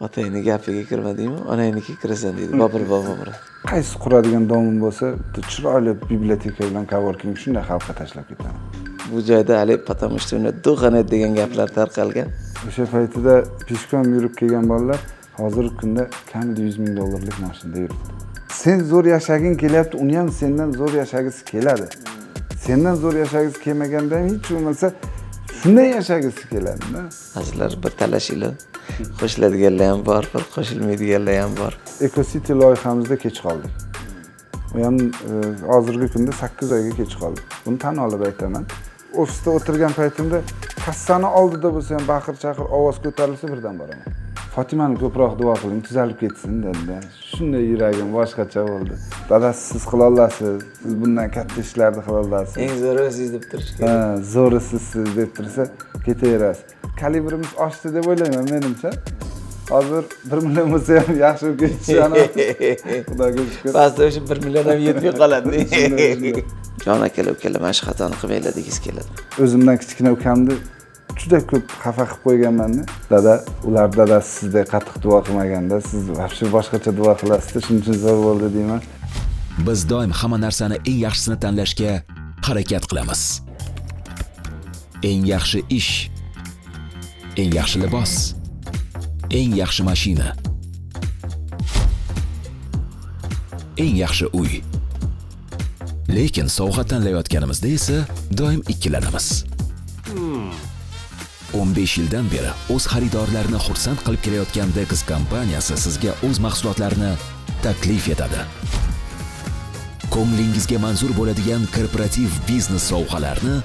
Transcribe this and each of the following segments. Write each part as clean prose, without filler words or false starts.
Otangni gapiga kirma deymi, onangnikiga kirasan deydi. Bobur Bobomurod. Qaysi quradigan domim bo'lsa, bitta chiroyli biblioteka bilan coworking shunday xalqqa tashlab ketaman. Bu joyda hali потому что uni духа degan gaplar tarqalgan. O'sha paytida peshkom yurib kelgan bolalar hozirgi kunda kamida 100 ming dollarlik mashinada yuribdi. Sen zo'r yashaging kelyapti, uni ham sendan zo'r yashagisi keladi. Sendan zo'r yashagisi kelmaganda ham hech bo'lmasa shunday yashagisi keladi-da. Azizlar, bir talashinglar, qo'shiladiganlar ham bor, bir qo'shilmaydiganlar ham bor. Eco City loyihamizda kech qoldik. U ham hozirgi kunda 8 oyga kech qoldik. Buni tan olib aytaman. Ofisda o'tirgan paytimda kassani oldida bo'lsa ham baqir-chaqir ovoz ko'tarilsa birdan boraman. Fatimani ko'proq duo qiling, tuzalib ketsin dedi. Shunday yuragim boshqacha bo'ldi. Dadasi, siz qila olasiz, siz bundan katta ishlarni qila olasiz. Eng zo'ri siz deb turish kerak. Ha, zo'ri sizsiz deb tursa ketaverasiz. Kalibrimiz oshdi deb o'ylayman menimcha. Hozir 1 million bo'lsa ham yaxshi bo'lib ketishani. Xudoga shukr. Ba'zida o'sha 1 million ham yetmay qoladi. Shunday. Jon akalar, ukalar, mana shu xatoni qilmanglar degisi keladi. O'zimdan kichkina ukamni juda ko'p xafa qilib qo'yganman-da. Dada, ular dadasi sizdek qattiq duo qilmaganda, siz вообще boshqacha duo qilasizda, shuning uchun zo'r bo'ldi deyman. Biz doim hamma narsani eng yaxshisini tanlashga harakat qilamiz. Eng yaxshi ish, eng yaxshi libos, eng yaxshi mashina, eng yaxshi uy. Lekin sovg'a tanlayotganimizda esa doim ikkilanamiz. 15 yildan beri o'z xaridorlarini xursand qilib kelayotgan Dex kompaniyasi sizga o'z mahsulotlarini taklif etadi. Ko'nglingizga manzur bo'ladigan korporativ biznes sovg'alarni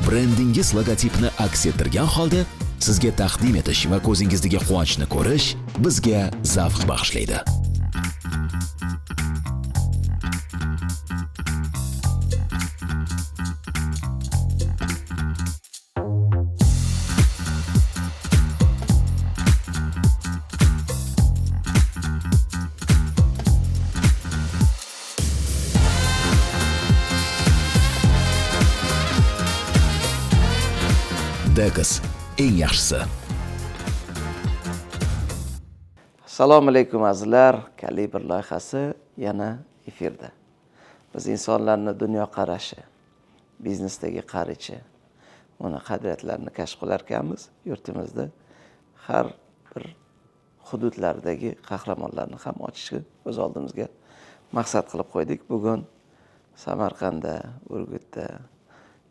brendingiz logotipini aks ettirgan holda sizga taqdim etish va ko'zingizdagi quvonchni ko'rish bizga zavq bag'ishlaydi. Dex eng yaxshisi. Assalomu alaykum azizlar. Kalibr loyihasi yana efirda. Biz insonlarning dunyoqarashi, biznesdagi qarichi, uni qadriyatlarini kashf qilar ekanmiz, yurtimizda har bir hududlardagi qahramonlarni ham ochishni o'z oldimizga maqsad qilib qo'ydik. Bugun Samarqandda, Urgutda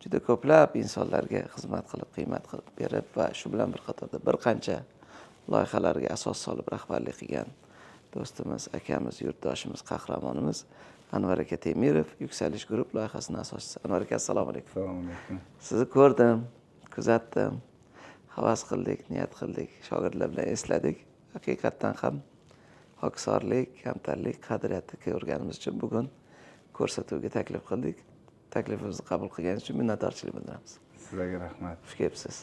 juda ko'plab insonlarga xizmat qilib, qiymat qilib berib va shu bilan bir qatorda bir qancha loyihalarga asos solib rahbarlik qilgan do'stimiz, akamiz, yurtdoshimiz, qahramonimiz Anvar aka Temirov, Yuksalish Group loyihasining asoschisi. Anvar aka, assalomu alaykum. Assalomu alaykum. Sizni ko'rdim, kuzatdim, havas qildik, niyat qildik, shogirdlar bilan esladik. Haqiqatdan ham hokisorlik, kamtarlik, qadriyatni ko'rganimiz uchun bugun ko'rsatuvga taklif qildik. Taklifimizni qabul qilganingiz uchun minnatdorchilik bildiramiz. Sizlarga rahmat. Xush kelibsiz.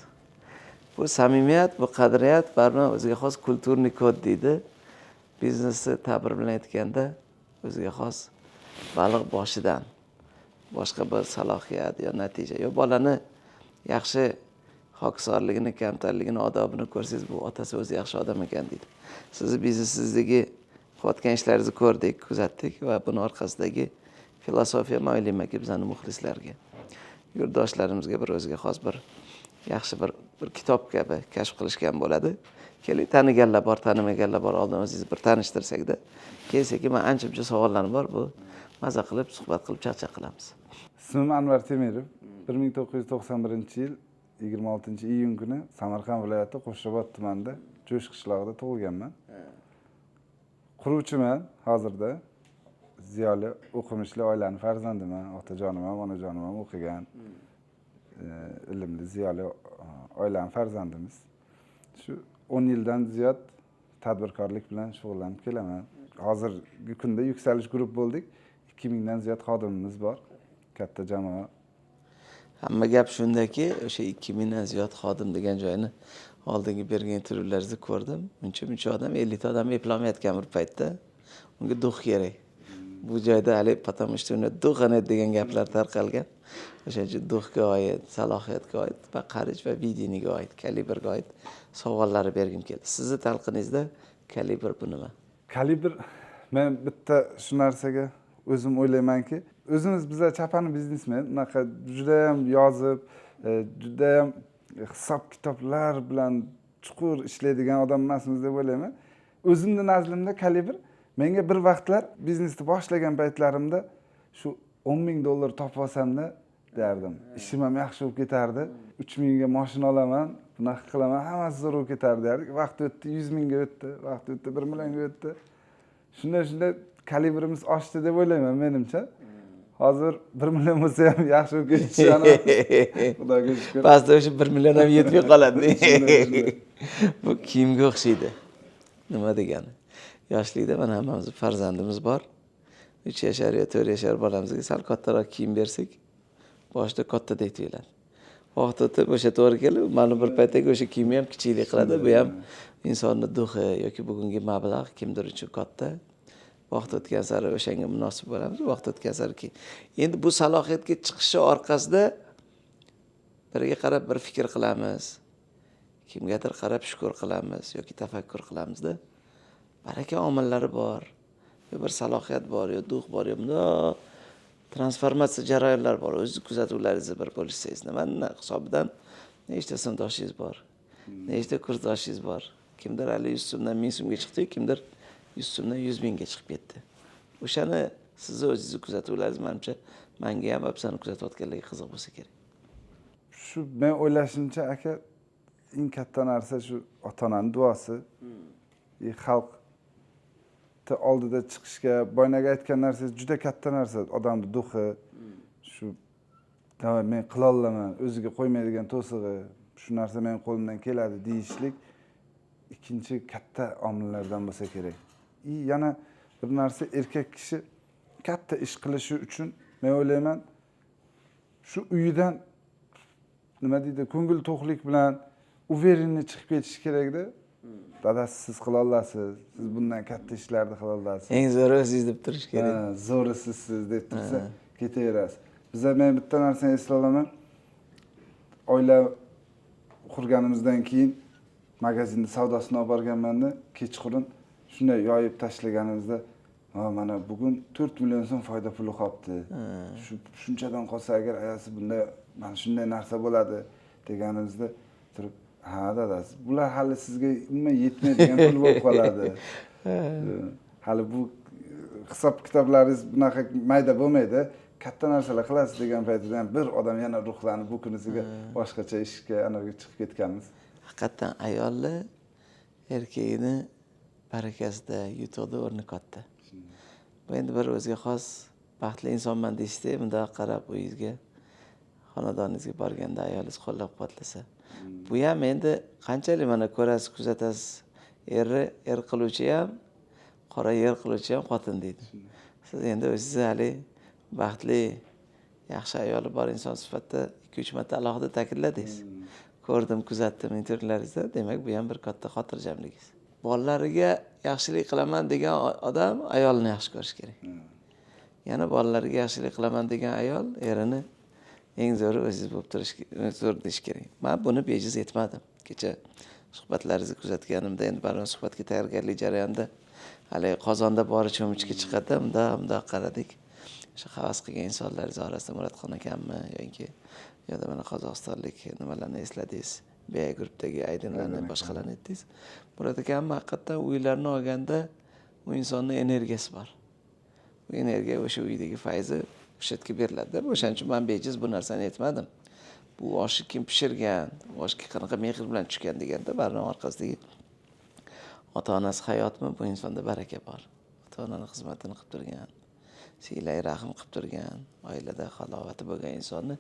Bu samimiyat, bu qadriyat baribir o'ziga xos kulturniy kod deydi. Biznesni ta'bir bilan aytganda o'ziga xos baliq boshidan boshqa bir salohiyat yo natija yo bolani yaxshi hokisorligini, kamtarligini, odobini ko'rsangiz, bu otasi o'zi yaxshi odam ekan deydi. Sizni biznesingizdagi qilayotgan ishlaringizni ko'rdik, kuzatdik va buni orqasidagi filosofiya man o'ylaymanki bizning muxlislarga, yurtdoshlarimizga bir o'ziga xos bir yaxshi bir kitob kabi kashf qilishgan bo'ladi. Keling, taniganlar bor, tanimaganlar bor, oldin o'zingizni bir tanishtirsakda, keyin sekin men ancha-muncha savollarim bor, bu maza qilib, suhbat qilib, chaqchaq qilamiz. Ismim Anvar Temirov. 1991 yil 26 iyun kuni Samarqand viloyati Qo'shrabot tumanida Jo'sh qishlog'ida tug'ilganman. Quruvchiman hozirda. Ziyoli, o'qimishli oilaning farzandiman. Otajonim ham, onajonim ham o'qigan. Ilmli, ziyoli oilaning farzandimiz. Shu 10 yildan ziyod tadbirkorlik bilan shug'ullanib kelaman. Hozirgi kunda Yuksalish Group bo'ldik. 2000 dan ziyod xodimimiz bor. Katta jamoa. Hamma gap shundaki, o'sha 2000 dan ziyod xodim degan joyini oldingi bergan intervyularingizda ko'rdim. Muncha-muncha odam, 50 ta odam eplolmayotgan bir paytda unga duh kerak. Bu joyda hali потому что uni духа нет degan gaplar tarqalgan. O'shaning uchun duhga oid, salohiyatga oid va qarich va видение ga oid, kalibrga oid savollarni bergim keldi. Sizni talqiningizda Kalibr bu nima? Kalibr, men bitta shu narsaga o'zim o'ylaymanki, o'zimiz biza chapani biznesmen, unaqa judayam yozib, judayam hisob kitoblar bilan chuqur ishlaydigan odam emasmiz deb o'ylayman. O'zimni nazdimda kalibr menga bir vaqtlar biznesni boshlagan paytlarimda shu $10,000 topib olsamda derdim. Ishim ham yaxshi bo'lib ketardi. 3,000 ga mashina olaman, bunaqa qilaman, hammasi zo'r bo'lib ketardi derdik. Vaqt o'tdi, 100,000 ga o'tdi, vaqt o'tdi, 1 millionga o'tdi. Shunday kalibrimiz oshdi deb o'ylayman menimcha. Hozir 1 million bo'lsa ham yaxshi bo'lib ketishi, Xudoga shukr. Ba'zida o'sha 1 million ham yetmay qoladi. Bu kiyimga o'xshaydi. Nima degani? Yoshlikda mana hammamiz farzandimiz bor. 3 yashar yo 4 yashar bolamizga sal kattaroq kiyim bersak, boshida kattadek tuyuladi. Vaqt o'tib o'sha to'g'ri kelib, ma'lum bir paytdagi o'sha kiyimni ham kichiklik qiladi. Bu ham insonni duxi yoki bugungi mablag' kimdir uchun katta. Vaqt o'tgan sari o'shanga munosib bo'lamiz, vaqt o'tgan sari keyin. Endi bu salohiyatga chiqishi orqasida biriga qarab bir fikr qilamiz, kimgadir qarab shukr qilamiz yoki tafakkur qilamizda. Baraka omillari bor, yo bir salohiyat bor, yo duh bor, yo bundoq transformatsiya jarayonlari bor. O'zingiz kuzatuvlaringizni bir bo'lishsangiz, nimani hisobidan nechta sinfdoshingiz bor, nechta kursdoshingiz bor. Kimdir hali 100 so'mdan 1000 so'mga chiqdi, kimdir 100 so'mdan 100 mingga chiqib ketdi. O'shani sizni o'zingizni kuzatuvlaringiz menimcha menga ham va bizani kuzatayotganlarga qiziq bo'lsa kerak. Shu men o'ylashimcha aka, eng katta narsa shu ota-onaning duosi. Xalq oldida chiqishga, boyagi aytgan narsangiz juda katta narsa, odamning duxi. Shu men qila olaman, o'ziga qo'ymaydigan to'sig'i, shu narsa mening qo'limdan keladi deyishlik ikkinchi katta omillardan bo'lsa kerak. Yana bir narsa, erkak kishi katta ish qilishi uchun men o'ylayman, shu uyidan nima deydi, ko'ngil to'qlik bilan уверенный chiqib ketish kerakda. Dadasi, siz qila olasiz, siz bundan katta ishlarni qila olasiz. Eng zo'ri o'zingiz deb turish kerak. Zo'ri sizsiz deb tursa ketaverasiz. Biza men bitta narsani eslay olaman. Oila qurganimizdan keyin magazinda savdosini olib borganmanda, kechqurun shunday yoyib tashlaganimizda, mana bugun 4 million so'm foyda puli qolibdi. Shu shunchadan qolsa agar ayasi bunda mana shunday narsa bo'ladi deganimizda turib, ha dadasi, bular hali sizga umuman yetmaydigan pul bo'lib qoladi. Hali bu hisob kitoblaringiz bunaqa mayda bo'lmaydi, katta narsalar qilasiz degan paytida ham bir odam yana ruhlanib bu kunisiga boshqacha ishga anaga chiqib ketganmiz. Haqiqatan ayolni erkagini barakasida, yutug'ida o'rni katta. Bu endi bir o'ziga xos baxtli insonman deyishdi, bundoq qarab uyingizga, xonadoningizga borganda ayolingiz qo'llab-quvvatlasa. Bu ham endi qanchalik mana ko'rasiz, kuzatasiz, erni er qiluvchi ham, qora yer qiluvchi ham xotin deydi. Siz endi o'zingiz hali baxtli, yaxshi ayoli bor inson sifatida 2-3 marta alohida ta'kidladingiz. Ko'rdim, kuzatdim intervyularingizda, demak bu ham bir katta xotirjamligingiz. Bolalariga yaxshilik qilaman degan odam ayolini yaxshi ko'rish kerak. Yana bolalariga yaxshilik qilaman degan ayol erini eng zo'ri o'zingiz bo'lib turish, zo'r deyish kerak. Men buni bejiz aytmadim. Kecha suhbatlaringizni kuzatganimda, endi baribir suhbatga tayyorgarlik jarayonida hali qozonda bori cho'michga chiqadi, bundoq qaradik. O'sha havas qilgan insonlaringiz orasida Muratxon akammi yoki yo'da mana qozog'istonlik nimalarni esladingiz, BA Groupdagi aydinlarni, boshqalarni aytdingiz. Murod akamni haqiqatdan uylarni olganda u insonning energiyasi bor. U energiya o'sha uydagi fayzi o'sha yerga beriladi. O'shaning uchun men bejiz bu narsani aytmadim. Bu oshni kim pishirgan, oshga qanaqa mehr bilan tushgan deganda baribir orqasidagi ota-onasi hayotmi, bu insonda baraka bor. Ota-onani xizmatini qilib turgan, siylay rahm qilib turgan, oilada halovati bo'lgan insonni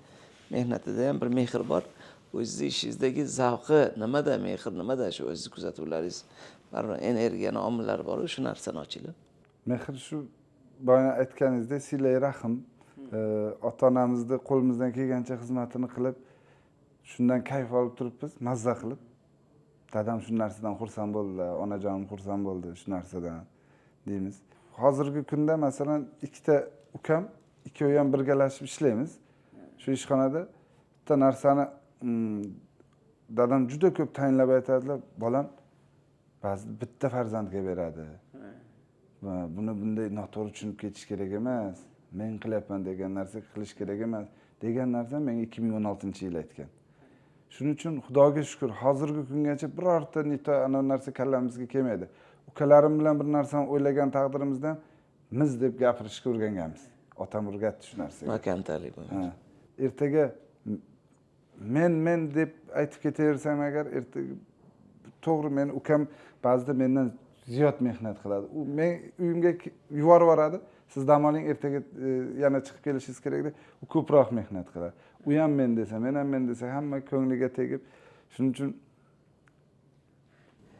mehnatida ham bir mehr bor. O'zingizni ishingizdagi zavqi nimada, mehr nimada, shu o'zingizni kuzatuvlaringiz, baribir energiyani omillari bor, shu narsani ochinglar. Mehr shu boya aytganingizdek siylay rahm, ota-onamizni qo'limizdan kelgancha xizmatini qilib, shundan kayf olib turibmiz, mazza qilib. Dadam shu narsadan xursand bo'ldilar, onajonim xursand bo'ldi shu narsadan deymiz. Hozirgi kunda masalan ikkita ukam, ikkovi ham birgalashib ishlaymiz. Shu ishxonada bitta narsani dadam juda ko'p tayinlab aytadilar, bolam Ba'zida bitta farzandga beradi. Va buni bunday noto'g'ri tushunib ketish kerak emas. Men qilyapman degan narsa qilish kerak emas degan narsa menga 2016-yil aytgan. Shuning uchun Xudoga shukr, hozirgi kungacha birorta nito ana narsa kallamizga kelmaydi. Ukalarim bilan bir narsani o'ylagan taqdirimizda miz deb gapirishga o'rganganmiz. Otam o'rgatdi shu narsaga. Makamtalik bu. Ertaga men deb aytib ketaversam agar, ertaga to'g'ri, men ukam ba'zida mendan ziyod mehnat qiladi. U men uyimga yuborib yuboradi. Siz dam oling, ertaga yana chiqib kelishingiz kerak deb, u ko'proq mehnat qiladi. U ham men desa, men ham men desa, hamma ko'ngliga tegib, shuning uchun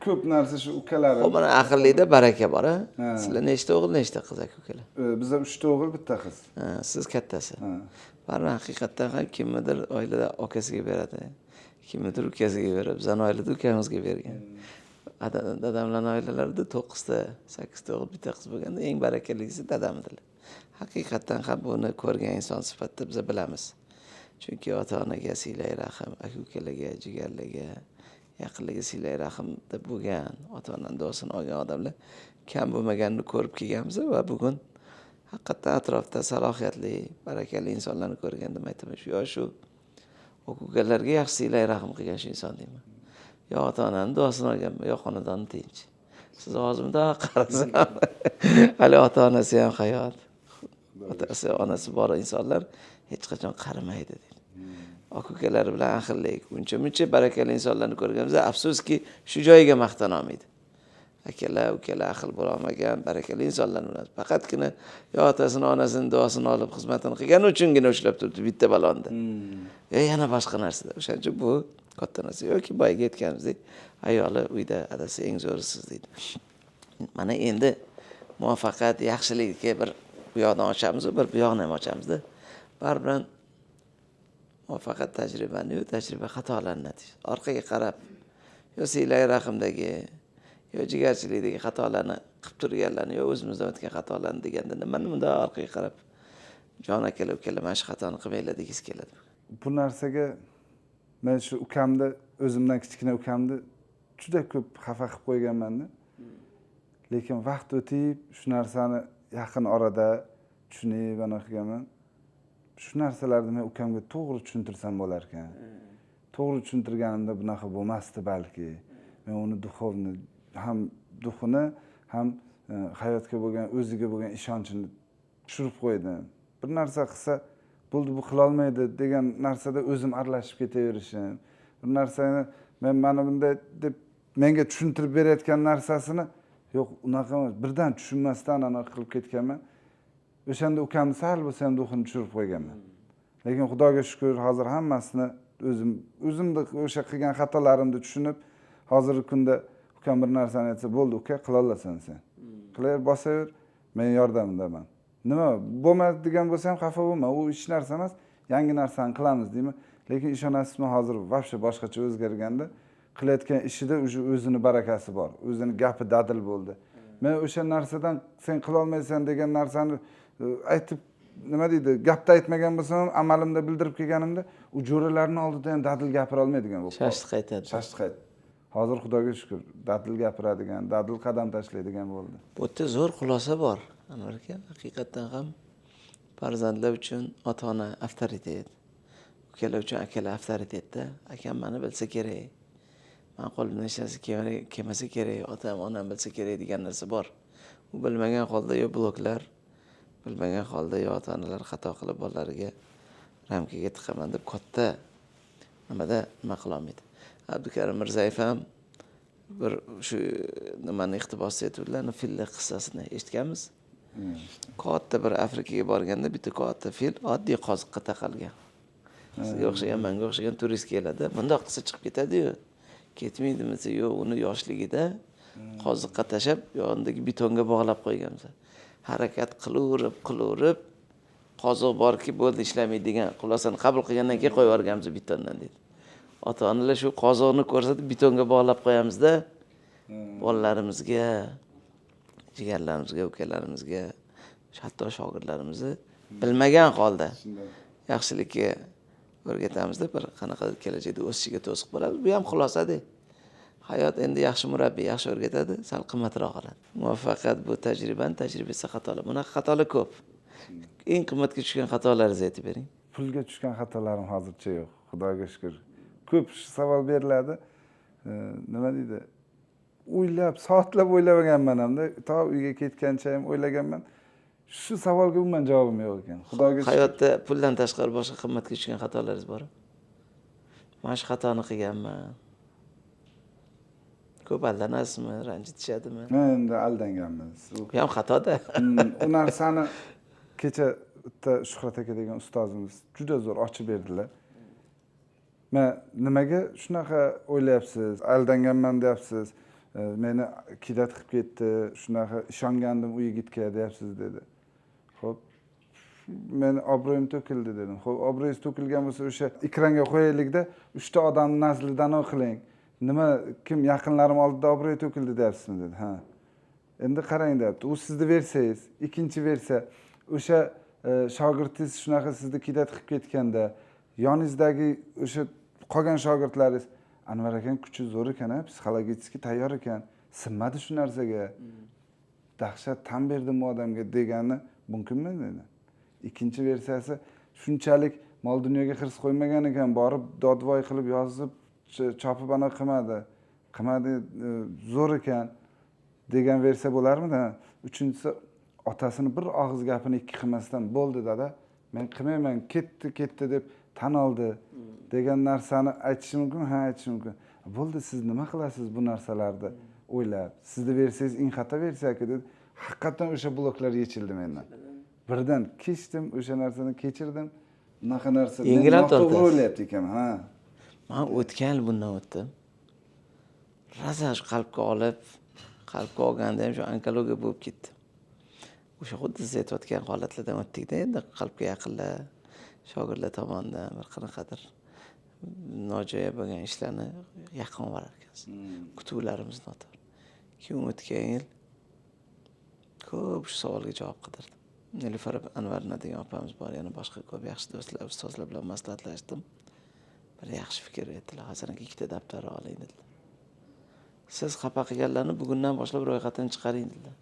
ko'p narsa shu ukalarim. Xo'p, mana aqllikda baraka bor, a? Sizlar nechta o'g'il, nechta qiz aka ukalar? Bizda 3 ta o'g'il, bitta qiz. Ha, siz kattasi. Baribir haqiqatdan ham kimnidir oilada akasiga beradi, kimnidir ukasiga beradi. Bizning oilada ukamizga bergan. Dadamlarning oilalarida 9 ta, 8 ta o'g'il, bitta qiz bo'lganda eng barakalisi dadamdilar. Haqiqatdan ham buni ko'rgan inson sifatida biz bilamiz. Chunki ota-onaga siylay rahm, aka-ukalarga, jigarlarga, yaqinlarga siylay rahm deb bo'lgan, ota-onaning duosini olgan odamlar kam bo'lmaganini ko'rib kelganmiz va bugun haqiqatdan atrofda salohiyatli, barakali insonlarni ko'rganda aytaman, shu yo shu aka-ukalarga yaxshi siylay rahm qilgan shu inson deyman. Yo ota-onaning duosini olganman, yo xonadoni tinch. Siz og'zimda qarasam, hali ota-onasi ham hayot. Otasi, onasi bor insonlar hech qachon qarimaydi deydi. Aka-ukalari bilan ahillik, uncha-muncha barakali insonlarni ko'rganimizda afsuski shu joyiga maqtana olmaydi. Akalar, ukalar ahil bo'la olmagan barakali insonlarni bilamiz. Faqatgina yo otasini, onasini duosini olib xizmatini qilgani uchungina ushlab turibdi bitta balonda. Yo yana boshqa narsada. O'shaning uchun bu katta narsa. Yoki boyga aytganimizdek, ayoli uyda adasi eng zo'risiz deydi. Mana endi muvaffaqiyat, yaxshilikka bir bu yoqdan ochamiz, bir bu yoqni ham ochamizda. Baribir muvaffaqiyat tajribani, tajriba xatolarni natijasi. Orqaga qarab, yo siylay rahmdagi, yo jigarchilikdagi xatolarni qilib turganlarni, yo o'zimizdan o'tgan xatolarni deganda nimani bunday orqaga qarab jon akalar, ukalar mana shu xatoni qilmanglar degisi keladi. Bu narsaga men shu ukamni, o'zimdan kichkina ukamni juda ko'p xafa qilib qo'yganman-da. Lekin vaqt o'tib shu narsani yaqin orada tushunib ana qilganman. Shu narsalarni men ukamga to'g'ri tushuntirsam bo'lar ekan. To'g'ri tushuntirganimda bunaqa bo'lmasdi balki. Men uni duxovni ham duxini ham hayotga bo'lgan, o'ziga bo'lgan ishonchini tushirib qo'ydim. Bir narsa qilsa, bo'ldi bu qila olmaydi degan narsada o'zim aralashib ketaverishim. Bir narsani men mana bunday deb menga tushuntirib berayotgan narsasini yo'q, unaqa emas, birdan tushunmasdan ana qilib ketganman. O'shanda ukamni sal bo'lsa ham duxini tushirib qo'yganman. Lekin Xudoga shukr, hozir hammasini o'zimni o'sha qilgan xatolarimni tushunib, hozirgi kunda ukam bir narsani aytsa, bo'ldi uka, qila olasan sen. Qilaver, bosaver, men yordamdaman. Nima bo'lmadi degan bo'lsa ham xafa bo'lma, u hech narsa emas, yangi narsani qilamiz deyman. Lekin ishonasizmi, hozir vobshe boshqacha o'zgarganda qilayotgan ishida o'sha o'zini barakasi bor, o'zini gapi dadil bo'ldi. Men o'sha narsadan sen qila olmaysan degan narsani aytib, nima deydi, gapda aytmagan bo'lsam ham amalimda bildirib kelganimda u jo'ralarning oldida ham dadil gapira olmaydigan bo'lib qoldi. Shashti qaytadi. Shashti qaytdi. Hozir Xudoga shukr, dadil gapiradigan, dadil qadam tashlaydigan bo'ldi. Bu yerda zo'r xulosa bor. Anvar aka, haqiqatdan ham farzandlar uchun ota-ona avtoritet, ukalar uchun akalar avtoritetda. Akam meni bilsa kerak, men qo'limdan hech narsa kelmasa kerak, otam, onam bilsa kerak degan narsa bor. U bilmagan holda yo bloklar, bilmagan holda yo ota-onalar xato qilib bolalariga ramkaga tiqaman deb katta nimada nima qila olmaydi. Abdukarim Mirzayev ham bir shu nimani iqtibos etuvdilar, filli qissasini eshitganmiz. Katta bir Afrikaga borganda bitta katta fil oddiy qoziqqa taqalgan. Sizga o'xshagan, menga o'xshagan turist keladi, bundoq qilsa chiqib ketadi-yu. Ketmaydimi desa, yo'q, uni yoshligida qoziqqa tashlab, yonidagi betonga bog'lab qo'yganmiz. Harakat qilaverib, qilaverib, qoziq borki, bo'ldi, ishlamaydi degan xulosani qabul qilgandan keyin qo'yib yuborganmiz betondan deydi. Ota-onalar shu qoziqni ko'rsatib betonga bog'lab qo'yamizda, bolalarimizga, jigarlarimizga, ukalarimizga, hatto shogirdlarimizni bilmagan holda yaxshilikka o'rgatamizda, bir qanaqadir kelajakda o'sishiga to'siq bo'ladi. Bu ham xulosada. Hayot endi yaxshi murabbiy, yaxshi o'rgatadi, sal qimmatroq oladi. Muvaffaqiyat bu tajribani, tajriba esa xatolar. Bunaqa xatolar ko'p. Eng qimmatga tushgan xatolaringizni aytib bering. Pulga tushgan xatolarim hozircha yo'q, Xudoga shukur. Ko'p savol beriladi. Nima deydi? O'ylab, soatlab o'ylaganman hamda, to uyga ketgancha ham o'ylaganman. Shu savolga umuman javobim yo'q ekan. Xudoga shukur. Hayotda puldan tashqari boshqa qimmatga tushgan xatolaringiz bormi? Mana shu xatoni qilganman. Ko'p aldanasizmi, ranjitishadimi? Endi aldanganmiz. Bu ham xatoda. U narsani kecha bitta Shuhrat aka degan ustozimiz juda zo'r ochib berdilar. Men nimaga shunaqa o'ylayapsiz, aldanganman deyapsiz, meni kidat qilib ketdi, shunaqa ishongandim u yigitga deyapsiz dedi. Xo'p, meni obro'yim to'kildi dedim. Xo'p, obro'yingiz to'kilgan bo'lsa o'sha ekranga qo'yaylikda 3 ta odamni nazlidan qiling. Nima, kim yaqinlarim oldida obro'y to'kildi deyapsizmi dedi. Ha. Endi qarang deyapti. U sizni versiyangiz, ikkinchi versiya o'sha shogirdingiz shunaqa sizni kidat qilib ketganda yoningizdagi o'sha qolgan shogirdlaringiz Anvar aka kuchi zo'r ekan, psixologически tayyor ekan, sinmadi shu narsaga. Dahshat tan berdim bu odamga degani mumkinmi dedi. Ikkinchi versiyasi shunchalik mol dunyoga hirs qo'ymagan ekan, borib dodvoy qilib yozib chopib ana qilmadi. Qilmadi, zo'r ekan degan versiya bo'larmidi? Uchinchisi otasini bir og'iz gapini ikki qilmasdan bo'ldi dada, men qilmayman, ketdi, ketdi deb tan oldi degan narsani aytishi mumkin, ha aytishi mumkin. Bo'ldi, siz nima qilasiz bu narsalarni o'ylab? Sizni versiyangiz eng xato versiya-ku dedi. Haqiqatan o'sha bloklar yechildi mendan. Birdan kechdim, o'sha narsani kechirdim. Bunaqa narsa yengil ham noto'g'ri tortasiz. o'ylayapti ekanman, ha. Men o'tgan yil bundan o'tdim. Rosa shu qalbga olib, qalbga olganda ham shu onkologiya bo'lib ketdi. O'sha xuddi siz aytayotgan holatlardan o'tdikda, endi qalbga yaqinlar, shogirdlar tomonidan bir qanaqadir nojo'ya bo'lgan ishlarni yaqin borar ekansiz. Kutuvlarimiz noto'g'ri. Keyin o'tgan yil ko'p shu savolga javob qidirdim. Nilufar Anvarna degan opamiz bor, yana boshqa ko'p yaxshi do'stlar, ustozlar bilan maslahatlashdim. Bir yaxshi fikr aytdilar. Hasan aka, ikkita daftar oling dedilar. Siz xafa qilganlarni bugundan boshlab ro'yxatini chiqaring dedilar.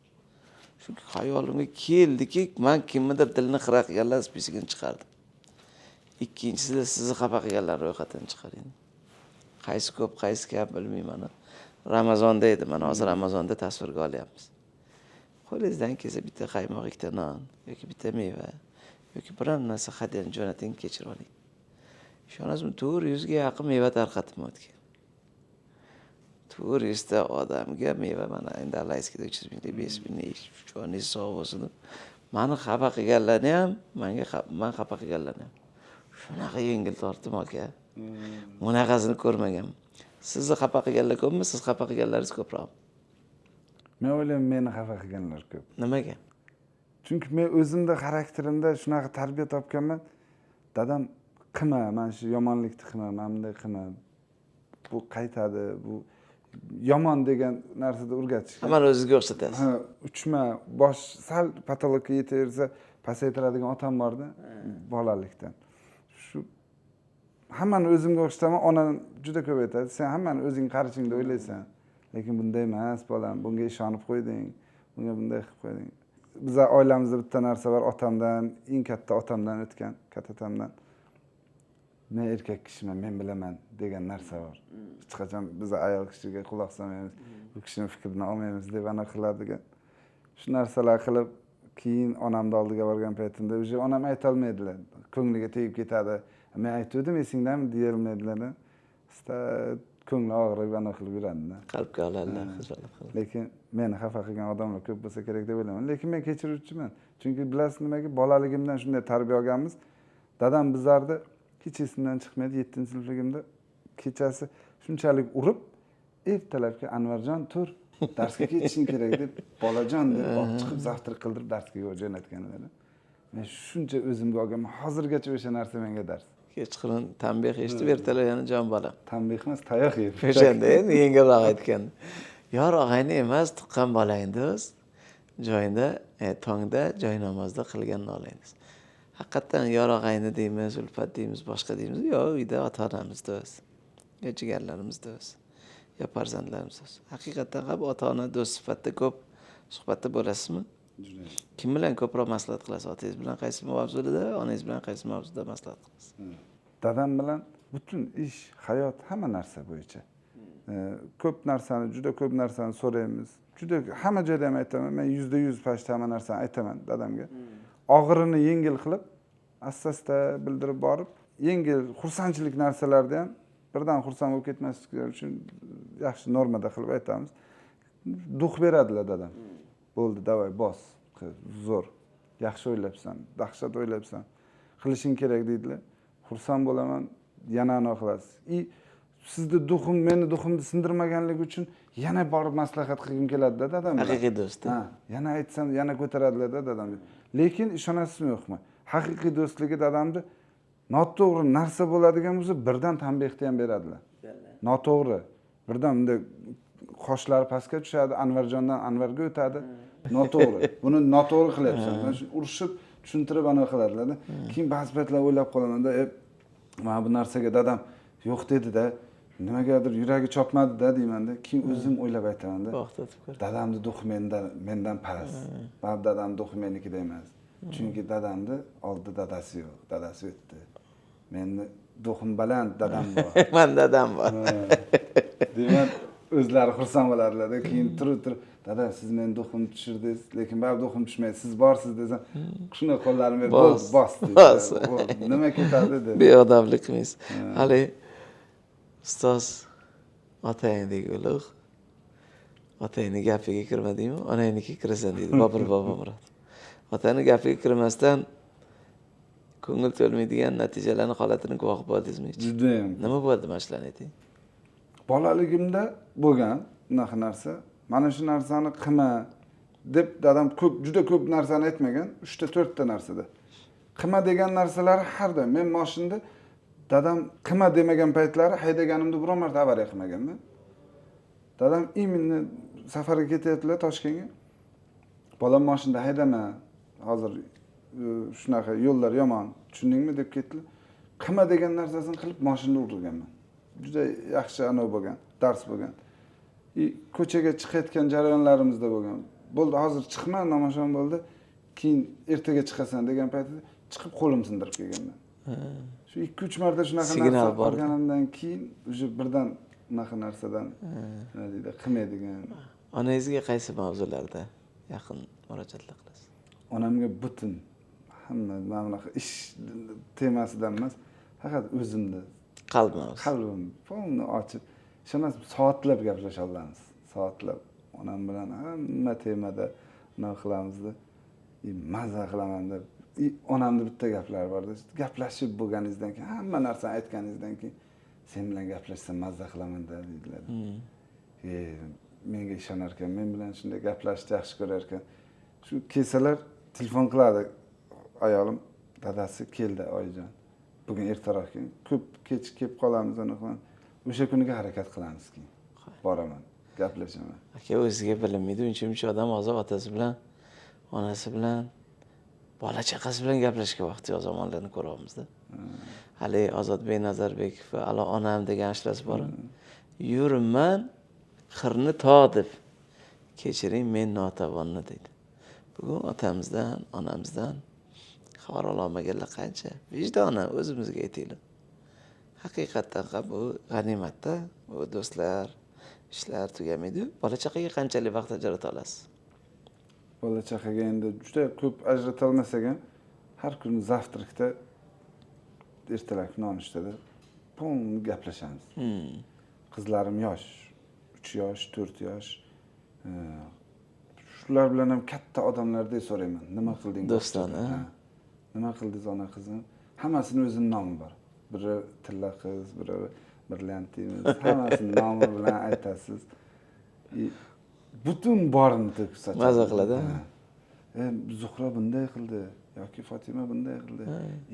Shu xayolimga keldiki, men kimnidir dilini xira qilganlar spisigini chiqardim. Ikkinchisida sizni xafa qilganlar ro'yxatini chiqaring. Qaysi ko'p, qaysi kam bilmayman. Ramazonda edi, mana hozir Ramazonda tasvirga olyapmiz. Qo'lingizdan kelsa bitta qaymoq, ikkita non yoki bitta meva yoki biror narsa hadyani jo'nating, kechirib oling. Ishonasizmi, 400 ga yaqin meva tarqatib o'tgan. 400 ta odamga meva, mana endi Alayskida 300 minglik, 5 minglik, joningiz sog' bo'lsin deb. Mani xafa qilganlarni ham, men xafa qilganlarni ham. Shunaqa yengil tortdim aka. Bunaqasini ko'rmaganman. Sizni xafa qilganlar ko'pmi, siz xafa qilganlaringiz ko'proqmi? Men o'ylayman, meni xafa qilganlar ko'p. Nimaga? Chunki men o'zimda xarakterimda shunaqa tarbiya topganman. Dadam qilma, mana shu yomonlikni qilma, mana bunday qilma. Bu qaytadi, bu yomon degan narsada o'rgatishgan. Hammani o'zizga o'xshatasiz. Ha, uchma, bosh sal patologga yetaversa pasaytiradigan otam bordi bolalikdan. Shu hammani o'zimga o'xshataman, onam juda ko'p aytadi, sen hammani o'zing qarichingda o'ylaysan. Lekin bunday emas bolam, bunga ishonib qo'yding, bunga bunday qilib qo'yding. Biza oilamizda bitta narsa bor, otamdan, eng katta otamdan o'tgan, kattatamdan. Men erkak kishiman, men bilaman degan narsa bor. Hech qachon biz ayol kishiga quloq solmaymiz, bu kishining fikrini olmaymiz deb ana qiladigan. Shu narsalar qilib, keyin onamni oldiga borgan paytimda o'sha onam ayta olmaydilar, ko'ngliga tegib ketadi. Men aytuvdim, esingdami deya olmaydilar. Ko'ngli og'rib ana qilib yuradi-da. Qalbga oladilar, xijolat qiladi. Lekin meni xafa qilgan odamlar ko'p bo'lsa kerak deb o'ylayman. Lekin men kechiruvchiman. Chunki bilasiz nimaga, bolaligimdan shunday tarbiya olganmiz. Dadam bizlarni hech esimdan chiqmaydi, 7-sinfligimda kechasi shunchalik urib, ertalabki Anvarjon tur, darsga ketishing kerak deb, bolajon deb olib chiqib zavtrak qildirib darsga jo'natganlar. Men shuncha o'zimga olganman, hozirgacha o'sha narsa menga dars. Kechqurun tanbeh eshitib, ertalab yana jon bolam. Tanbeh emas, tayoq yeb. O'shanda endi yengilroq aytgan. Yor og'ayni emas, tuqqan bolang do'st. Joyida, tongda joy namozda qilgan nolangiz. Haqiqatan yor og'ayni deymiz, ulfat deymiz, boshqa deymiz. Yo'q, uyda ota-onamiz do'st. Yo jigarlarimiz do'st. yo farzandlarimiz. Haqiqatdan ham ota ona do'st sifatida ko'p suhbatda bo'lasizmi? Kim bilan ko'proq maslahat qilasiz? Otangiz bilan qaysi mavzuda, onangiz bilan qaysi mavzuda maslahat qilasiz? Dadam bilan butun ish, hayot, hamma narsa bo'yicha. Ko'p narsani, juda ko'p narsani so'raymiz. Juda hamma joyda ham aytaman, men 100% pashta hamma narsani aytaman dadamga. Og'irini yengil qilib, asta-asta bildirib borib, yengil xursandchilik narsalarda ham birdan xursand bo'lib ketmaslik uchun yaxshi normada qilib aytamiz. Duh beradilar dadam. Bo'ldi, davay, bos, zo'r, yaxshi o'ylabsan, dahshat o'ylabsan, qilishing kerak deydilar. Xursand bo'laman, yana ana qilasiz. Sizni duxim, meni duximni sindirmaganligi uchun yana borib maslahat qilgim keladi-da dadam. Haqiqiy do'st. Ha, yana aytsam, yana ko'taradilar-da dadam. Lekin ishonasizmi yo'qmi? Haqiqiy do'stligi dadamni noto'g'ri narsa bo'ladigan bo'lsa, birdan tanbehni ham beradilar. Noto'g'ri. Birdan bunday qoshlari pastga tushadi, Anvarjondan Anvarga o'tadi. Noto'g'ri. Buni noto'g'ri qilyapsan. Mana shu urushib, tushuntirib ana qiladilar-da. Keyin ba'zi paytlar o'ylab qolaman-da, mana bu narsaga dadam yo'q dedi-da, nimagadir yuragi chopmadi-da deyman-da. Keyin o'zim o'ylab aytaman-da. Vaqt o'tib ko'r. Dadamni duxi mendan past. Baribir dadam duxi menikida emas. Chunki dadamni oldida dadasi yo'q, dadasi o'tdi. Meni duxim baland, dadam bor. Men dadam bor. Deyman, o'zlari xursand bo'ladilar-da. Keyin turib dada, siz meni duximni tushirdingiz, lekin baribir duxim tushmaydi, siz borsiz desam, shunday qo'llarimni berib, Bos, bos deydi. Bos. Nima ketadi dedi. Beodoblik qilmaysiz. Hali ustoz otangdek ulug', otangni gapiga kirma deymi, onangnikiga kirasan deydi Bobur Bobomurod. Otani gapiga kirmasdan ko'ngil to'lmaydigan natijalarni holatini guvoh bo'ldingizmi hech? Judayam. Nima bo'ldi, mana shularni ayting. Bolaligimda bo'lgan bunaqa narsa. Mana shu narsani qilma deb dadam ko'p, juda ko'p narsani aytmagan, 3-4 ta narsada. Qilma degan narsalari har doim. Men mashinada dadam qilma demagan paytlari haydaganimda biror marta avariya qilmaganman. Dadam именно safarga ketyaptilar Toshkentga. Bolam mashinada haydama, hozir shunaqa yo'llar yomon, tushundingmi deb ketdilar. Qilma degan narsasini qilib mashinada urilganman. Juda yaxshi anov bo'lgan, dars bo'lgan. Ko'chaga chiqayotgan jarayonlarimizda bo'lgan. Bo'ldi, hozir chiqma, namoshon bo'ldi. Keyin ertaga chiqasan degan paytida chiqib qo'lim sindirib kelganman. Shu 2-3 marta shunaqa narsa qilganimdan keyin уже birdan unaqa narsadan nima deydi, qilmaydigan. Onangizga qaysi mavzularda yaqin murojaatlar qilasiz? Onamga butun hamma mana bunaqa ish temasidan emas, faqat o'zimni qalb mavzusi. Qalbim polni ochib, ishonasiz, soatlab gaplasha olamiz. Soatlab onam bilan hamma temada nima qilamizda, maza qilaman deb. Onamni bitta gaplari bor-da, gaplashib bo'lganingizdan keyin, hamma narsani aytganingizdan keyin sen bilan gaplashsam maza qilaman-da deydilar. Menga ishonar ekan, men bilan shunday gaplashishni yaxshi ko'rar ekan. Shu kelsalar telefon qiladi ayolim, dadasi keldi oyijon. Bugun ertaroq keyin, ko'p kech kelib qolamiz, anaqa qilamiz. O'sha kuniga harakat qilamiz keyin. Boraman, gaplashaman. Aka, o'ziga bilinmaydi, uncha-muncha odam hozir otasi bilan, onasi bilan, bola chaqasi bilan gaplashishga vaqti yo'q zamonlarni ko'ryapmiz-da. Hali Ozodbek Nazarbekov va Alo onam degan ashlasi bor. Yurman qirni tog' deb. Kechiring men notavonni deydi. Bugun otamizdan, onamizdan xabar ololmaganlar qancha? Vijdonan o'zimizga aytaylik. Haqiqatdan ham bu g'animatda, bu do'stlar, ishlar tugamaydi. Bola chaqaga qanchalik vaqt ajrata olasiz? Bola chaqaga endi juda ko'p ajrata olmasak ham, har kuni zavtrakda ertalabki nonushtada polni gaplashamiz. Qizlarim yosh, 3 yosh, 4 yosh. Shular bilan ham katta odamlardek so'rayman. Nima qilding? Do'stona. Nima qildingiz ona qizim? Hammasini o'zining nomi bor. Biri tilla qiz, biri brilliant deymiz. Hammasini nomi bilan aytasiz. Butun borini to'kib sochadi. Maza qiladi. Zuhra bunday qildi yoki Fatima bunday qildi.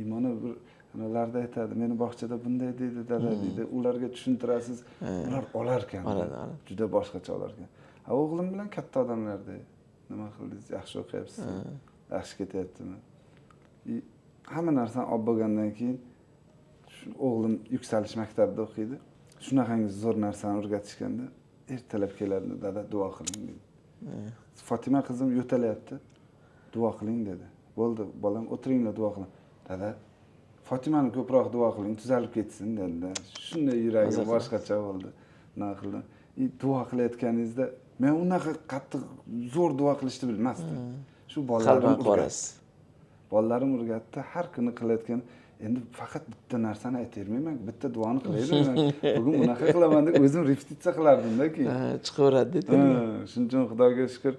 Imoni bir analarda aytadi, meni bog'chada bunday deydi, dada deydi. Ularga tushuntirasiz, ular olarkan. Oladi. Juda boshqacha olarkan. Ha, o'g'lim bilan katta odamlardek. Nima qildingiz? Yaxshi o'qiyapsizmi? Yaxshi ketyaptimi? Hamma narsani olib bo'lgandan keyin shu o'g'lim Yuksalish maktabida o'qiydi. Shunaqangi zo'r narsani o'rgatishganda ertalab keladi, dada duo qiling dedi. Fotima qizim yo'talyapti, duo qiling dedi. Bo'ldi bolam, o'tiringlar, duo qiling. Dada, Fotimani ko'proq duo qiling, tuzalib ketsin dedi. Shunday yuragim boshqacha bo'ldi. Nima qildim? Duo qilayotganingizda men unaqa qattiq zo'r duo qilishni bilmasdim. Shu bolalarim o'rgatdi. Bolalarim o'rgatdi, har kuni qilayotgan. Endi faqat bitta narsani aytavermayman, bitta duoni qilavermayman. Bugun bunaqa qilaman deb o'zim repetitsiya qilardim-da keyin. Chiqaveradi. Shuning uchun Xudoga shukr,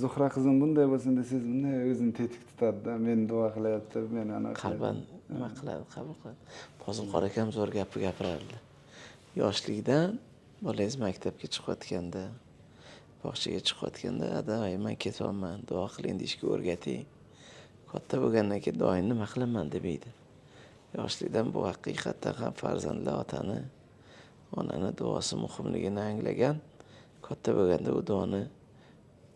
Zuhra qizim bunday bo'lsin desangiz, bunday o'zini tetik tutadi-da, men duo qilyapti, men ana qalban nima qiladi, qabul qiladi. Fozilqor akam zo'r gapni gapirardi. Yoshlikdan bolangiz maktabga chiqayotganda, bog'chaga chiqayotganda, "Ada, men ketyapman, duo qiling" deyishga o'rgating. Katta bo'lgandan keyin doim nima qilaman deb edi. Yoshlikdan bu haqiqatdan ham farzandlar otani, onani duosi muhimligini anglagan, katta bo'lganda u duoni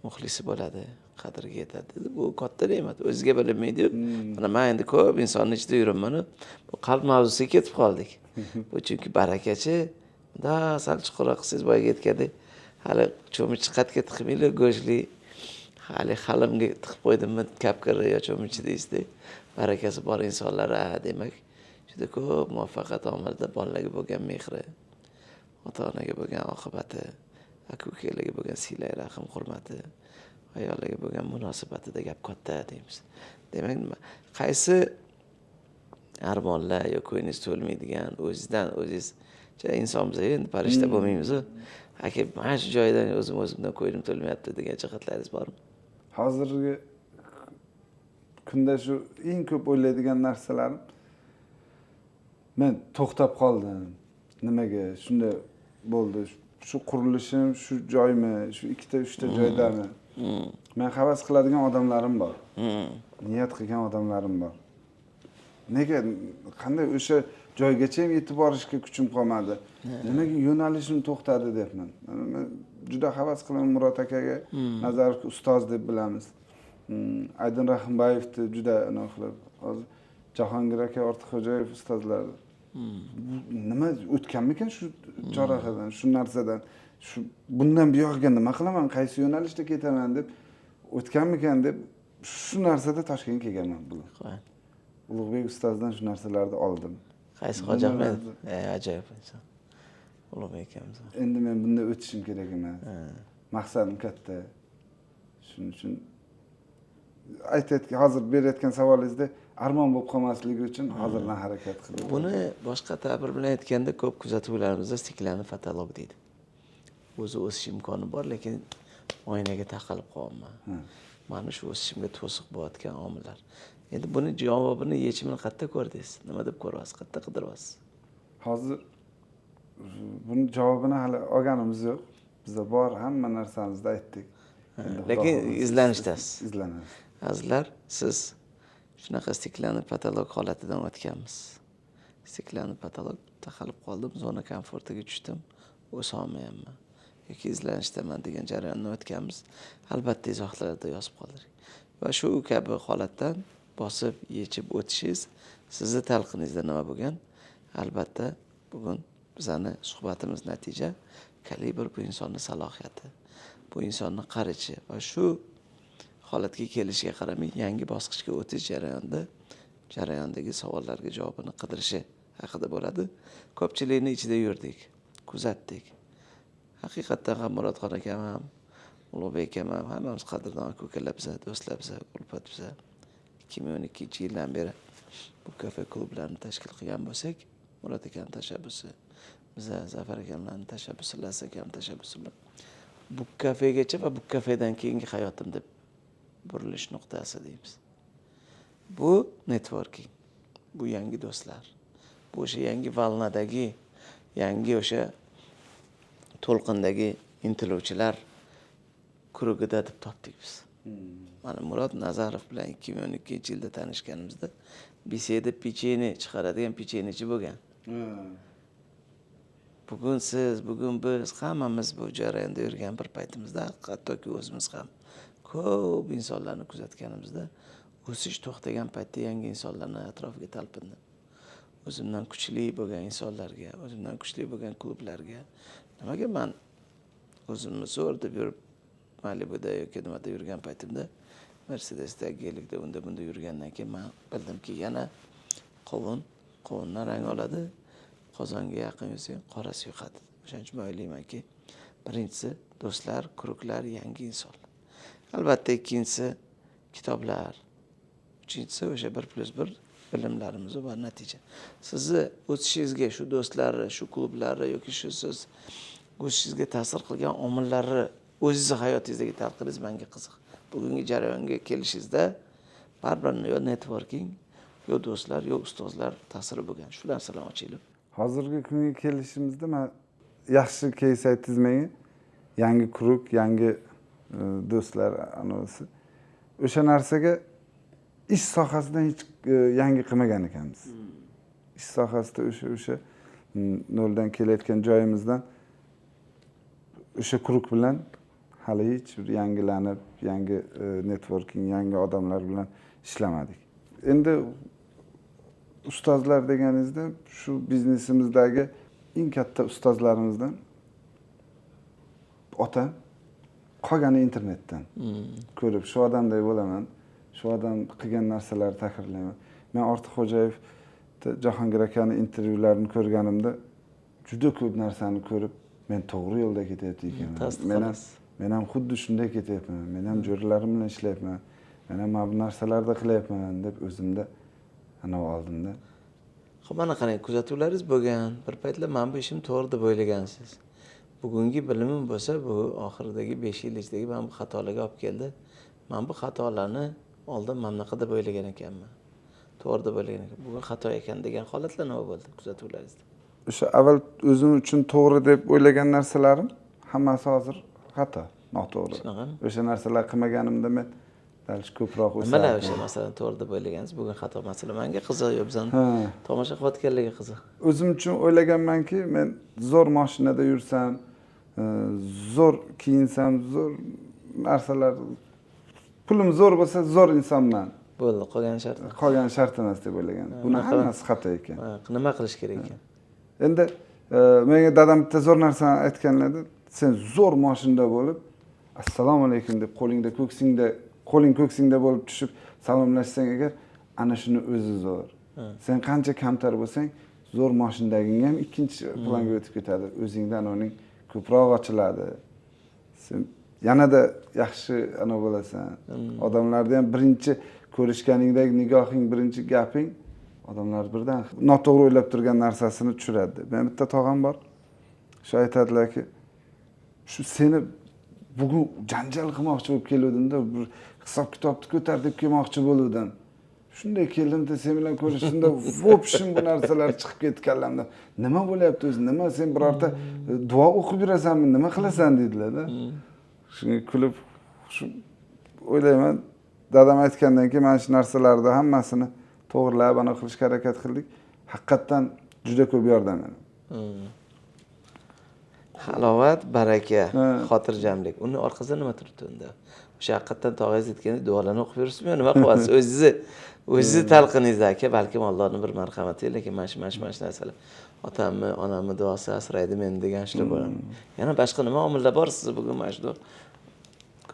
muxlisi bo'ladi, qadriga yetadi. Bu katta ne'mat, o'ziga bilinmaydi-yu. Mana men endi ko'p insonni ichida yuribman, bu qalb mavzusiga ketib qoldik. Bu chunki barakachi, da sal chuqurroq qilsangiz boyagi aytgandek, hali cho'michni qatga tiqmaylik, go'shtli hali halimga tiqib qo'ydimmi kapkirni yo cho'michni deysizda, barakasi bor insonlar, demak, juda ko'p muvaffaqiyat omilida bolalarga bo'lgan mehri, ota-onaga bo'lgan oqibati, aka-ukalarga bo'lgan siylay rahm hurmati, ayollarga bo'lgan munosabatida gap katta deymiz. Demak, nima, qaysi armonlar yo ko'nglingiz to'lmaydigan, o'zingizdan o'zingiz inson biz endi farishta bo'lmaymiz-ku. Aka, mana shu joydan o'zim o'zimdan ko'nglim to'lmayapti degan jihatlaringiz bormi? Hozirgi kunda shu eng ko'p o'ylaydigan narsalarim, men to'xtab qoldim. Nimaga shunday bo'ldi? Shu qurilishim, shu joymi, shu ikkita, uchta joydami? Men havas qiladigan odamlarim bor. Niyat qilgan odamlarim bor. Nega qanday o'sha joygacha ham yetib borishga kuchim qolmadi? Nimaga yo'nalishim to'xtadi deyapman. Men juda havas qilaman Murod akaga, Nazarov ustoz deb bilamiz. Aydin Rahimbayevni juda nima qilib, hozir Jahongir aka Ortiqxo'jayev ustozlar. Nima o'tganmikan shu chorrahadan, shu narsadan, shu bundan buyog'iga nima qilaman, qaysi yo'nalishda ketaman deb o'tganmikan deb shu narsada Toshkentga kelganman bugun. Ulug'bek ustozdan shu narsalarni oldim. Qaysi Hoji Ahmed? Ajoyib inson. Ulug'bek akamiz. Endi men bunday o'tishim kerak emas. Maqsadim katta. Shuning uchun aytayotgan, hozir berayotgan savolingizda armon bo'lib qolmasligi uchun hozirdan harakat qilaman. Buni boshqa ta'bir bilan aytganda ko'p kuzatuvlarimizda stiklanni patolog deydi. O'zi o'sish imkoni bor, lekin oynaga taqalib qolyapman. Mana shu o'sishimga to'siq bo'layotgan omillar. Endi buni javobini, yechimini qayerda ko'rdingiz? Nima deb ko'ryapsiz? Qayerda qidiryapsiz? Hozir buni javobini hali olganimiz yo'q. Bizda bor, hamma narsamizni aytdik. Lekin izlanishdasiz. Izlanamiz. Azizlar, siz shunaqa stiklanni patolog holatidan o'tganmiz. Stiklanni patolog taqalib qoldim, zona komfortiga tushdim, o'sa olmayapman yoki izlanishdaman degan jarayonni o'tganmiz. Albatta izohlarda yozib qoldiring. Va shu kabi holatdan bosib, yechib o'tishingiz sizni talqiningizda nima bo'lgan? Albatta bugun bizani suhbatimiz natija kalibr bu insonning salohiyati, bu insonning qarichi va shu holatga kelishiga qaramay yangi bosqichga o'tish jarayondagi savollarga javobini qidirishi haqida bo'ladi. Ko'pchilikni ichida yurdik, kuzatdik. Haqiqatdan ham Murodxon akam ham, Ulug'bek akam ham, hammamiz qadrdon aka-ukalar biza, do'stlar biza, ulfat biza. 2012-yildan beri bu kafe klublarini tashkil qilgan bo'lsak, Murod akamning tashabbusi, biza Zafar akamlarning tashabbusi, Laziz akamning tashabbusi bilan bu kafegacha va bu kafedan keyingi hayotim deb burilish nuqtasi deymiz. Bu networking, bu yangi do'stlar, bu o'sha yangi valnadagi, yangi o'sha to'lqindagi intiluvchilar kurugida deb topdik biz. Mana Murod Nazarov bilan 2012-yilda tanishganimizda Beseda pechene chiqaradigan pechenichi bo'lgan. Bugun siz, bugun biz hammamiz bu jarayonda yurgan bir paytimizda, hattoki o'zimiz ham ko'p insonlarni kuzatganimizda o'sish to'xtagan paytda yangi insonlarni atrofiga talpindim. O'zimdan kuchli bo'lgan insonlarga, o'zimdan kuchli bo'lgan klublarga, nimaga man o'zimni zo'r deb yurib Malibuda yoki nimada yurgan paytimda, Mercedesda, Gelikda, unda bunda yurgandan keyin man bildimki, yana qovun qovundan rang oladi, qozonga yaqin yursang, qorasi yuqadi. O'shaning uchun man o'ylaymanki, birinchisi do'stlar, круг lar, yangi insonlar, albatta ikkinchisi kitoblar, uchinchisi o'sha 1+1 bilimlarimiz va natija. Sizni o'sishingizga shu do'stlari, shu klublari yoki shu siz o'sishingizga ta'sir qilgan omillarni o'zingizni hayotingizdagi talqiningiz menga qiziq. Bugungi jarayonga kelishingizda baribir yo networking, yo do'stlar, yo ustozlar ta'siri bo'lgan. Shu narsalarni ochaylik. Hozirgi kunga kelishimizda man yaxshi кейс aytdingiz menga, yangi круг, yangi do'stlar, anavisi. O'sha narsaga ish sohasidan hech yangi qilmagan ekanmiz. Ish sohasida o'sha noldan kelayotgan joyimizdan o'sha круг bilan hali hech bir yangilanib, yangi networking, yangi odamlar bilan ishlamadik. Endi ustozlar deganingizda, shu biznesimizdagi eng katta ustozlarimizdan otam, qolgani internetdan ko'rib, shu odamday bo'laman, shu odam qilgan narsalarni takrorlayman. Man Ortiqxo'jayev, Jahongir akani intervyularini ko'rganimda juda ko'p narsani ko'rib, men to'g'ri yo'lda ketyapti ekanman, men ham Tasdiqlaysiz. Men ham xuddi shunday ketyapman, men ham jo'ralarim bilan ishlayapman, men ham mana bu narsalarni qilyapman deb o'zimda anavi oldimda. Ho'p, mana qarang, kuzatuvlaringiz bo'lgan. Bir paytlar mana bu ishim to'g'ri deb o'ylagansiz. Bugungi bilimim bo'lsa, bu oxiridagi 5 yil ichidagi mana bu xatolarga olib keldi. Mana bu xatolarni oldin mana bunaqa deb o'ylagan ekanman, to'g'ri deb o'ylagan ekan, bugun xato ekan degan holatlar nima bo'ldi kuzatuvlaringizda? O'sha avval o'zim uchun to'g'ri deb o'ylagan narsalarim hammasi hozir xato, noto'g'ri. Shunaqami? O'sha narsalar qilmaganimda men дальше ko'proq Nimalar o'sardim. o'sha, masalan, to'g'ri deb o'ylagansiz, bugun xato? Masalan, manga qiziq yo bizani tomosha qilayotganlarga qiziq. O'zim uchun o'ylaganmanki, men zo'r mashinada yursam, zo'r kiyinsam, zo'r narsalar, pulim zo'r bo'lsa, zo'r insonman. Bo'ldi, qolgani shart emas. Qolgani shart emas deb o'ylagan. Buni hammasi xato ekan. Ha, nima qilish kerak ekan? Endi menga dadam bitta zo'r narsani aytganlarda: sen zo'r moshinada bo'lib, assalomu alaykum deb qo'lingda ko'ksingda, qo'ling ko'ksingda bo'lib tushib salomlashsang agar, ana shuni o'zi zo'r. Sen qancha kamtar bo'lsang, zo'r moshinadaging ham ikkinchi planga o'tib ketadi, o'zingda anavining ko'proq ochiladi, sen yanada yaxshi anavi bo'lasan. Odamlarni ham birinchi ko'rishganingdagi nigohing, birinchi gaping odamlar birdan noto'g'ri o'ylab turgan narsasini tushiradi. Meni bitta tog'am bor, shu aytadilarki, shu seni bugun janjal qilmoqchi bo'lib keluvdimda, bir hisob kitobni ko'tar deb kelmoqchi bo'luvdim. Shunday keldimda, sen bilan ko'rishdimda, в общем, bu narsalar chiqib ketdi kallamdan. Nima bo'lyapti o'zi, nima, sen birorta duo o'qib yurasanmi, nima qilasan, deydilarda. Shunga kulib, shu o'ylayman, dadam aytgandan keyin mana shu narsalarni hammasini to'g'irlab, anaqa qilishga harakat qildik. Haqiqatdan juda ko'p yordam berdi. Halovat, baraka, xotirjamlik. Uni orqasida nima turibdi unda? O'sha haqiqatdan tog'angiz aytgandek duolarni o'qib yuribsizmi, nima qilyapsiz? O'zingizni talqiningizda, aka, balkim Allohni bir marhamati, lekin mana shu narsalar, otamni, onamni duosi asraydi meni degan shular bo'ladi. Yana boshqa nima omillar bor sizni bugun mana shu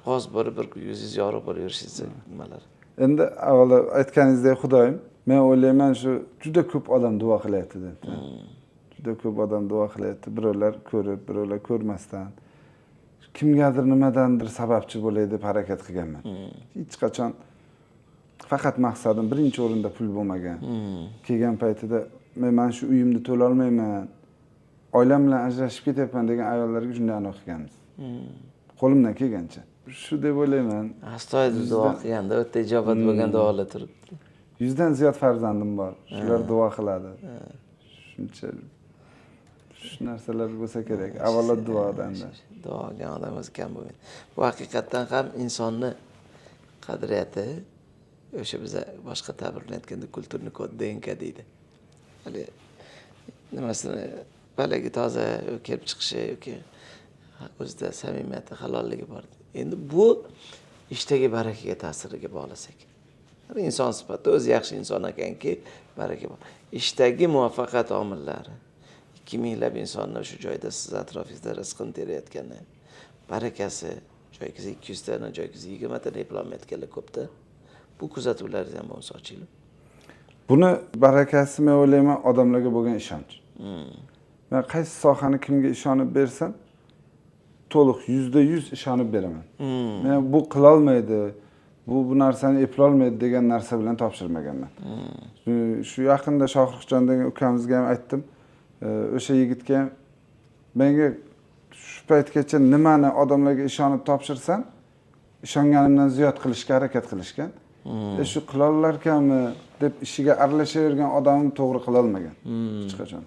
g'oz bo'lib, bir yuzingiz yorug' bo'lib yurishingizni nimalar? Endi avvalo aytganingizdek, Xudoyim, men o'ylayman, shu juda ko'p odam duo qilyapti deb. Juda ko'p odam duo qilyapti, birovlar ko'rib, birovlar ko'rmasdan, kimgadir nimadandir sababchi bo'lay deb harakat qilganman. Hech qachon faqat maqsadim birinchi o'rinda pul bo'lmagan. Kelgan paytida men mana shu uyimni to'lolmayman, oilam bilan ajrashib ketyapman degan ayollarga shunday anaqa qilganmiz, qo'limdan kelgancha. Shu deb o'ylayman. Astoydil duo qilganda o'ta ijobat bo'lgan duolar turibdi. 100dan ziyod farzandim bor, shular duo qiladi. Shuncha shu narsalar bo'lsa kerak, avvalo duodan. Duo olgan odam o'zi kam bo'lmaydi. Bu haqiqatdan ham insonni qadriyati, o'sha biza boshqa ta'bir bilan aytganda культурный код ДНК deydi. Hali nimasini palagi toza kelib chiqishi yoki o'zida samimiyati, halolligi bor. Endi bu ishdagi barakaga ta'siriga bog'lasak. Inson sifatida o'zi yaxshi inson ekanki, baraka bor. Ishdagi muvaffaqiyat omillari, 2 minglab insonni shu joyda siz atrofingizda rizqini terayotgani, barakasi, joy kelsa 200 tani, joy kelsa 20 tani eplolmayotganlar ko'pda. Bu kuzatuvlaringiz ham bo'lsa ochinglar. Buni barakasi, men o'ylayman, odamlarga bo'lgan ishonch. Men qaysi sohani kimga ishonib bersam, to'liq 100% ishonib beraman. Men bu qilolmaydi, bu narsani eplolmaydi degan narsa bilan topshirmaganman. Shu yaqinda Shohruxjon degan ukamizga ham aytdim. O'sha yigitga ham, menga shu paytgacha nimani odamlarga ishonib topshirsam, ishonganimdan ziyod qilishga harakat qilishgan. Shu qilolarkanmi deb ishiga aralashavergan odamim to'g'ri qilolmagan hech qachon.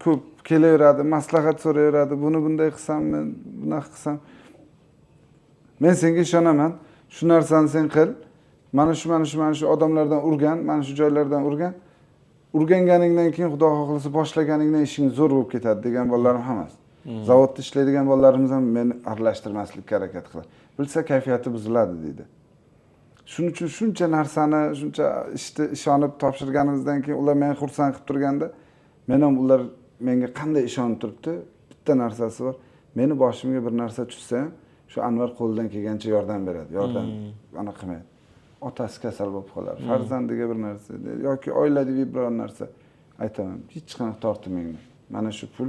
Ko'p kelaveradi, maslahat so'rayveradi, buni bunday qilsammi, bunaqa qilsam. Men senga ishonaman, shu narsani sen qil, mana shu, mana shu, mana shu odamlardan urgan, mana shu joylardan urgan. Urganganingdan keyin Xudo xohlasa boshlaganingdan ishing zo'r bo'lib ketadi degan bolalarim hammasi. Zavodda ishlaydigan bolalarimiz ham meni aralashtirmaslikka harakat qiladi. Bilsa kayfiyati buziladi deydi. Shuning uchun shuncha narsani, shuncha ishni ishonib topshirganimizdan keyin ular meni xursand qilib turganda, men ham ular menga qanday ishonib turibdi, bitta narsasi bor. Meni boshimga bir narsa tushsa ham, shu Anvar qo'lidan kelgancha yordam beradi, yordam ana qilmaydi. Otasi kasal bo'lib qolar, farzandiga bir narsa yoki oilaviy biror narsa aytaman, hech qanaqa tortinmanglar. Mana shu pul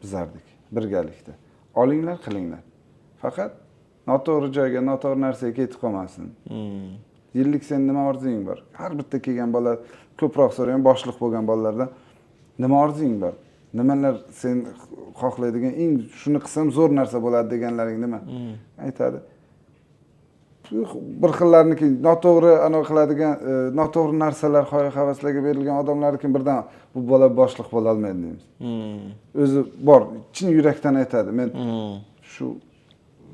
bizardik birgalikda. Olinglar, qilinglar. Faqat noto'g'ri joyga, noto'g'ri narsaga ketib qolmasin. Yillik sen nima orzuying bor? Har bitta kelgan bola ko'proq so'rayman, boshliq bo'lgan bolalardan nima orzuying bor? Nimalar sen xohlaydigan, eng shuni qilsam zo'r narsa bo'ladi deganlaring nima? Aytadi. Bir xillarniki noto'g'ri anaqa qiladigan, noto'g'ri narsalar, hoy havaslarga berilgan odamlarniki birdan bu bola boshliq bo'la olmaydi deymiz. O'zi bor, chin yurakdan aytadi. Men shu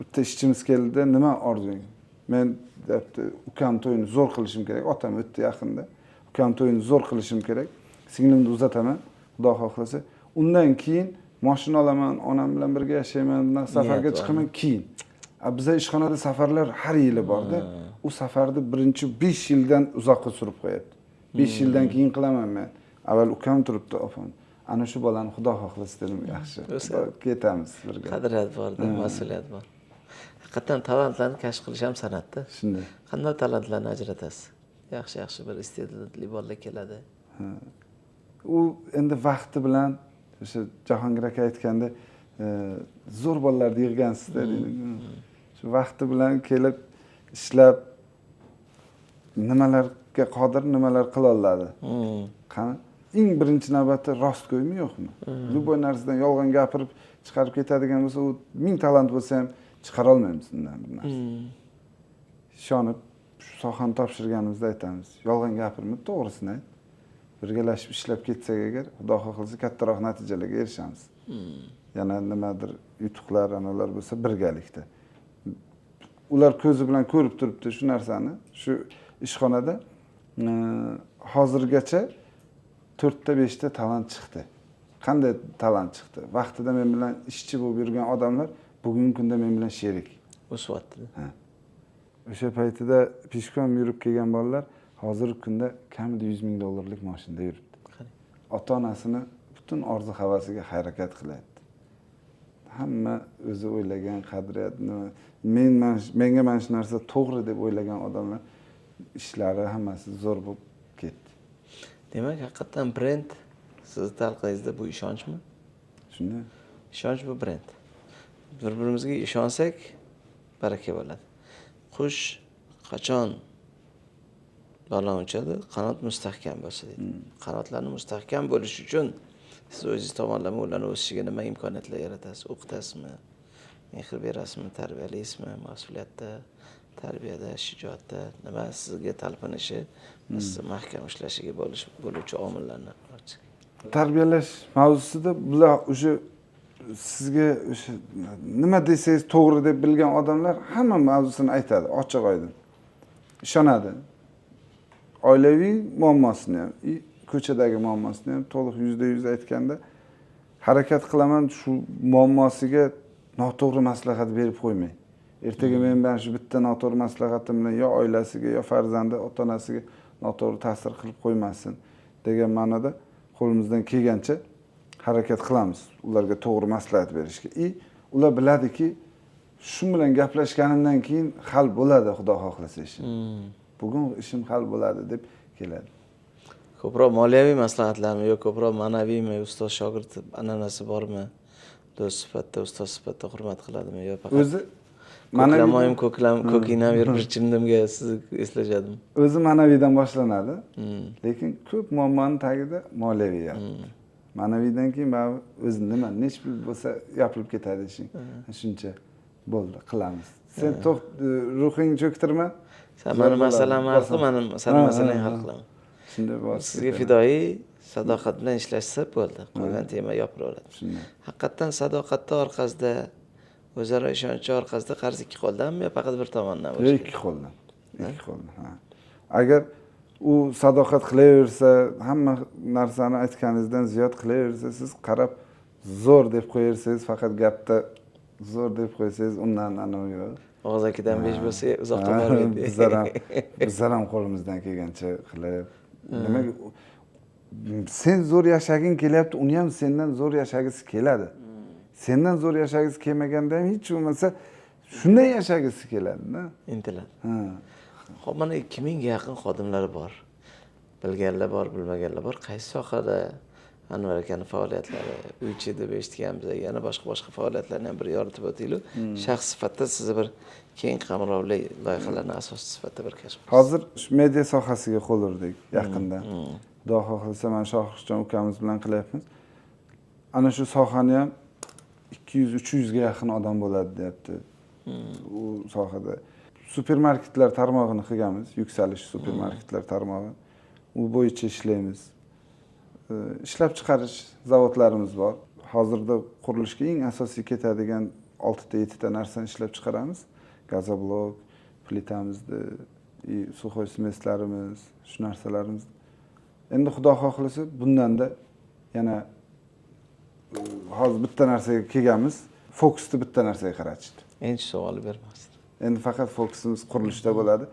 bitta ishchimiz keldi, nima orzuying? Men deyapti, ukam to'yini zo'r qilishim kerak, otam o'tdi yaqinda. Ukam to'yini zo'r qilishim kerak. Singlimni uzataman, Xudo xohlasa. Undan keyin mashina olaman, onam bilan birga yashayman, bundan safarga chiqaman keyin. Biza ishxonada safarlar har yili borda. U safarni birinchi 5 yildan uzoqqa surib qo'yapti. 5 yildan keyin qilaman men. Avval ukam turibdi, opam. Ana shu bolani Xudo xohlasa dedim, yaxshi. Ketamiz birga. Qadriyat borda, mas'uliyat bor. Haqiqatan talantlarni kashf qilish ham san'atda. Shunday. Qanday talantlarni ajratasiz? Yaxshi-yaxshi bir iste'dodli bolalar keladi. U endi vaqti bilan o'sha Jahongir aka aytganda, zo'r bolalarni yig'gansiz-da deydi. Shu vaqti bilan kelib ishlab nimalarga qodir, nimalar qila oladi. Qani? Eng birinchi navbatda rostgo'ymi yo'qmi? Любой narsadan yolg'on gapirib chiqarib ketadigan bo'lsa, u ming talant bo'lsa ham chiqara olmaymiz undan bir narsa. Ishonib shu sohani topshirganimizda aytamiz, yolg'on gapirma, to'g'risini ayt. Birgalashib ishlab ketsak agar, Xudo xohlasa kattaroq natijalarga erishamiz. Yana nimadir yutuqlar, analar bo'lsa birgalikda. Ular ko'zi bilan ko'rib turibdi shu narsani, shu ishxonada hozirgacha 4 ta 5 ta talant chiqdi. Qanday talant chiqdi? Vaqtida men bilan ishchi bo'lib yurgan odamlar bugungi kunda men bilan sherik. O'syapti. Ha. O'sha paytida peshkom yurib kelgan bolalar hozirgi kunda kamida $100 ming mashinada yuribdi. Ota-onasini butun orzu havasiga harakat qilyapti. Hamma o'zi o'ylagan qadriyat, men menga mana shu narsa to'g'ri deb o'ylagan odamlar ishlari hammasi zo'r bo'lib ketdi. Demak, haqiqatan brend sizni talqiningizda bu ishonchmi? Shunday. Ishonch bu brend. Bir-birimizga ishonsak baraka bo'ladi. Qush qachon baland uchadi? Qanot mustahkam bo'lsa deydi. Qanotlarni mustahkam bo'lishi uchun siz o'zingiz tomonlama ularni o'sishiga nima imkoniyatlar yaratasiz? O'qitasizmi? Mehr berasizmi? Tarbiyalaysizmi? Mas'uliyatda, tarbiyada, shijoatda nima sizga talpinishi, sizni mahkam ushlashiga bo'luvchi omillarni oching. Tarbiyalash mavzusida bular o'sha sizga o'sha nima desangiz to'g'ri deb bilgan odamlar hamma mavzusini aytadi, ochiq oydin. Ishonadi. Oilaviy muammosini ham, ko'chadagi muammosini ham to'liq 100% aytganda harakat qilaman shu muammosiga noto'g'ri maslahat berib qo'ymay. Ertaga men mana shu bitta noto'g'ri maslahatim bilan yo oilasiga, yo farzandi, ota onasiga noto'g'ri ta'sir qilib qo'ymasin degan ma'noda qo'limizdan kelgancha harakat qilamiz ularga to'g'ri maslahat berishga. И ular biladiki, shu bilan gaplashganimdan keyin hal bo'ladi, xudo xohlasa ishim. Bugun ishim hal bo'ladi deb keladi. Ko'proq moliyaviy maslahatlarmi yo ko'proq ma'naviymi? Ustoz shogird an'anasi bormi? Do'st sifatida, ustoz sifatida hurmat qiladimi yo faqat o'zi ko'klamoyim ko'klam ko'kinam yer bir chimdimga sizni eslashadimi? O'zi ma'naviydan boshlanadi, lekin ko'p muammoni tagida moliyaviy yotibdi. Ma'naviydan keyin baribir o'zi nima, nechi pul bo'lsa yopilib ketadi ishing. Shuncha bo'ldi, qilamiz. Sen ruhingni cho'ktirma. Sen mani masalamni hal qil, mani sani masalangni hal qilaman. Shunday bosib Sizga ketadi. Fidoyi sadoqat bilan ishlashsa bo'ldi, qolgan tema yopilaveradi. Shunday. Haqiqatdan sadoqatni orqasida, o'zaro ishonchi orqasida qarz ikki qo'ldanmi yo faqat bir tomondan Yo'q, bo'lishi ikki qo'ldan. Ikki qo'ldan, ha. Agar u sadoqat qilaversa, hamma narsani aytganingizdan ziyod qilaversa, siz qarab zo'r deb qo'yaversangiz, faqat gapda zo'r deb qo'ysangiz, undan anavi yo'q. Og'zakidan besh bo'lsa uzoqqa Ha, bormaydi. Bizlar ham qo'limizdan kelgancha qilib, nimaga sen zo'r yashaging kelyapti, uni ham sendan zo'r yashagisi keladi. Sendan zo'r yashagisi kelmaganda ham hech bo'lmasa shunday yashagisi keladi-da. Intiladi. Ha. Ho'p, mana 2000 ga yaqin xodimlari bor, bilganlar bor, bilmaganlar bor. Qaysi sohada Anvar akani faoliyatlari? Uychi deb eshitganmiz, yana boshqa boshqa faoliyatlarni ham bir yoritib o'tinglar. Shaxs sifatida sizni bir keng qamrovli loyihalarni asoschisi sifatida bir kashf qilasiz. Hozir shu media sohasiga qo'l urdik yaqinda. Xudo xohlasa, mana Shohruxjon ukamiz bilan qilyapmiz. Ana shu sohani ham 200-300 ga yaqin odam bo'ladi deyapti. U sohada supermarketlar tarmog'ini qilganmiz, Yuksalish supermarketlar tarmog'i. U bo'yicha ishlaymiz. Ishlab chiqarish zavodlarimiz bor. Hozirda qurilishga eng asosiy ketadigan oltita, yettita narsani ishlab chiqaramiz. Gazoblok, plitamizni, и сухой смесь larimiz, shu narsalarimiz. Endi xudo xohlasa, bundanda yana hozir bitta narsaga kelganmiz. Fokusni bitta narsaga qaratishdi. Endi shu savolni bermasdi. Endi faqat fokusimiz qurilishda bo'ladi.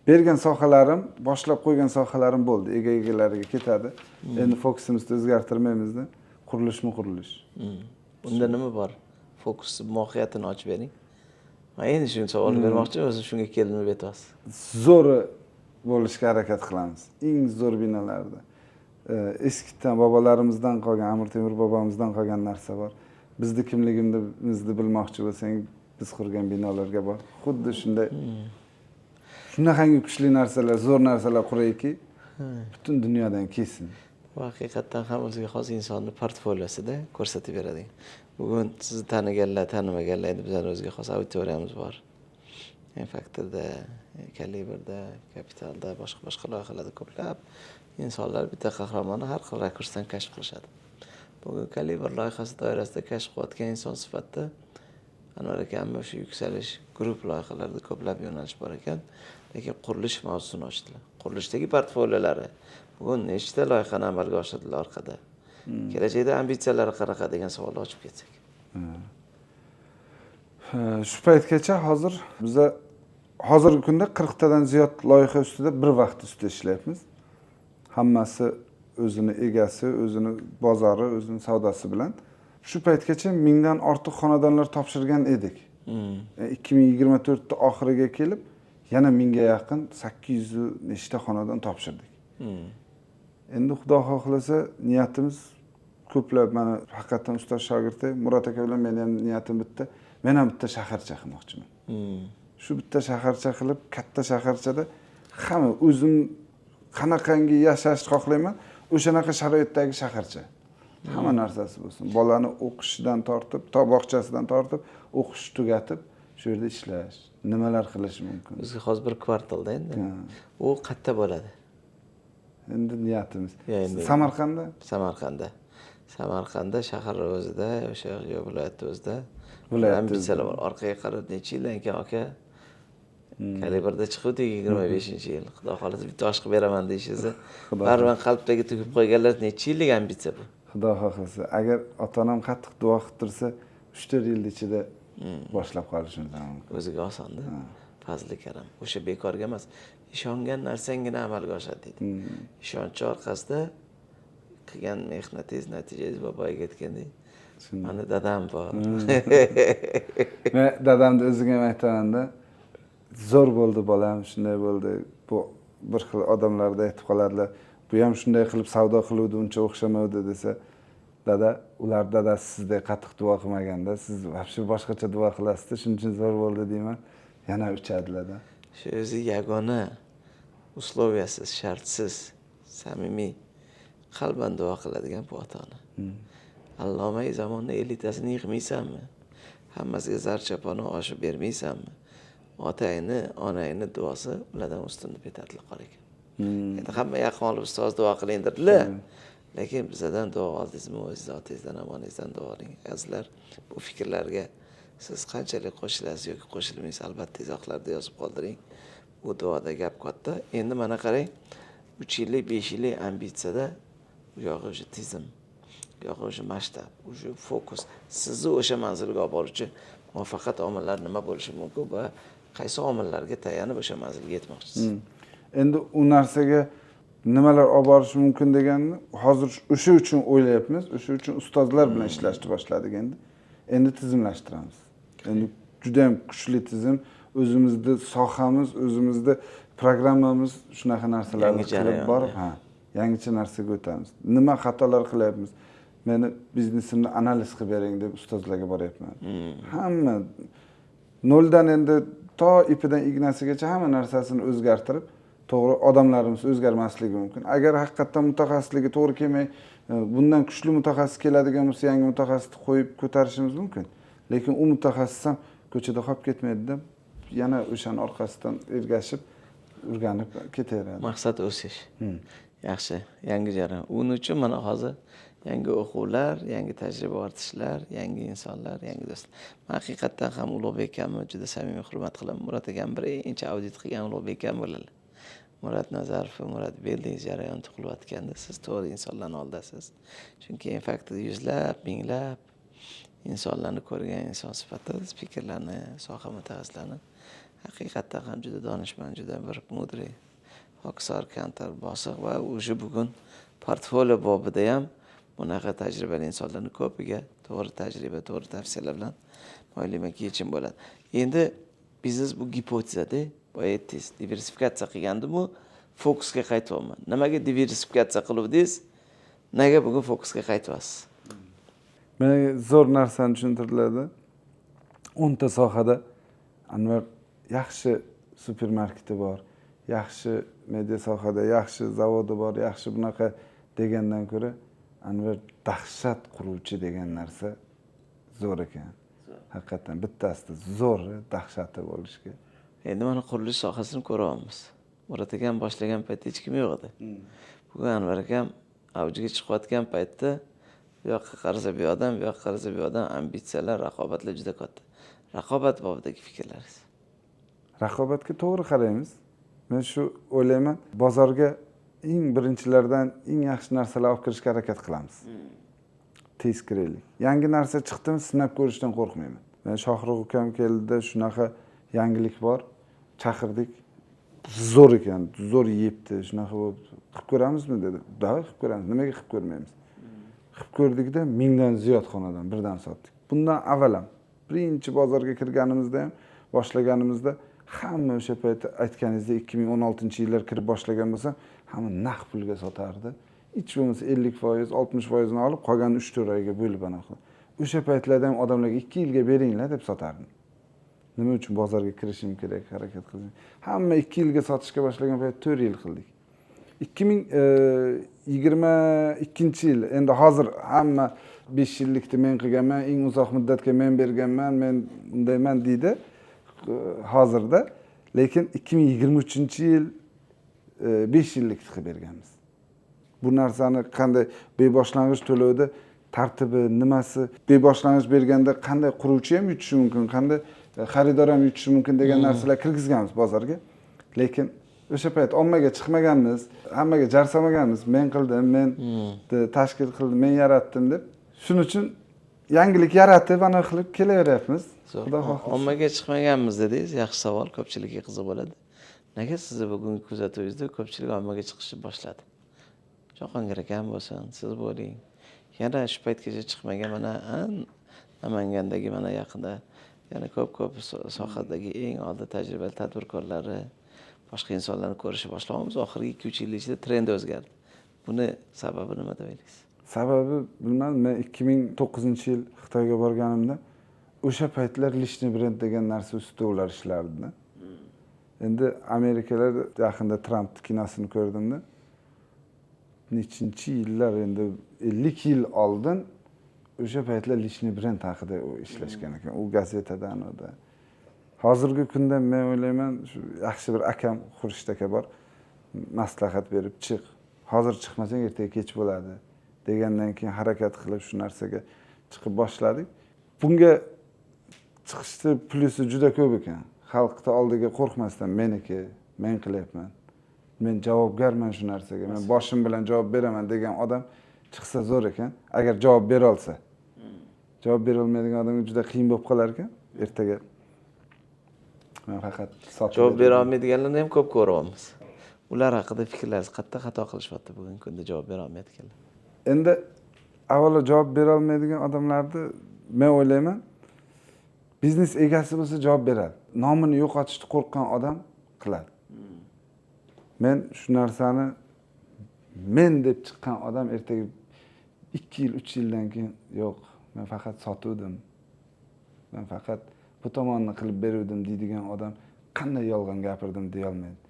Bergan sohalarim, boshlab qo'ygan sohalarim bo'ldi, ega egalariga ketadi. Endi fokusimizni o'zgartirmaymizda. Qurilishmi, qurilish. Unda nima bor? Fokus mohiyatini ochib bering. Man endi shu savolni bermoqchi, o'zi shunga keldim deb aytyapsiz. Zo'ri bo'lishga harakat qilamiz, eng zo'r binolarda. Eskidan bobolarimizdan qolgan, Amir Temur bobomizdan qolgan narsa bor. Bizni kimligimizni bilmoqchi bo'lsang, biz qurgan binolarga bor. Xuddi shunday, shunaqangi kuchli narsalar, zo'r narsalar qurayki, butun dunyodan kelsin. Bu haqiqatdan ham o'ziga xos insonni portfoliosida ko'rsatib beradigan. Bugun sizni taniganlar, tanimaganlar, endi bizani o'ziga xos auditoriyamiz bor. Faktorda, Kalibrda, Kapitalda, boshqa boshqa loyihalarda ko'plab insonlar bitta qahramonni har xil rakursdan kashf qilishadi. Bugun Kalibr loyihasi doirasida kashf qilayotgan inson sifatida Anvar akamni o'sha Yuksalish Group loyihalarida ko'plab yo'nalish bor ekan, lekin qurilish mavzusini ochdilar. Qurilishdagi portfoliolari, bugun nechta loyihani amalga oshirdilar orqada, kelajakda ambitsiyalari qanaqa degan savolni ochib ketsak. Shu paytgacha hozir biza hozirgi kunda 40 tadan ziyod loyiha ustida bir vaqt ustida ishlayapmiz. Hammasi o'zini egasi, o'zini bozori, o'zini savdosi bilan. Shu paytgacha 1000 dan ortiq xonadonlar topshirgan edik. 2024da oxiriga kelib yana 1000 ga yaqin, 800 nechta xonadon topshirdik. Endi xudo xohlasa, niyatimiz ko'plab, mana haqiqatdan ustoz shogird Murod aka bilan meni ham niyatim bitta. Men ham bitta shaharcha qilmoqchiman. Shu bitta shaharcha qilib, katta shaharchada hamma o'zim qanaqangi yashashni xohlayman, o'shanaqa sharoitdagi shaharcha, hamma narsasi bo'lsin. Bolani o'qishidan tortib to bog'chasidan tortib, o'qish tugatib shu yerda ishlash, nimalar qilish mumkin. Bizga hozir bir kvartalda endi Ha. u qayerda bo'ladi? Endi niyatimiz Ya, endi- Samarqandda. Samarqandda shahar o'zida o'sha yo viloyatni o'zida? Viloyatni. Ambitsiyalar bor, orqaga qarab necha yildan keyin, aka, Kalibrda chiquvdik 25-yil, xudo xohlasa bitta osh qilib beraman deyishingizni Xudo baribir qalbdagi tugib qo'yganlar, necha yillik ambitsiya bu? Xudo xohlasa, agar ota onam qattiq duo qilib tursa, 3-4 yilni ichida. Boshlab qolishimiz ham mumkin. O'ziga osonda, fazli karam. O'sha bekorga emas, ishongan narsanggina amalga oshadi deydi. Ishonchi orqasida qilgan mehnatingiz, natijangiz va boyagi aytgandek, mani dadam bor. Men dadamni o'ziga ham aytamanda, zo'r bo'ldi bolam, shunday bo'ldi. Bu bir xil odamlarda aytib qoladilar, bu ham shunday qilib savdo qiluvdi, uncha o'xshamavdi desa, dada, ular dadasi sizdek qattiq duo qilmaganda, siz вообще boshqacha duo qilasizda, shuning uchun zo'r bo'ldi deyman. Yana uchadilarda. Shu o'zi yagona условия siz, shartsiz, samimiy, qalban duo qiladigan bu ota ona. Allomai zamonni elitasini yig'maysanmi, hammasiga zar choponi oshib bermaysanmi, otangni, onangni duosi ulardan ustun deb aytadilar qor ekan. Endi hamma yaqin olib ustoz duo qiling dedilar, lekin bizadan duo oldingizmi, o'zingizni otangizdan ham, onangizdan duo oling, azizlar. Bu fikrlarga siz qanchalik qo'shilasiz yoki qo'shilmaysiz, albatta izohlarda yozib qoldiring. Bu duoda gap katta. Endi mana qarang, 3 yillik, 5 yillik ambitsiyada u yog'i o'sha tizim, bu yog'i o'sha masshtab, o'sha fokus, sizni o'sha manzilga olib boruvchi muvaffaqiyat omillari nima bo'lishi mumkin va qaysi omillarga tayanib o'sha manzilga yetmoqchisiz? Endi u narsaga nimalar olib borishi mumkin deganni hozir o'sha uchun o'ylayapmiz. O'sha uchun ustozlar bilan ishlashni boshladik endi. Endi tizimlashtiramiz. Endi juda ham kuchli tizim, o'zimizni sohamiz, o'zimizni programmamiz, shunaqa narsalarni Yangi qilib jarayon, borib, ha, yangicha narsaga o'tamiz. Nima xatolar qilyapmiz, meni biznesimni analiz qilib bering deb ustozlarga boryapman. Hamma noldan endi to ipidan ignasigacha hamma narsasini o'zgartirib, to'g'ri, odamlarimiz o'zgarmasligi mumkin. Agar haqiqatdan mutaxassisligi to'g'ri kelmay, bundan kuchli mutaxassis keladigan bo'lsa, yangi mutaxassisni qo'yib ko'tarishimiz mumkin. Lekin u mutaxassis ham ko'chada qolib ketmaydida, yana o'shani orqasidan ergashib, o'rganib ketaveradi. Maqsad o'sish. Yaxshi, yangi jarayon. Uning uchun mana hozir yangi o'quvlar, yangi tajriba ortishlar, yangi insonlar, yangi do'stlar. Man haqiqatdan ham Ulug'bek akamni juda samimiy hurmat qilaman. Murod akam birinchi audit qilgan Ulug'bek akam bo'ladilar. Murod Nazarov va Murod Buildings jarayoni tug'ilayotganda siz to'g'ri insonlarni oldasiz. Chunki fakt yuzlab, minglab insonlarni ko'rgan inson sifatida spikerlarni, soha mutaxassislarini haqiqatdan ham juda donishmand, juda bir мудрый, xokisor, kamtar, bosiq va o'sha bugun portfolio bobida ham bunaqa tajribali insonlarni ko'piga to'g'ri tajriba, to'g'ri tavsiyalar bilan o'ylaymanki, yechim bo'ladi. Endi biznes bu gipotezada, boya aytdingiz, diversifikatsiya qilgandimu, fokusga qaytyapman. Nimaga diversifikatsiya qiluvdingiz? Nega bugun fokusga qaytyapsiz? Menga zo'r narsani tushuntirdilarda. 10 ta sohada Anvar yaxshi supermarketi bor, yaxshi media sohada yaxshi zavodi bor, yaxshi bunaqa degandan ko'ra, Anvar dahshat quruvchi degan narsa zo'r ekan. Haqiqatdan bittasida zo'r dahshati bo'lishi. Endi mana qurilish sohasini ko'ryapmiz. Murod akam boshlagan paytda hech kim yo'q edi. Bugun Anvar akam avjiga chiqayotgan paytda bu yoqqa qarasa bu yoqdan, bu yoqqa qarasa bu yoqdan ambitsiyalar, raqobatlar juda katta. Raqobat bobidagi fikrlaringiz? Raqobatga to'g'ri qaraymiz. Men shu o'ylayman, bozorga eng birinchilardan eng yaxshi narsalar olib kirishga harakat qilamiz. Tez kiraylik. Yangi narsa chiqdimi, sinab ko'rishdan qo'rqmayman. Men Shohrux ukam keldida, shunaqa yangilik bor, chaqirdik, zo'r ekan, zo'r yebdi, shunaqa bo'lib, qilib ko'ramizmi dedi. Давай, qilib ko'ramiz, nimaga qilib ko'rmaymiz? Qilib ko'rdikda, 1000dan ziyod xonadon birdan sotdik. Bundan avval ham birinchi bozorga kirganimizda ham, boshlaganimizda hamma o'sha payt aytganingizdek 2016-yillar kirib boshlagan bo'lsam, hamma naq pulga sotardi. Hech bo'lmasa 50%, 60%ini olib, qolganini 3-4 oyga bo'lib anaqa. O'sha paytlarda ham odamlarga 2 yilga beringlar deb sotardim. Nima uchun bozorga kirishim kerak, harakat qilishim? Hamma 2 yilga sotishga boshlagan payt 4 yil qildik. 2022-yil, endi hozir hamma 5 yillikni men qilganman, eng uzoq muddatga men berganman, men undayman deydi hozirda. Lekin 2023-yil 5 yillikni qilib berganmiz. Bu narsani qanday beboshlang'ich to'lovda tartibi nimasi, beboshlang'ich berganda qanday quruvchi ham yutishi mumkin, qanday xaridor ham yutishi mumkin degan narsalar kirgizganmiz bozorga. Lekin o'sha payt ommaga chiqmaganmiz, hammaga jar solmaganmiz, men qildim, men tashkil qildim, men yaratdim deb. Shuning uchun Yangilik yaratib, ana qilib kelaveryapmiz. Xudo xohlasa. Ommaga chiqmaganmiz dedingiz, yaxshi savol, ko'pchilikka qiziq bo'ladi. Nega sizni bugungi kuzatuvingizda ko'pchilik ommaga chiqishni boshladi? Jahongir akam bo'lsin, siz bo'ling. Yana shu paytgacha chiqmagan mana Namangandagi mana yaqinda yana ko'p-ko'p sohadagi eng oldi tajribali tadbirkorlari, boshqa insonlarni ko'rishni boshlayapmiz. Oxirgi 2-3 yil ichida trend o'zgardi. Buni sababi nima deb o'ylaysiz? Sababi bilmadim, men 2009-yil Xitoyga borganimda o'sha paytlar личный brend degan narsa ustida ular ishlardida. Endi Amerikalar yaqinda Tramp kinosini ko'rdimda. Nechinchi yillar, endi 50 yil oldin o'sha paytlar личный brend haqida ishlashgan ekan. U gazetadan edi. Hozirgi kunda men o'ylayman, shu yaxshi bir akam Xurshid aka bor, maslahat berib chiq. Hozir chiqmasang ertaga kech bo'ladi degandan keyin harakat qilib shu narsaga chiqib boshladik. Bunga chiqishni plyusi juda ko'p ekan. Xalqni oldiga qo'rqmasdan meniki, men qilyapman. Men javobgarman shu narsaga. Men boshim bilan javob beraman degan odam chiqsa zo'r ekan. Agar javob bera olsa. Javob bera olmaydigan odamga juda qiyin bo'lib qolar ekan. Ertaga men faqat sotib javob bera olmaydiganlarni ham ko'p ko'ryapmiz. Ular haqida fikrlaringiz qattiq xato qilishyapti bugungi kunda javob bera olmayotganlar. Endi avvalo javob bera olmaydigan odamlarni men o'ylayman, biznes egasi bo'lsa javob beradi. Nomini yo'qotishni qo'rqqan odam qiladi. Men shu narsani men deb chiqqan odam ertaga 2 yil, 3 yildan keyin yo'q, men faqat sotuvdim. Men faqat bu tomonni qilib beruvdim deydigan odam qanday yolg'on gapirdim deya olmaydi.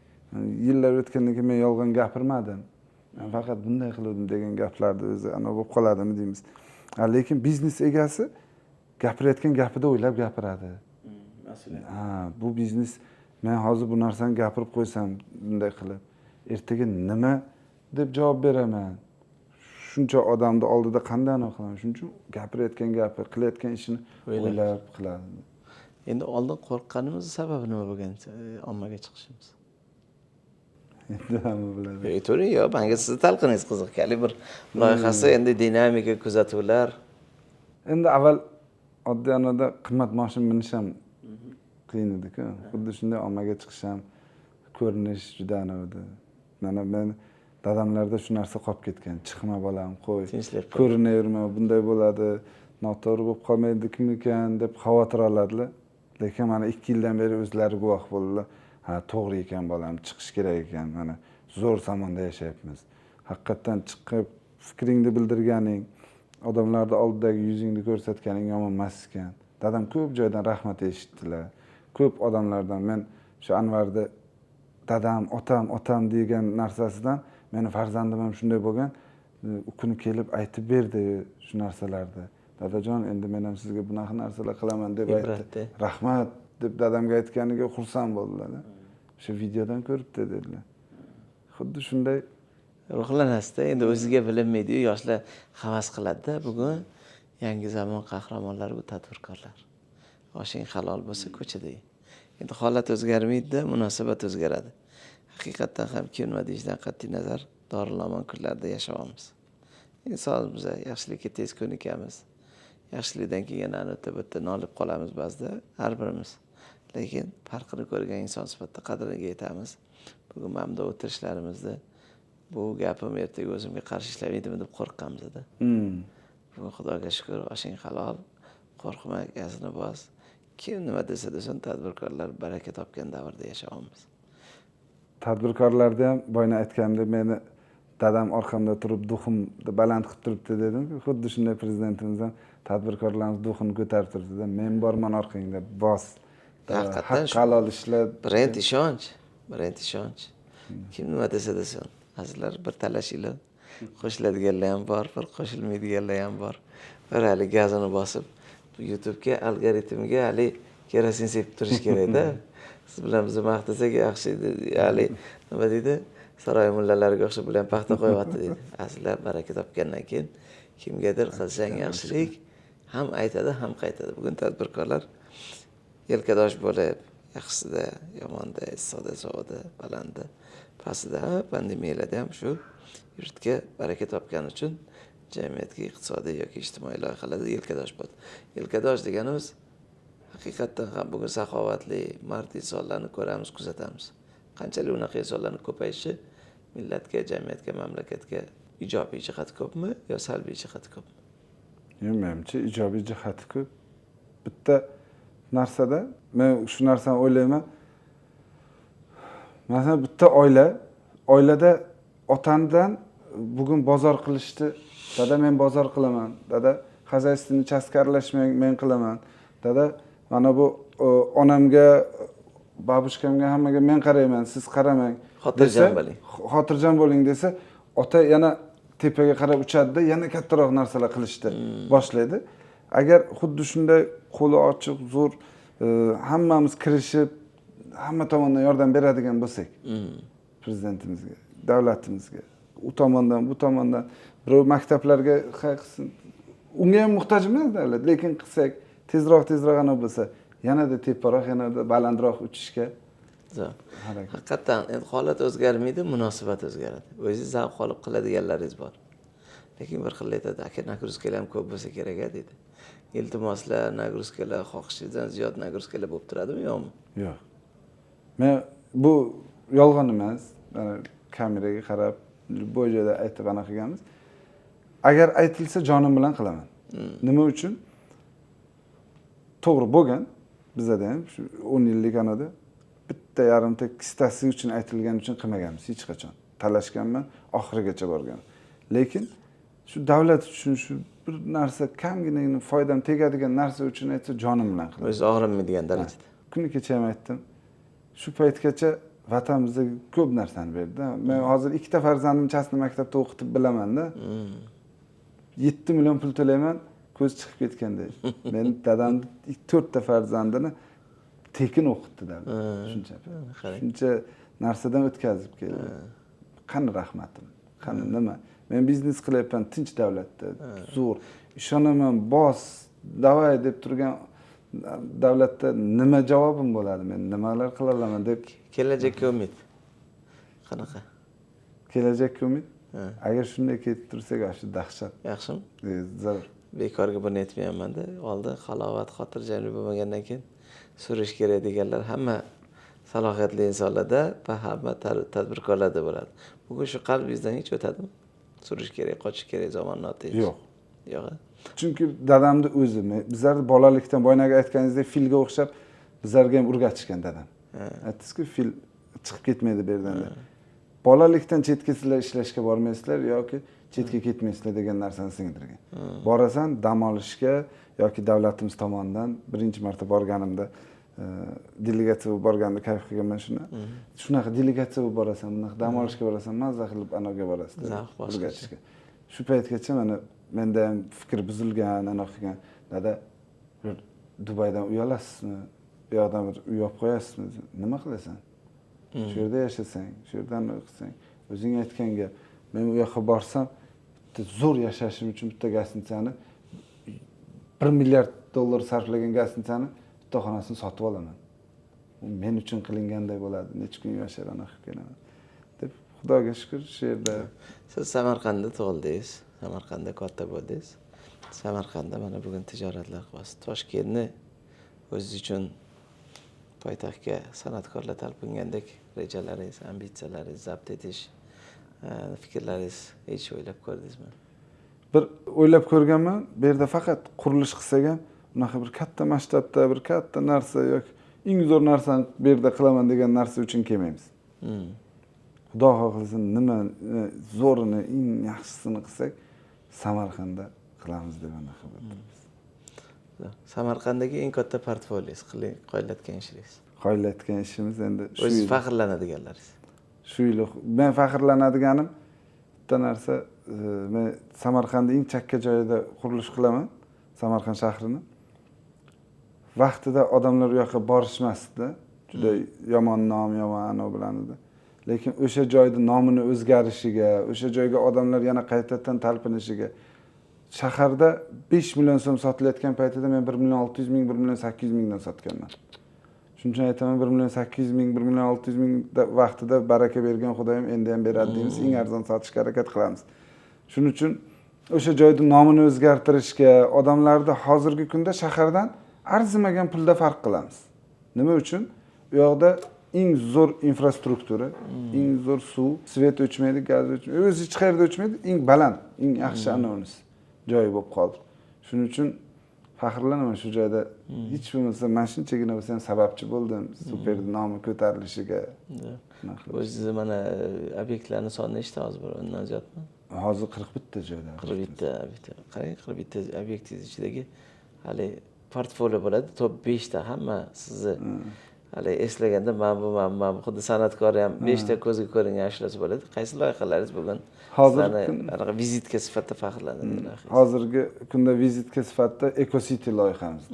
Yillar o'tgandan keyin men yolg'on gapirmadim. Men faqat bunday qiluvdim degan gaplarni o'zi ana bo'lib qoladimi deymiz. Lekin biznes egasi gapirayotgan gapida o'ylab gapiradi. Ha, bu biznes, men hozir bu narsani gapirib qo'ysam bunday qilib, ertaga nima deb javob beraman? Shuncha odamni oldida qanday anaqa qilaman? Shuning uchun gapirayotgan gapi, qilayotgan ishini o'ylab qiladi. Endi oldin qo'rqqanimiz sababi nima bo'lgan ommaga chiqishimiz? Endi hamma biladi. Aytavering, yo'q, menga sizni talqiningiz qiziq. Kalibr loyihasi, endi dinamika, kuzatuvlar. Endi avval oddiy anada qimmat mashina minish ham qiyin edi-ku. Xuddi shunday ommaga chiqish ham, ko'rinish juda anavi edi. Mana men dadamlarda shu narsa qolib ketgan. Chiqma bolam, qo'y. Tinchlik qil. Ko'rinaverma, bunday bo'ladi, noto'g'ri bo'lib qolmaydi kim ekan deb xavotir oladilar. Lekin mana 2 yildan beri o'zlari guvoh bo'ldilar. Ha, to'g'ri ekan bolam, chiqish kerak ekan. Mana zo'r zamonda yashayapmiz. Haqiqatan chiqib fikringni bildirganing, odamlarning oldidagi yuzingni ko'rsatganing yomon emas ekan. Dadam ko'p joydan rahmat eshitdilar. Ko'p odamlardan men shu Anvarda dadam, otam, otam degan narsasidan meni farzandim ham shunday bo'lgan. U kuni kelib aytib berdi shu narsalarni. Dadajon, endi men ham sizga bunaqa narsalar qilaman deb aytdi. Rahmat deb dadamga aytganiga xursand bo'ldilar. O'sha videodan ko'ribdi dedilar. Xuddi shunday ruhlanasizda, endi o'ziga bilinmaydi-yu, yoshlar havas qiladi-da. Bugun yangi zamon qahramonlari bu tadbirkorlar. Oshing halol bo'lsa ko'chada ye. Endi holat o'zgarmaydi-da, munosabat o'zgaradi. Haqiqatdan ham kim nima deyishidan qat'iy nazar Dorilomon kunlarda yashayapmiz. Insonimiz yaxshilikka tez ko'nikamiz. Yaxshilikdan keyin yana bitta nolib qolamiz ba'zida har birimiz. Lekin farqini ko'rgan inson sifatida qadriga yetamiz. Bugun mana bunda o'tirishlarimizda bu gapim ertaga o'zimga qarshi ishlamaydimi deb qo'rqqanmiz-da. Bugun Xudoga shukr, oshing halol, qo'rqma, gazini bos. Kim nima desa desin, tadbirkorlar baraka topgan davrda yashayapmiz. Tadbirkorlarda ham boyna aytganimdek, meni dadam orqamda turib duximni baland qilib turibdi dedim-ku. Xuddi shunday prezidentimiz ham tadbirkorlarimiz duxini ko'tarib turibdi-da. Men borman orqangda, bos. Haqiqatan Haq halol ishlar. Brend ishonch, brend ishonch. Kim nima desa desin. Azizlar, bir talashinglar, qo'shiladiganlar ham bor, bir qo'shilmaydiganlar ham bor. Bir hali gazini bosib, YouTube'ga algoritmga hali kerosin sepib turish kerak-da. Siz bilan bizni maqtasak yaxshi edi. Hali nima deydi? Saroy mullalariga o'xshab bular ham paxta qo'yyapti deydi. Azizlar, baraka topgandan keyin kimgadir qilsang yaxshilik ham aytadi, ham qaytadi. Bugun tadbirkorlar yelkadosh bo'lib, yaxshisida, yomonda, issiqda, sovuqda, balandda, pastida, pandemiyalarda ham shu yurtga baraka topgani uchun Jamiyatga iqtisodiy yoki ijtimoiy loyihalarda yelkadosh bo'ladi. Yelkadosh deganimiz haqiqatdan ham bugun saxovatli, mard insonlarni ko'ramiz, kuzatamiz. Qanchalik unaqa insonlarning ko'payishi millatga, jamiyatga, mamlakatga ijobiy jihati ko'pmi yo salbiy jihati ko'pmi? Yo'q, menimcha ijobiy jihati ko'p. Bitta narsada men shu narsani o'ylayman. Masalan, bitta oilada otamdan bugun bozor qilishdi. Dada, men bozor qilaman. Dada, хозяйственный часть ga aralashmang, men qilaman. Dada, mana bu onamga, бабушка mga, hammaga men qarayman, siz qaramang. Xotirjam desa, bo'ling. Xotirjam bo'ling desa, ota yana tepaga qarab uchadida, yana kattaroq narsalar qilishni boshlaydi. Agar xuddi shunday qo'li ochiq, zo'r, hammamiz kirishib, hamma tomondan yordam beradigan bo'lsak, prezidentimizga, davlatimizga, u tomondan, bu tomondan, birov maktablarga hay qilsin, unga ham muhtoj emas davlat, lekin qilsak, tezroq tezroq ana bo'lsa, yanada teparoq, yanada balandroq uchishga Zo'r. harakat. Haqiqatdan endi holat o'zgarmaydi, munosabat o'zgaradi. O'zingiz zavq olib qiladiganlaringiz bor. Lekin bir xil aytadi, aka, нагрузка lar ham ko'p bo'lsa kerak a deydi. Iltimoslar, нагрузка lar, xohishingizdan ziyod нагрузка lar bo'lib turadimi, yo'qmi? Yo'q. Men bu yolg'on emas. Mana kameraga qarab, bu joyda aytib anaqa qilganmiz. Agar aytilsa, jonim bilan qilaman. Nima uchun? To'g'ri bo'lgan bizada ham shu 10 yillik anada bitta yarimta kistasi uchun aytilgani uchun qilmaganmiz hech qachon. Talashganman, oxirigacha borgan. Lekin shu davlat uchun shu bir narsa kamginagina foydam tegadigan narsa uchun aytsa, jonim bilan qilaman. O'zi og'rinmaydigan darajada. Kuni kecha ham aytdim. Shu paytgacha vatan bizga ko'p narsani berdi. Men hozir ikkita farzandimni частный maktabda o'qitib bilamanda. 7 million pul to'layman, ko'z chiqib ketganday. Men dadam to'rtta farzandini tekin o'qitdi davlat. Shuncha. Qarang. Shuncha narsadan o'tkazib keldi. Qani rahmatim? Qani nima? Men biznes qilyapman tinch davlatda. Zo'r. Ishonaman, bos, давай deb turgan davlatda nima javobim bo'ladi? Men nimalar qila olaman deb. Kelajakka umid qanaqa? Kelajakka umid? Agar shunday ketib tursak, shu dahshat. Yaxshimi? Zo'r. Bekorga buni aytmayapmanda. Oldin halovat, xotirjamlik bo'lmagandan keyin surish kerak deganlar hamma salohiyatli insonlarda va hamma tadbirkorlarda bo'ladi. Bugun shu qalbingizdan hech o'tadimi? Surish kerak, qochish kerak, zamon notinch. Yo'q. Yo'q. Chunki dadamni o'zi, bizlarni bolalikdan boyagi aytganingizdek filga o'xshab bizlarga ham o'rgatishgan dadam. Aytdingizku, fil chiqib ketmaydi bu yerdan deb. Bolalikdan chetga sizlar ishlashga bormaysizlar yoki chetga ketmaysizlar degan narsani singdirgan. Borasan dam olishga yoki davlatimiz tomonidan birinchi marta borganimda, delegatsiya bo'lib borganda kayf qilganman shuni. Shunaqa delegatsiya bo'lib borasan, bunaqa dam olishga borasan, mazza qilib anaga borasiz deb Zavq boshqacha. o'rgatishgan. Shu paytgacha mana menda ham fikr buzilgan, anaqa qilgan. Dada, bir Dubaydan uy olasizmi? Bu yoqdan bir uy olib qo'yasizmi? Nima qilasan? Shu yerda yashasang, shu yerdan qilsang, o'zing aytgan gap. Men u yoqqa borsam, bitta zo'r yashashim uchun bitta гостиница ni, 1 milliard dollar sarflagan гостиница ni bitta xonasini sotib olaman. U men uchun qilinganday bo'ladi. Necha kun yashar anaqa qilib kelaman. Deb Xudoga shukur shu yerda. Siz Samarqandda tug'ildingiz, Samarqandda katta bo'ldingiz. Samarqandda mana bugun tijoratlar qilyapsiz. Toshkentni o'zingiz uchun poytaxtga san'atkorlar talpingandek rejalaringiz, ambitsiyalaringiz, zabt etish fikrlaringiz hech o'ylab ko'rdingizmi? Bir o'ylab ko'rganman. Bu yerda faqat qurilish qilsak ham unaqa bir katta masshtabda bir katta narsa yoki eng zo'r narsani bu yerda qilaman degan narsa uchun kelmaymiz. Xudo xohlasa, nima zo'rini, eng yaxshisini qilsak, Samarqandda qilamiz deb anaqa qilib turibmiz. Samarqanddagi eng katta portfoliyingiz, qoyillatgan ishingiz. Qoyillatgan ishimiz endi shu O'zingiz yil. faxrlanadiganlaringiz. Shu yili men faxrlanadiganim bitta narsa, men Samarqandni eng chakka joyida qurilish qilaman, Samarqand shahrini. Vaqtida odamlar u yoqqa borishmasdi, juda yomon nom, yomon anavi bilan edi. Lekin o'sha joyda nomini o'zgarishiga, o'sha joyga odamlar yana qaytadan talpinishiga, shaharda 5 million so'm sotilayotgan paytida men 1 million 600 ming, 1 million 800 mingdan sotganman. Shuning uchun aytaman, 1 million 800 ming, 1 million 600 ming vaqtida baraka bergan Xudoyim endi ham beradi deymiz, eng arzon sotishga harakat qilamiz. Shuning uchun O'sha joyni nomini o'zgartirishga, odamlarni hozirgi kunda shahardan arzimagan pulda farq qilamiz. Nima uchun? U yoqda eng zo'r infrastruktura, eng zo'r suv, свет o'chmaydi, gaz o'chmaydi, o'zi hech qayerda o'chmaydi, eng baland, eng yaxshi anaunisi joyi bo'lib qoldi. Shuning uchun faxrlanaman shu joyda. Hech bo'lmasa mana shunchagina bo'lsa ham sababchi bo'ldim Superni nomi ko'tarilishiga. Shunaqa qilib. O'zingizni mana obyektlarni soni nechta hozir, bir 10dan ziyodmi? Hozir 41 ta joyda. 41 ta obyekt. Qarang, 41 ta obyektingiz ichidagi hali portfolio bo'ladi, top 5 ta hamma sizni hali eslaganda mana bu, mana bu, mana bu, xuddi san'atkor ham 5 ta ko'zga ko'ringan ashulasi bo'ladi. Qaysi loyihalaringiz bugun Hozirgi sizlarni anaqa vizitka sifatida faxrlanadi loyihangiz? Hozirgi kunda vizitka sifatida Eco City loyihamiz.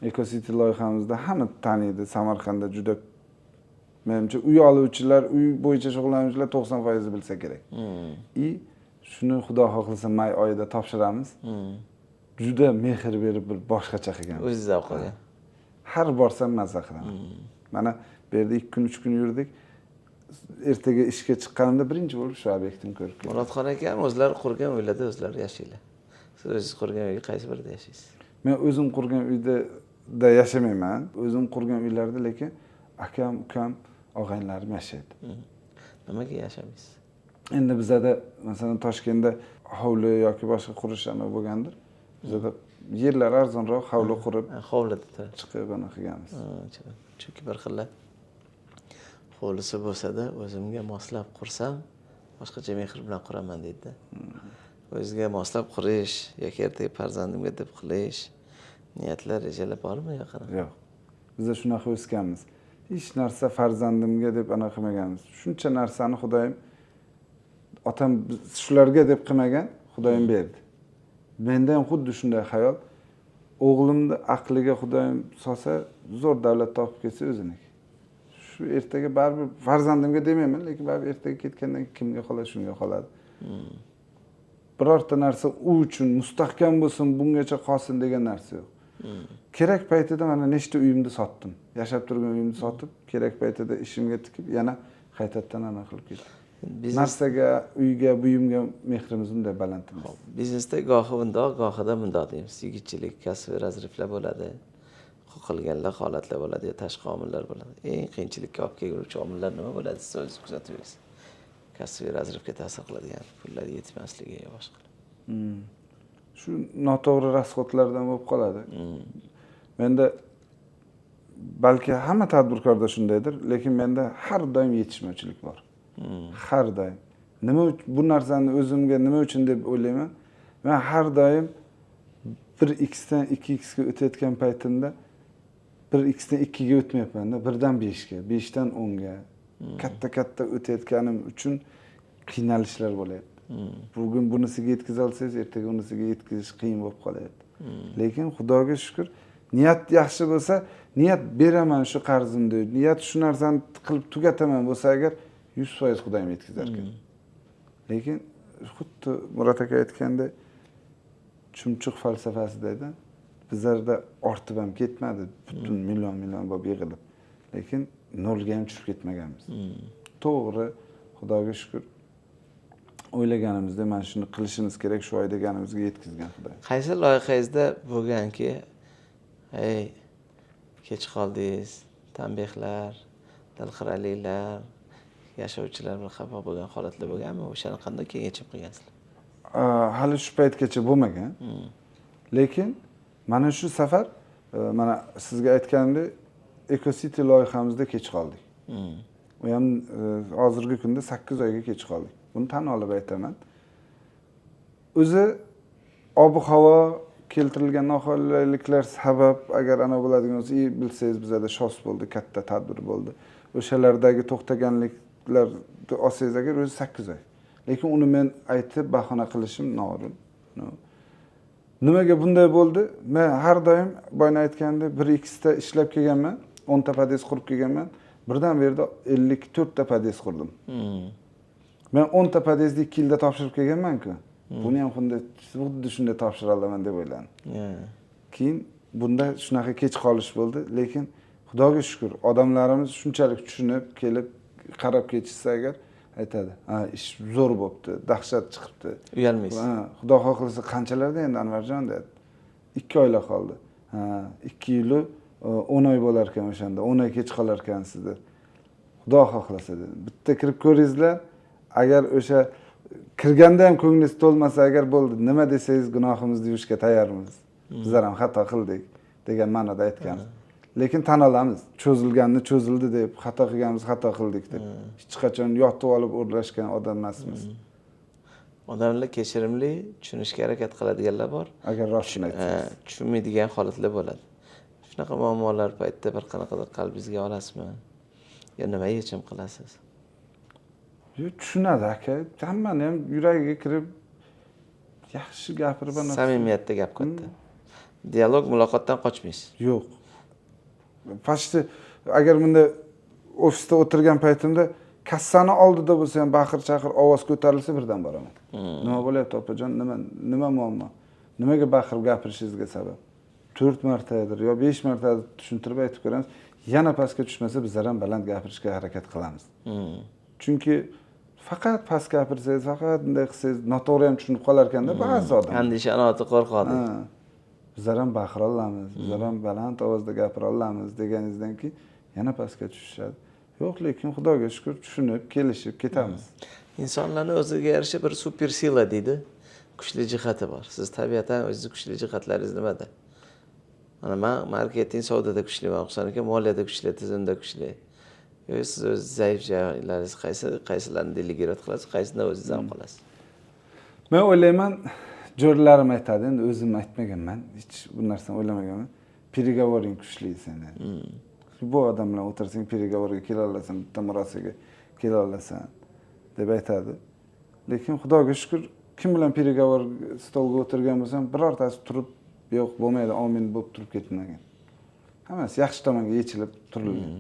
Eco City loyihamizda hamma taniydi. Samarqandda juda, menimcha, uy oluvchilar, uy bo'yicha shug'ullanuvchilar 90% bilsa kerak. И shuni Xudo xohlasa may oyida topshiramiz. Juda mehr berib, bir boshqacha qilganmiz. O'zingiz zavq olgan. Har borsam maza qilaman. Mana bu yerda 2 kun, 3 kun yurdik. Ertaga ishga chiqqanimda birinchi bo'lib shu obyektni ko'rib ketdim. Murodxon akam o'zlari qurgan uylarda o'zlari yashaylar. Siz o'zingiz qurgan uyga qaysi birida yashaysiz? Men o'zim qurgan uyda da yashamayman. O'zim qurgan uylarda lekin akam, ukam, og'aynilarim yashaydi. Nimaga yashamaysiz? Endi bizada, masalan, Toshkentda hovli yoki boshqa qurish anavi bo'lgandir. Bizada yerlar arzonroq, hovli qurib Ha, hovlida turadi. chiqib anaqa qilganmiz. Ha, chunki bir xillar hovlisi bo'lsada, o'zimga moslab qursam, boshqacha mehr bilan quraman deydida. O'zizga moslab qurish yoki ertaga farzandimga deb qilish niyatlar, rejalar bormi yo qanaqa? Yo'q, biza shunaqa o'sganmiz. Hech narsa farzandimga deb anaqa qilmaganmiz. Shuncha narsani Xudoyim, otam shularga deb qilmagan, Xudoyim berdi. Menda ham xuddi shunday xayol: o'g'limni aqliga Xudoyim solsa, zo'r davlat topib ketsa, o'ziniki shu. Ertaga baribir farzandimga demayman, lekin baribir ertaga ketgandan keyin kimga qoladi, shunga qoladi. Birorta narsa u uchun mustahkam bo'lsin, bungacha qolsin degan narsa yo'q. Kerak paytida mana nechta uyimni sotdim, yashab turgan uyimni sotib, kerak paytida ishimga tikib, yana qaytadan anaqa qilib ketdim. Biznes Narsaga, uyga, buyumga mehrimiz unday baland emas. Biznesda gohi undoq, gohida bundoq deymiz. Yigitchilik, kasbiy разрыв lar bo'ladi, qoqilganlar holatlar bo'ladi yo tashqi omillar bo'ladi. Eng qiyinchilikka olib kelguvchi omillar nima bo'ladi, siz o'zingiz kuzatib yursiz, kasbiy разрыв ga ta'sir qiladigan pullar yetmasligi yo boshqalar? Shu noto'g'ri расход lardan bo'lib qoladi. Menda, balki hamma tadbirkorda shundaydir, lekin menda har doim yetishmovchilik bor, har doim. Nima bu narsani o'zimga nima uchun deb o'ylayman. Man har doim 1 xdan 2 xga o'tayotgan paytimda 1 xdan 2ga o'tmayapmanda, 1dan 5ga, 5dan 10ga, katta katta o'tayotganim uchun qiynalishlar bo'lyapti. Bugun bunisiga yetkaza olsangiz, ertaga unisiga yetkazish qiyin bo'lib qolyapti. Lekin Xudoga shukur, niyat yaxshi bo'lsa, niyat beraman shu qarzimni, niyat shu narsani qilib tugataman bo'lsa agar, 100% Xudoyim yetkazar ekan. Lekin xuddi Murod aka aytgandek, chumchuq falsafasida bizlarda ortib ham ketmadi, butun million million bo'lib yig'ilib, lekin nolga ham tushib ketmaganmiz. To'g'ri, Xudoga shukur, o'ylaganimizda mana shuni qilishimiz kerak shu oy deganimizga yetkazgan Xudo. Qaysi loyihangizda bo'lganki, ey, kech qoldingiz, tanbehlar, dilxiraliklar, yashovchilar bilan xafa bo'lgan holatlar bo'lganmi? O'shani qanday keyin yechim qilgansizlar? Hali shu paytgacha bo'lmagan, lekin mana shu safar mana sizga aytganimdek, Ecocity loyihamizda kech qoldik. U ham hozirgi kunda 8 oyga kech qoldik. Buni tan olib aytaman. O'zi ob havo keltirilgan noqulayliklar sabab agar ana bo'ladigan bo'lsa, и bilsangiz, bizada SHOS bo'ldi, katta tadbir bo'ldi. O'shalardagi to'xtaganliklarni olsangiz agar, o'zi 8 oy. Lekin uni men aytib bahona qilishim noo'rin. No. Nimaga bunday bo'ldi? Men har doim boyagi aytgandek, 1 xda ishlab kelganman, 10 ta podyezd qurib kelganman. Birdan bu yerda 54 ta podyezd qurdim. Men 10 ta podyezdni 2 yilda topshirib kelganman-ku, buni ham xuddi shunday topshira olaman deb o'yladim. Keyin bunda shunaqa kech qolish bo'ldi, lekin Xudoga shukur, odamlarimiz shunchalik tushunib, kelib qarab ketishsa agar, Aytadi, ha, ish zo'r bo'libdi, dahshat chiqibdi. Uyalmaysiz. Ha, xudo xohlasa qanchalarda endi Anvarjon deyapti. 2 oyla qoldi. Ha, 2 yilu 10 oy bo'lar ekan o'shanda, 10 oy kech qolar ekansiz deb. Xudo xohlasa dedim. Bitta kirib ko'ringizlar, agar o'sha kirganda ham ko'nglingiz to'lmasa, agar bo'ldi, nima desangiz gunohimizni yuvishga tayyormiz. Bizlar ham xato qildik degan ma'noda aytganmiz. Lekin tan olamiz, cho'zilganni cho'zildi deb, xato qilganmiz, xato qildik deb. Hech qachon yotib olib o'rlashgan odam emasmiz. Odamlar kechirimli, tushunishga harakat qiladiganlar bor. Agar rostini aytsangiz. Tushunmaydigan holatlar bo'ladi. Shunaqa muammolar paytida bir qanaqadir qalbingizga olasizmi? Yo nima yechim qilasiz? Yo'q, tushunadi aka. Hammani ham yuragiga kirib yaxshi gapirib ana. Samimiyatda gap katta. Dialog, muloqotdan qochmaysiz. Yo'q. Почти agar bunda ofisda o'tirgan paytimda kassani oldida bo'lsa ham baqir-chaqir ovoz ko'tarilsa birdan boraman. Nima bo'lyapti opajon? Nima muammo? Nimaga baqirib gapirishingizga sabab? 4 martadir yo 5 martadir tushuntirib aytib ko'ramiz. Yana pastga tushmasa bizlar ham baland gapirishga harakat qilamiz. Chunki faqat past gapirsangiz, faqat bunday qilsangiz noto'g'ri ham tushunib qolar ekanda ba'zi odam. Andisha anoati qo'rqadi. Bizlar ham baqira olamiz, bizlar ham baland ovozda gapira olamiz deganingizdan keyin yana pastga tushishadi. Yo'q, lekin Xudoga shukr tushunib, kelishib ketamiz. Insonlarning o'ziga yarasha bir super sila deydi, kuchli jihati bor. Siz tabiatan o'zingizni kuchli jihatlaringiz nimada? Mana men marketing, savdoda kuchliman, Husan aka moliyada kuchli, tizimda kuchli. Yo'q, siz o'z zaif joylaringiz qaysi, qaysilarini delegirovat qilasiz, qaysini o'zingiz ham qilasiz? Men o'ylayman, jo'ralarim aytadi, endi o'zim aytmaganman, hech bu narsani o'ylamaganman. Переговорing kuchli seni. Bu odam bilan o'tirsang переговорga kela olasan, bitta murosaga kela olasan deb aytadi. Lekin Xudoga shukr, kim bilan переговор stolga o'tirgan bo'lsam, birortasi turib, yo'q, bo'lmaydi, omin bo'lib turib ketmagan. Hammasi yaxshi tomonga yechilib turilgan.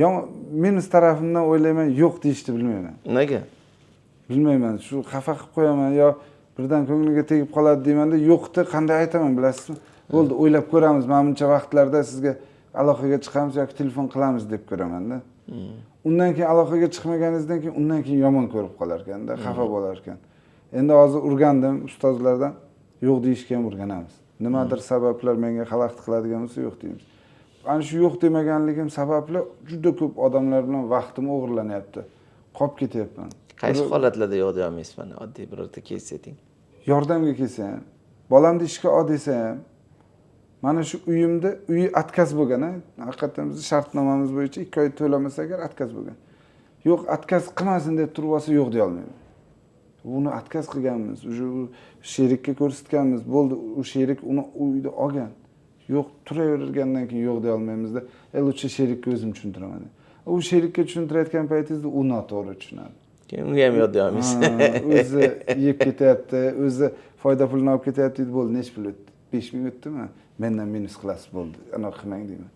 Yomon minus tarafimdan o'ylayman, yo'q deyishni bilmayman. Nega? Bilmayman, shu xafa qilib qo'yaman yo birdan ko'ngliga tegib qoladi deymanda, yo'qni qanday aytaman bilasizmi? Bo'ldi, o'ylab ko'ramiz, mana buncha vaqtlarda sizga aloqaga chiqamiz yoki telefon qilamiz deb ko'ramanda. Undan keyin aloqaga chiqmaganingizdan keyin undan keyin yomon ko'rib qolar ekanda, xafa bo'lar ekan. Endi hozir o'rgandim ustozlardan, yo'q deyishga ham o'rganamiz. Nimadir sabablar menga xalaqit qiladigan bo'lsa yo'q deymiz. Ana shu yo'q demaganligim sababli juda ko'p odamlar bilan vaqtim o'g'irlanyapti. Qolib ketyapman. Qaysi holatlarda yo'q deya olmaysiz mana oddiy birorta case ayting. Yordamga kelsa ham, bolamni ishga ol desa ham, mana shu uyimda uyi отказ bo'lgan, ha? Haqiqatan bizni shartnomamiz bo'yicha 2 oy to'lamasa agar отказ bo'lgan. Yo'q, отказ qilmasin deb turib olsa yo'q deya olmayman. Uni отказ qilganmiz, уже u sherikka ko'rsatganmiz, bo'ldi, u sherik uni uyda olgan. Yo'q, turavergandan keyin yo'q deya olmaymizda. Лучше sherikka o'zim tushuntiraman. U sherikka tushuntirayotgan paytingizda u noto'g'ri tushunadi. Keyin unga ham yo'q deya olmaysiz. O'zi yeb ketyapti, o'zi foyda pulini olib ketyapti deydi, bo'ldi, necha pul o'tdi? 5000 o'tdimi? Mendan minus qilasiz, bo'ldi. Anaqa qilmang deyman.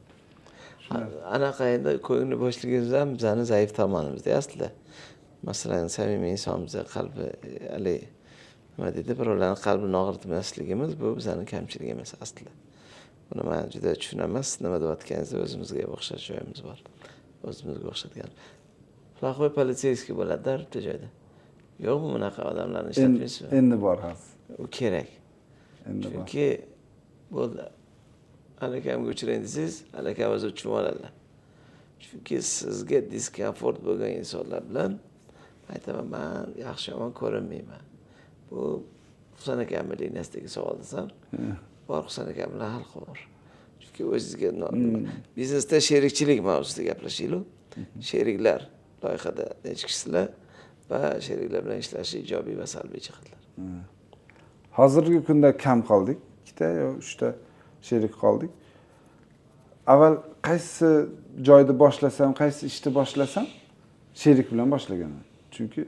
Anaqa endi ko'ngli bo'shligimiz ham bizani zaif tomonimizda aslida. Masalan, samimiy insonimiz qalbi hali nima deydi, birovlarni qalbini og'ritmasligimiz bu bizani kamchiligimiz aslida. Buni men juda tushunaman. Siz nima deyotganingizni o'zimizga o'xshash joyimiz bor. O'zimizga o'xshatgan. Плохой полицейский bo'ladi-da bitta joyda. Yo'qmi bunaqa odamlarni ishlatmaysizmi? Endi bor hozir. U kerak. Endi bor. Chunki bo'ldi. Anakamga uchrang desangiz, anakam o'zi tushunib oladilar. Chunki sizga diskomfort bo'lgan insonlar bilan aytaman, man yaxshi yomon ko'rinmayman. Bu Husan akamni liniyasidagi savol desam, bor Husan akam bilan hal qilaver. Chunki o'zizga biznesda sherikchilik mavzusida gaplashaylik. Sheriklar loyihada necha kishilar va sheriklar bilan ishlashi ijobiy va salbiy jihatlar. Hozirgi kunda kam qoldik. 2ta yo 3ta sherik qoldik. Avval qaysi joyda boshlasam, qaysi ishni boshlasam, sherik bilan boshlaganman. Chunki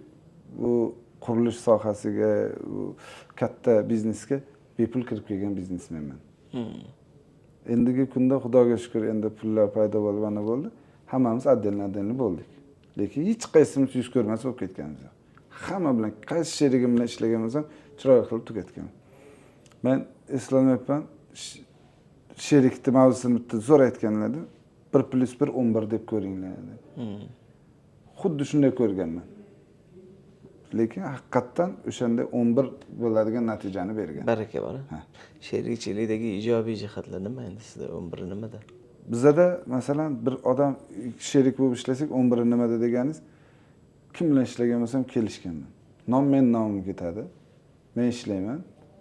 bu qurilish sohasiga, bu katta biznesga bepul kirib kelgan biznesmenman. Endigi kunda Xudoga shukr, endi pullar paydo bo'lib, ana bo'ldi. Hammamiz отдельно-отдельно bo'ldik. Lekin hech qaysimiz yuz ko'rmas bo'lib ketganimiz yo'q. Hamma bilan, qaysi sherigim bilan ishlagan bo'lsam, chiroyli qilib tugatganman. Men eslolmayapman, sherikni mavzusini bitta zo'r aytganlar 1 + 1 11 deb ko'ringlar deb. Xuddi shunday ko'rganman. Lekin haqiqatdan o'shanda 11 bo'ladigan natijani bergan. Baraka bor. Sherikchilikdagi ijobiy jihatlar nima endi sizda 11 nimada? Bizada masalan bir odam sherik bo'lib ishlasak 11 nimada deganingiz, kim bilan ishlagan bo'lsam kelishganman. Nom men nomim ketadi. Men ishlayman.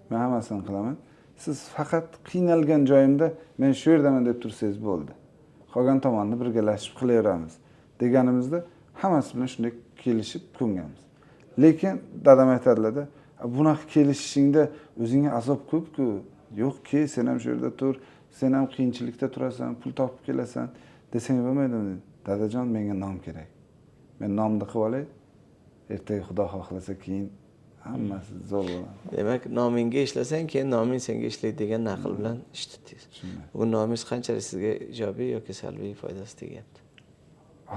Men hammasini qilaman. Siz faqat qiynalgan joyimda men shu yerdaman deb tursangiz bo'ldi. Qolgan tomonni birgalashib qilaveramiz deganimizda hammasi bilan shunday kelishib ko'nganmiz. Lekin dadam aytadilar-da, bunaqa kelishishingda o'zingga azob ko'p-ku. Yo'q-ki, sen ham shu yerda tur, sen ham qiyinchilikda turasan, pul topib kelasan desang bo'lmaydimi dedi. Dadajon, menga nom kerak. Men nomni qilib olay, ertaga Xudo xohlasa keyin hammasi zo'r bo'ladi. Demak, nomingga ishlasang, keyin noming senga ishlaydi degan naql bilan ish tutdingiz. Bu nomingiz qanchalik sizga ijobiy yoki salbiy foydasi tegyapti?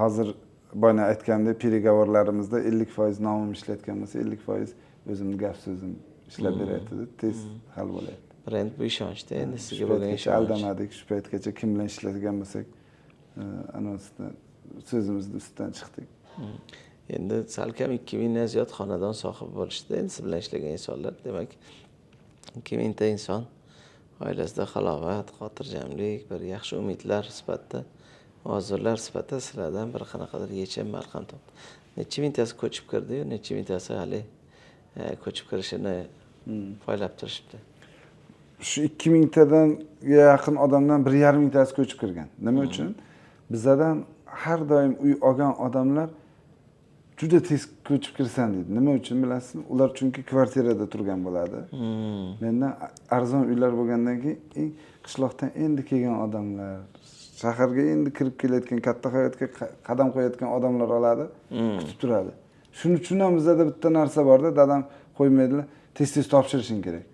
Hozir boya aytgandek, переговорlarimizda 50% nomim ishlayotgan bo'lsa, 50% o'zimni gap so'zim ishlab beryapti, tez hal bo'lyapti. Brend bu ishonchda endi sizga bo'lgan ishonch. Aldamadik, shu paytgacha kim bilan ishlagan bo'lsak, anonsda so'zimizni ustidan chiqdik. Endi salkam 2000 dan ziyod xonadon sohibi bo'lishdi endi siz bilan ishlagan insonlar. Demak, 2000 ta inson oilasida halovat, xotirjamlik, bir yaxshi umidlar sifatida, hozirlar sifatida sizlardan bir qanaqadir yechim, malham topdi. Necha mingtasi ko'chib kirdi-yu, necha mingtasi hali ko'chib kirishini poylab turishibdi. Shu 2000 tadan yaqin odamdan 1,5 mingtasi ko'chib kirgan. Nima uchun? Bizdan har doim uy olgan odamlar juda tez ko'chib kirsan deydi. Nima uchun bilasizmi? Ular chunki kvartirada turgan bo'ladi. Mendan arzon uylar bo'lgandan keyin qishloqdan endi kelgan odamlar, shaharga endi kirib kelayotgan, katta hayotga qadam qo'yayotgan odamlar oladi, kutib turadi. Shuning uchun ham bizda bitta narsa borda, dadam qo'ymaydilar, tez-tez topshirishing kerak.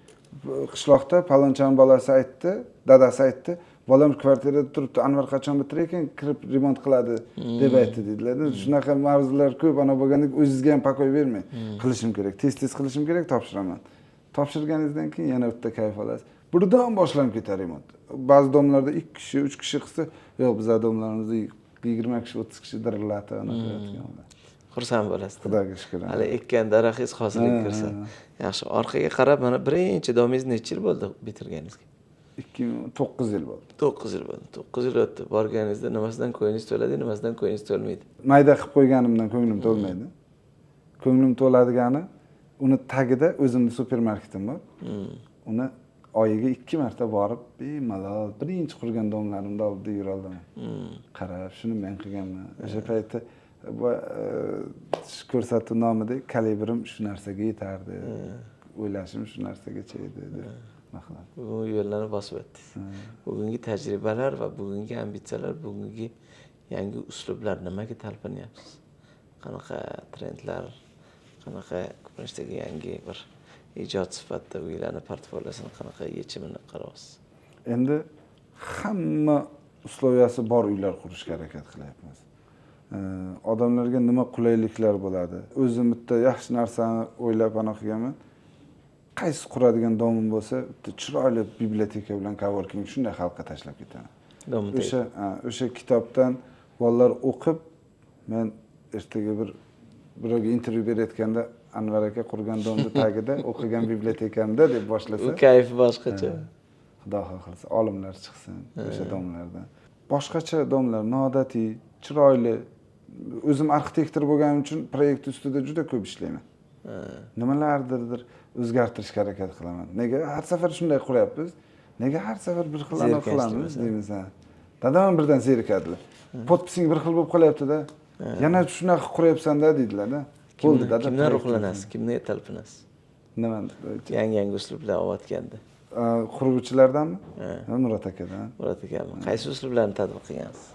Qishloqda palonchani bolasi aytdi, dadasi aytdi, bolam kvartirada turibdi, Anvar qachon bitirar ekan, kirib remont qiladi deb aytdi dedilar. Shunaqa mavzular ko'p ana bo'lganda o'zingizga ham pakoy bermang. Qilishim kerak, tez-tez qilishim kerak, topshiraman. Topshirganingizdan keyin yana bitta kayf olasiz. Birdan boshlanib ketar remont. Ba'zi domlarda 2 kishi, 3 kishi qilsa, yo'q, bizlar domlarimizda 20 kishi, 30 kishi dirillatib ana qilayotgan bo'ladi. Xursand bo'lasiz. Xudoga shukr. Hali ekkan daraxtingiz hosilga kirsa. Yaxshi, orqaga qarab mana birinchi domingiz necha yil bo'ldi bitirganingizga? 2009 yil bo'ldi. 9 yil bo'ldi. 9 yil o'tdi. Borganingizda nimasidan ko'nglingiz to'ladi, nimasidan ko'nglingiz to'lmaydi? Mayda qilib qo'yganimdan ko'nglim to'lmaydi. Ko'nglim to'ladigani uni tagida o'zimning supermarketim bor. Uni oyiga 2 marta borib, bemalol birinchi qurgan domlarimni oldida yura olaman. Qarab, shuni men qilganman. O'sha paytda bu ko'rsatuv nomida kalibrim shu narsaga yetardi. O'ylashim shu narsagacha edi deb. Bu yo'llarni bosib o'tdingiz. Bugungi tajribalar va bugungi ambitsiyalar, bugungi yangi uslublar nimaga talpinyapsiz? Qanaqa trendlar, qanaqa ko'rinishdagi yangi bir ijod sifatida uylarni portfoliosini qanaqa yechimini qarayapsiz? Endi hamma usloviyasi bor uylar qurishga harakat qilyapmiz. Odamlarga nima qulayliklar bo'ladi? O'zim bitta yaxshi narsani o'ylab ana qilganman. Qaysi quradigan domim bo'lsa, bitta chiroyli biblioteka bilan coworking shunday xalqqa tashlab ketaman. O'sha kitobdan bolalar o'qib, men ertaga birovga intervyu berayotganda Anvar aka qurgan domni tagida o'qigan bibliotekamda deb boshlasa, u kayfi boshqacha. Xudo xohlasa olimlar chiqsin o'sha domlardan. Boshqacha domlar, noodatiy, chiroyli. O'zim arxitektor bo'lganim uchun proyekt ustida juda ko'p ishlayman. Nimalardirdir o'zgartirishga harakat qilaman. Nega har safar shunday quryapmiz? Nega har safar bir xil anaqa qilamiz deymiz ha. Dadam ham birdan zerikadilar. Podpising bir xil bo'lib qolyapti-da. Yana shunaqa quryapsan-da deydilar-da. Bo'ldi dada. Kimdan ruhlanasiz? Kimdan talpinasiz? Nima? Yangi uslublar olayotganda. Quruvchilardanmi? Murod akadan. Murod akami? Qaysi uslublarni tatbiq qilgansiz?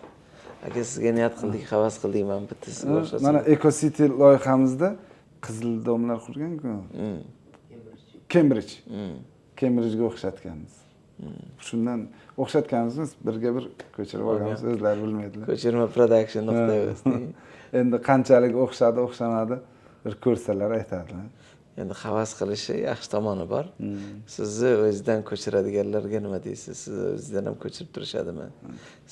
Aka, sizga niyat qildik, havas qildik, mana bitta sizga o'xshasin. Mana Eco City loyihamizda qizil domlar qurgan-ku. Cambridge. Cambridgega o'xshatganmiz. Shundan o'xshatganmiz, birga bir ko'chirib olganmiz, o'zlari bilmaydilar. Ko'chirma production nuqta uz. Endi qanchalik o'xshadi, o'xshamadi bir ko'rsalar aytadilar. Endi havas qilishi yaxshi tomoni bor. Sizni o'zidan ko'chiradiganlarga nima deysiz? Sizni o'zidan ham ko'chirib turishadimi?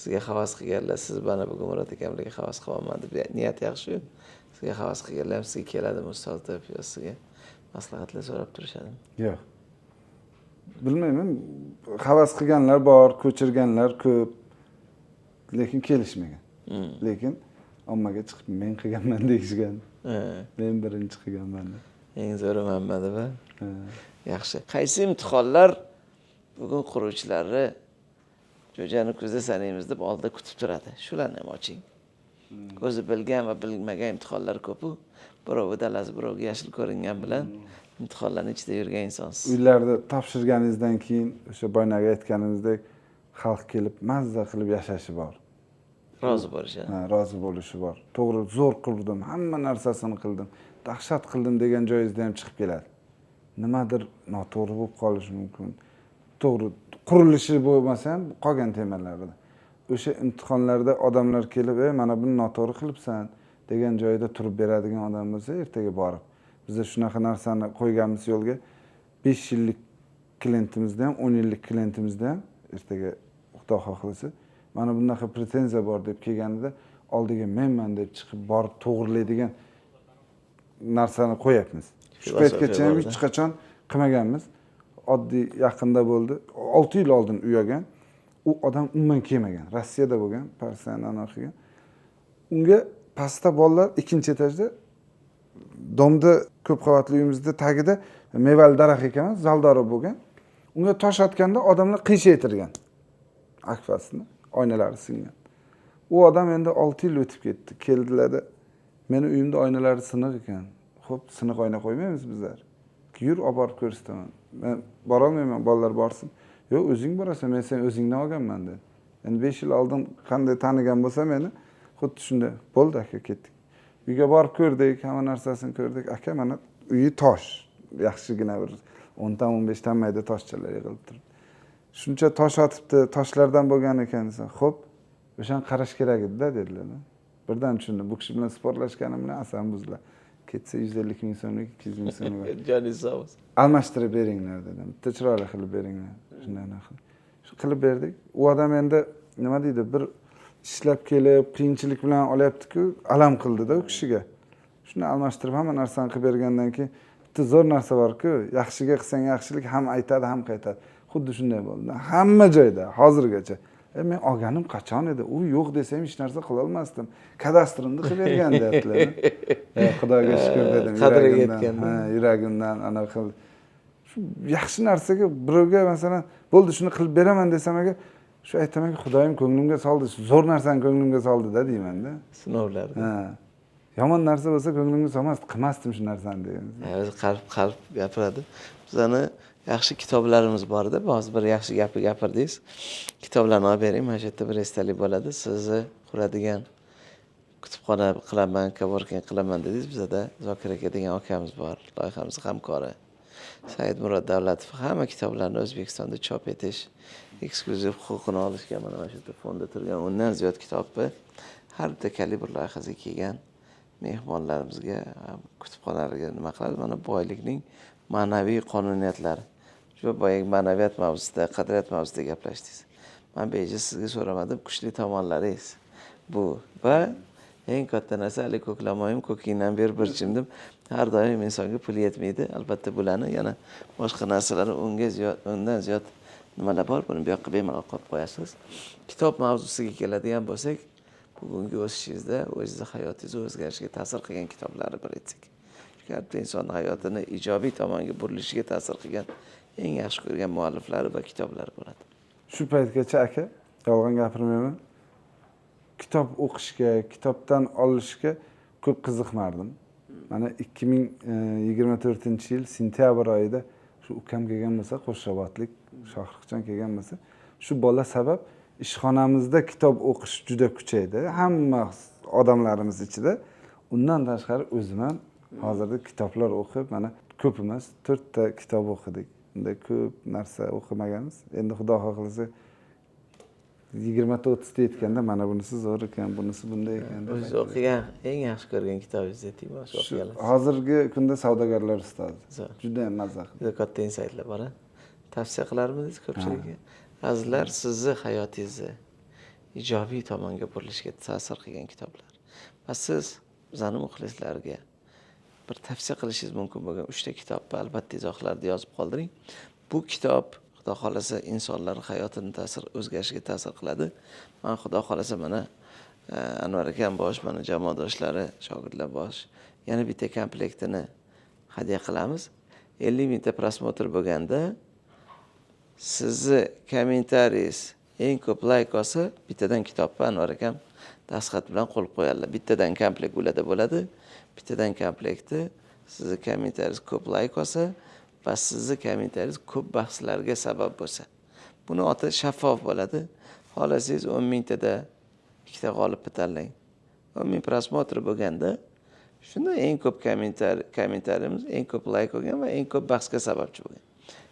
Sizga havas qilganlar, siz mana bugun Murod akamlarga havas qilyapman deb niyat yaxshi-yu. Sizga Sizga havas qilganlar ham sizga keladimi ustoz deb, yo sizga maslahatlar so'rab turishadimi? Yo'q, bilmayman. Havas qilganlar bor, ko'chirganlar ko'p, lekin kelishmagan. Lekin ommaga chiqib men qilganman deyishgan. Men birinchi qilganman deb. Eng zo'ri manba deb. Yaxshi. Qaysi imtihonlar bugun quruvchilarni jo'jani kuzda sanaymiz deb oldida kutib turadi? Shularni ham oching. O'zi bilgan va bilmagan imtihonlar ko'p-u. Birovi dalasi, birovga yashil ko'ringan bilan imtihonlarni ichida yurgan insonsiz. Uylarni topshirganingizdan keyin o'sha boyagi aytganimizdek xalq kelib mazza qilib yashashi bor. Rozi bo'lishi. Ha, rozi bo'lishi bor. To'g'ri, zo'r qurdim, hamma narsasini qildim, dahshat qildim degan joyingizda ham chiqib keladi. Nimadir noto'g'ri bo'lib qolishi mumkin. To'g'ri, qurilishi bo'lmasa ham qolgan temalarida. O'sha imtihonlarda odamlar kelib, mana buni noto'g'ri qilibsan degan joyda turib beradigan odam bo'lsa, ertaga borib. Biz shunaqa narsani qo'yganmiz yo'lga. 5 yillik klientimizda ham, 10 yillik klientimizda ham ertaga Xudo xohlasa mana bunaqa pretenziya bor deb kelganida oldiga menman deb chiqib borib to'g'rilaydigan narsani qo'yapmiz. Shu paytgacha ham hech qachon qilmaganmiz. Oddiy yaqinda bo'ldi. 6 yil oldin uy olgan. U odam umuman kelmagan. Rossiyada bo'lgan, Parsiyani anaqa qilgan. Unga pastda bolalar 2-chi etajda domda ko'p qavatli uyimizda tagida mevali daraxt ekan, zaldori bo'lgan. Unga tosh otganda odamlar qiyshaytirgan. Akfasini, oynalari singan. U odam endi 6 yil o'tib ketdi. Keldilarda, meni uyimda oynalari siniq ekan. Xo'p, siniq oyna qo'ymaymiz bizlar. Yur, olib borib ko'rsataman. Men borolmayman, bolalar borsin. Yo'q, o'zing borasan, men seni o'zingdan olganman dedi. Endi 5 yil oldin qanday tanigan bo'lsa meni, xuddi shunday. Bo'ldi aka, ketdik. Uyga borib ko'rdik, hamma narsasini ko'rdik. Aka, mana uyi tosh. Yaxshigina bir 10 ta 15 ta mayda toshchalar yig'ilib turibdi. Shuncha tosh otibdi, toshlardan bo'lgan ekan desa, xo'p, o'shani qarash kerak edi-da dedilar. Birdan tushundim. Bu kishi bilan sportlashganim bilan asabim buziladi. Ketsa 150 ming so'mlik, 200 ming so'mlik. Joningiz sog' bo'lsin. Almashtirib beringlar dedim. Bitta chiroyli qilib beringlar. Shunday qilib. Shu qilib berdik. U odam endi nima deydi, bir ishlab kelib, qiyinchilik bilan olyapti-ku, alam qildi-da u kishiga. Shuni almashtirib hamma narsani qilib bergandan keyin bitta zo'r narsa bor-ku, yaxshiga qilsang yaxshilik ham aytadi, ham qaytadi. Xuddi shunday bo'ldi. Hamma joyda hozirgacha. Men olganim qachon edi? U yo'q desam hech narsa qila olmasdim. Kadastrimni qilib bergan deyaptilar. Xudoga shukr dedim. Qadriga yetganda. Ha, yuragimdan ana qil. Shu yaxshi narsaga birovga masalan, bo'ldi shuni qilib beraman desam agar, shu aytamanki, Xudoyim ko'nglimga soldi, zo'r narsani ko'nglimga soldi-da deyman-da. Sinovlar. Ha. Yomon narsa bo'lsa ko'nglimga solmasdi, qilmasdim shu narsani deyman. O'zi qalb gapiradi. Bizani yaxshi kitoblarimiz bor edi. Hozir bir yaxshi gapni gapirdingiz. Kitoblarni olib bering, mana shu yerda bir esdalik bo'ladi. Sizni quradigan kutubxona qilaman, coworking qilaman dedingiz. Bizada Zokir aka degan akamiz bor, loyihamiz hamkori. Said Murod Davlatov hamma kitoblarni O'zbekistonda chop etish eksklyuziv huquqini olishga mana shu yerda fonda turgan 10dan ziyod kitobni har bitta Kalibr loyihasiga kelgan mehmonlarimizga, kutubxonalarga nima qiladi? Mana boylikning ma'naviy qonuniyatlari. Shu boyagi ma'naviyat mavzusida, qadriyat mavzusida gaplashdingiz. Men beja sizga so'ramadim, kuchli tomonlaringiz bu va eng katta narsa hali ko'klamoyim ko'kingdan ber bir chimdim. Har doim insonga pul yetmaydi. Albatta bularni yana boshqa narsalar unga ziyod, undan ziyod nimalar bor, buni bu yoqqa bemalol qo'yib qo'yasiz. Kitob mavzusiga keladigan bo'lsak, bugungi o'sishingizda o'zingizni hayotingizni o'zgarishiga ta'sir qilgan kitoblarni bir aytsak. Chunki har bitta insonning hayotini ijobiy tomonga burilishiga ta'sir qilgan eng yaxshi ko'rgan mualliflari va kitoblari bo'ladi. Shu paytgacha aka, yolg'on gapirmayman. Kitob o'qishga, kitobdan olishga ko'p qiziqmardim. Mana 2024-yil sentyabr oyida shu ukam kelgan bo'lsa, Qo'shrabotlik Shohruxjon kelgan bo'lsa, shu bola sabab ishxonamizda kitob o'qish juda kuchaydi. Hamma odamlarimiz ichida. Undan tashqari o'zim ham hozirda kitoblar o'qib, mana ko'p emas, 4 ta kitob o'qidik. Unda ko'p narsa o'qimaganmiz. Endi Xudo xohlasa 20 ta 30 ta yetganda mana bunisi zo'r ekan, bunisi bunday ekan deb O'zingiz aytadi. o'qigan eng yaxshi ko'rgan kitobingizni aytingmi? Shu Shu o'qiganlar. hozirgi kunda Savdogarlar ustozi. Zo'r. Juda ham mazza qildi. Juda katta insaytlar bor, a? Tavsiya qilarmidingiz ko'pchilikka? Azizlar, sizni hayotingizni ijobiy tomonga burilishiga ta'sir qilgan kitoblar. Va siz Bizani muxlislarga bir tavsiya qilishingiz mumkin bo'lgan 3 ta kitobni albatta izohlarda yozib qoldiring. Bu kitob Xudo xohlasa insonlar hayotini ta'sir o'zgarishiga ta'sir qiladi. Man Xudo xohlasa mana Anvar akam bosh, mana jamoadoshlari, shogirdlar bosh, yana bitta komplektini hadya qilamiz. 50 mingta просмотр bo'lganda sizni kommentariyingiz eng ko'p layk olsa, bittadan kitobni Anvar akam dastxat bilan qo'l qo'yadilar. Bittadan komplekt ularda bo'ladi. Bittadan komplekti sizni kommentariyingiz ko'p layk olsa va sizni kommentariyingiz ko'p bahslarga sabab bo'lsa. Buni oti shaffof bo'ladi. Xohlasangiz 10 mingtada ikkita g'olibni tanlang. 10 ming просмотр bo'lganda shunda eng ko'p kommentariyimiz eng ko'p layk olgan va eng ko'p bahsga sababchi bo'lgan.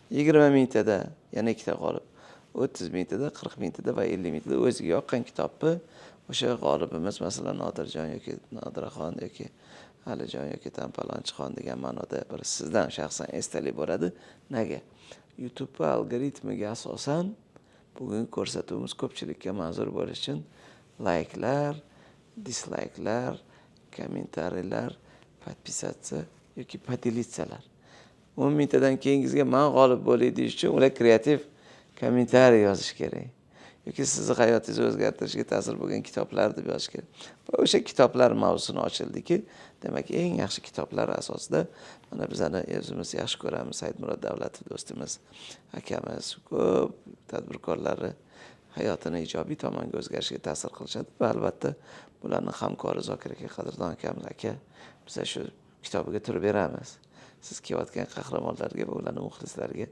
20 mingtada yana ikkita g'olib, 30 mingtada, 40 mingtada va 50 mingtada o'ziga yoqqan kitobni o'sha g'olibimiz, masalan, Nodirjon yoki Nodiraxon yoki Alijon yoki Tampalonchixon degan ma'noda bir sizdan shaxsan esdalik bo'ladi. Nega? YouTube algoritmiga asosan bugungi ko'rsatuvimiz ko'pchilikka manzur bo'lishi uchun layklar, dislayklar, kommentariylar, подписаться yoki поделиться lar. 10 mingtadan keyingizga man g'olib bo'lay deyish uchun ular kreativ kommentariy yozish kerak. Yoki sizni hayotingizni o'zgartirishga ta'sir bo'lgan kitoblar deb yozish kerak. Va o'sha kitoblar mavzusini ochildiki, demak, eng yaxshi kitoblar asosida mana bizani o'zimiz yaxshi ko'ramiz Saidmurod Davlatov do'stimiz, akamiz ko'p tadbirkorlarni hayotini ijobiy tomonga o'zgarishiga ta'sir qilishadi va albatta bularni hamkori Zokir aka, qadrdon akamiz, aka, biza shu kitobiga turib beramiz. Siz kelayotgan qahramonlarga va ularning muxlislariga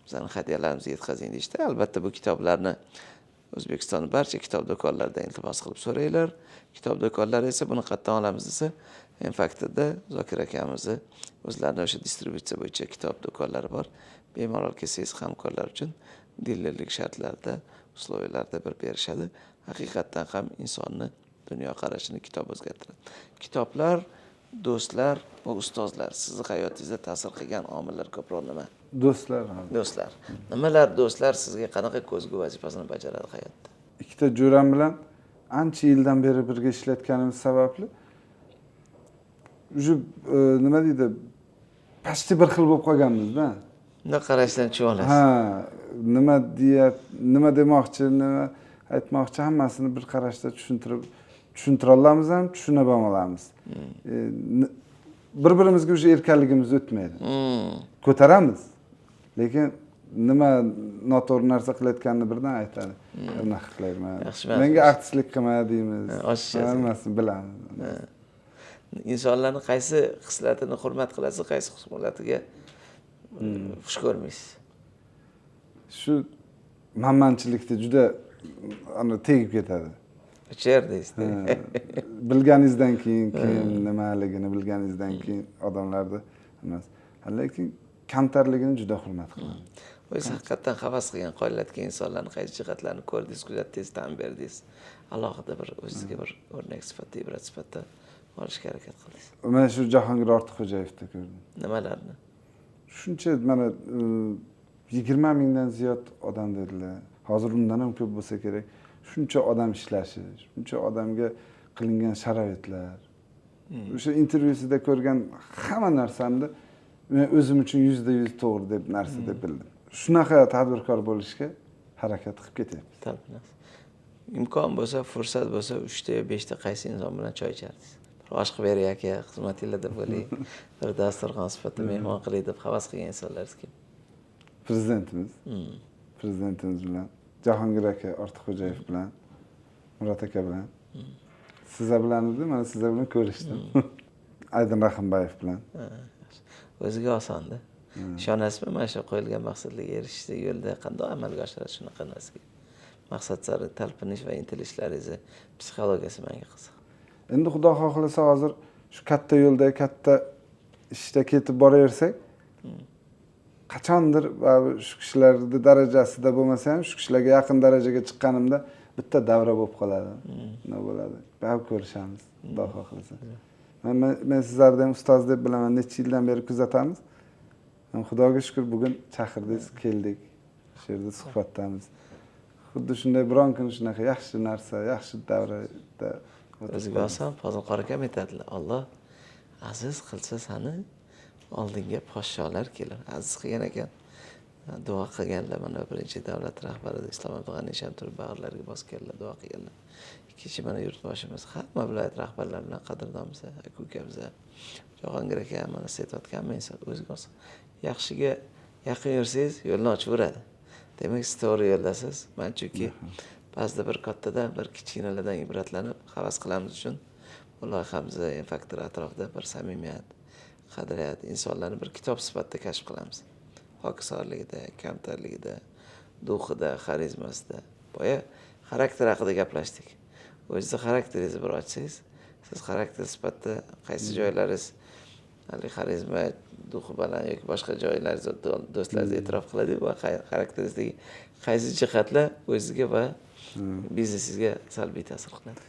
bizani hadyalarimizni yetkazing deyishdi. Albatta bu kitoblarni O'zbekistonning barcha kitob do'konlaridan iltimos qilib so'ranglar. Kitob do'konlari esa buni qayerdan olamiz desa, M Factorda Zokir akamizni o'zlarini o'sha distributsiya bo'yicha kitob do'konlari bor. Bemalol kelsangiz hamkorlar uchun dilerlik shartlarida, условия larda bir berishadi. Haqiqatdan ham insonni dunyoqarashini kitob o'zgartiradi. Kitoblar, do'stlar va ustozlar sizni hayotingizda ta'sir qilgan omillar ko'proq nima? Do'stlar. Do'stlar. Nimalar do'stlar sizga qanaqa ko'zgu vazifasini bajaradi hayotda? Ikkita jo'ram bilan ancha yildan beri birga ishlayotganimiz sababli уже nima deydi, почти bir xil bo'lib qolganmiz-da. Bundoq qarashdan tushunib olasiz. Ha, nima deyap, nima demoqchi, nima aytmoqchi, hammasini bir qarashda tushuntirib tushuntira olamiz ham, tushunib ham olamiz. Bir birimizga уже erkaligimiz o'tmaydi. Ko'taramiz, lekin nima noto'g'ri narsa qilayotganini birdan aytadi. Unaqa qilayman. Yaxshi, emas. Menga artistlik qilma deymiz. Ha, oshishasiz. Hammasini bilamiz. Insonlarni qaysi xislatini hurmat qilasiz, qaysi xislatiga xush ko'rmaysiz? Shu manmanchilikda juda ana tegib ketadi. Ichar deysiz. Ha, bilganingizdan keyin, kim nimaligini bilganingizdan keyin odamlarni emas, lekin kamtarligini juda hurmat qilaman. O'zingiz haqiqatdan havas qilgan, qoyillatgan insonlarni qaysi jihatlarini ko'rdingiz, kuzatdingiz, tan berdingiz? Alohida bir o'zizga bir o'rnak sifatida, ibrat sifatida olishga harakat qildingiz. Mana shu Jahongir Ortiqxo'jayevda ko'rdim. Nimalarni? Shuncha mana 20 mingdan ziyod odam dedilar, hozir undan ham ko'p bo'lsa kerak. Shuncha odam ishlashi, shuncha odamga qilingan sharoitlar, o'sha intervyusida ko'rgan hamma narsamni men o'zim uchun 100% to'g'ri deb narsa deb bildim. Shunaqa tadbirkor bo'lishga harakat qilib ketyapmiz. Talpinasiz. Imkon bo'lsa, fursat bo'lsa, uchta yo beshta qaysi inson bilan choy icharsiz? Bir osh qilib beray aka, xizmatinglarda bo'lay, bir dasturxon sifatida mehmon qilay deb havas qilgan insonlaringiz kim? Prezidentimiz. Prezidentimiz bilan, Jahongir aka Ortiqxo'jayev bilan, Murod aka bilan, sizlar bilan edi, mana sizlar bilan ko'rishdim, Aydin Rahimbayev bilan. Ha, yaxshi. O'ziga osonda. Ishonasizmi, mana shu qo'yilgan maqsadlarga erishishda yo'lda qandoq amalga oshirasiz shunaqa narsaga? Maqsad sari talpinish va intilishlaringizni psixologiyasi menga qiziq. Endi Xudo xohlasa, hozir shu katta yo'lda, katta ishda ketib boraversak, qachondir baribir shu kishilarni darajasida bo'lmasa ham, shu kishilarga yaqin darajaga chiqqanimda bitta davra bo'lib qoladi, nima bo'ladi, baribir ko'rishamiz, Xudo xohlasa. Men sizlarni ham ustoz deb bilaman, necha yildan beri kuzatamiz. Xudoga shukur, bugun chaqirdingiz, keldik, shu yerda suhbatdamiz. Xuddi shunday biron kun shunaqa yaxshi narsa, yaxshi davrada O'ziga oson. Fozil qori akam aytadilar, Alloh aziz qilsa sani, oldinga podsholar kelar. Aziz qilgan ekan, duo qilganlar. Mana birinchi davlat rahbari Islom Abdug'aniyevich ham turib bag'rlariga bosganlar, duo qilganlar. Ikkinchi mana yurtboshimiz, hamma viloyat rahbarlari bilan qadrdonmiz, aka ukamiz, Jahongir aka, mana siz aytayotgan hamma inson o'ziga oson. Yaxshiga yaqin yursangiz, yo'lni ochaveradi. Demak, siz to'g'ri yo'ldasiz. Man chunki ba'zida bir kattadan, bir kichkinalardan ibratlanib havas qilamiz uchun bu loyihamizni faktor atrofida bir samimiyat, qadriyat, insonlarni bir kitob sifatida kashf qilamiz. Hokisorligida, kamtarligida, дух ida, xarizmasida. Boya xarakter haqida gaplashdik. O'zizni xarakteringizni bir ochsangiz, siz xarakter sifatida qaysi joylaringiz haligi xarizma, дух i baland yoki boshqa joylaringizni do'stlaringiz e'tirof qiladi va xarakteringizdagi qaysi jihatlar o'zizga va biznesingizga salbiy ta'sir qiladi?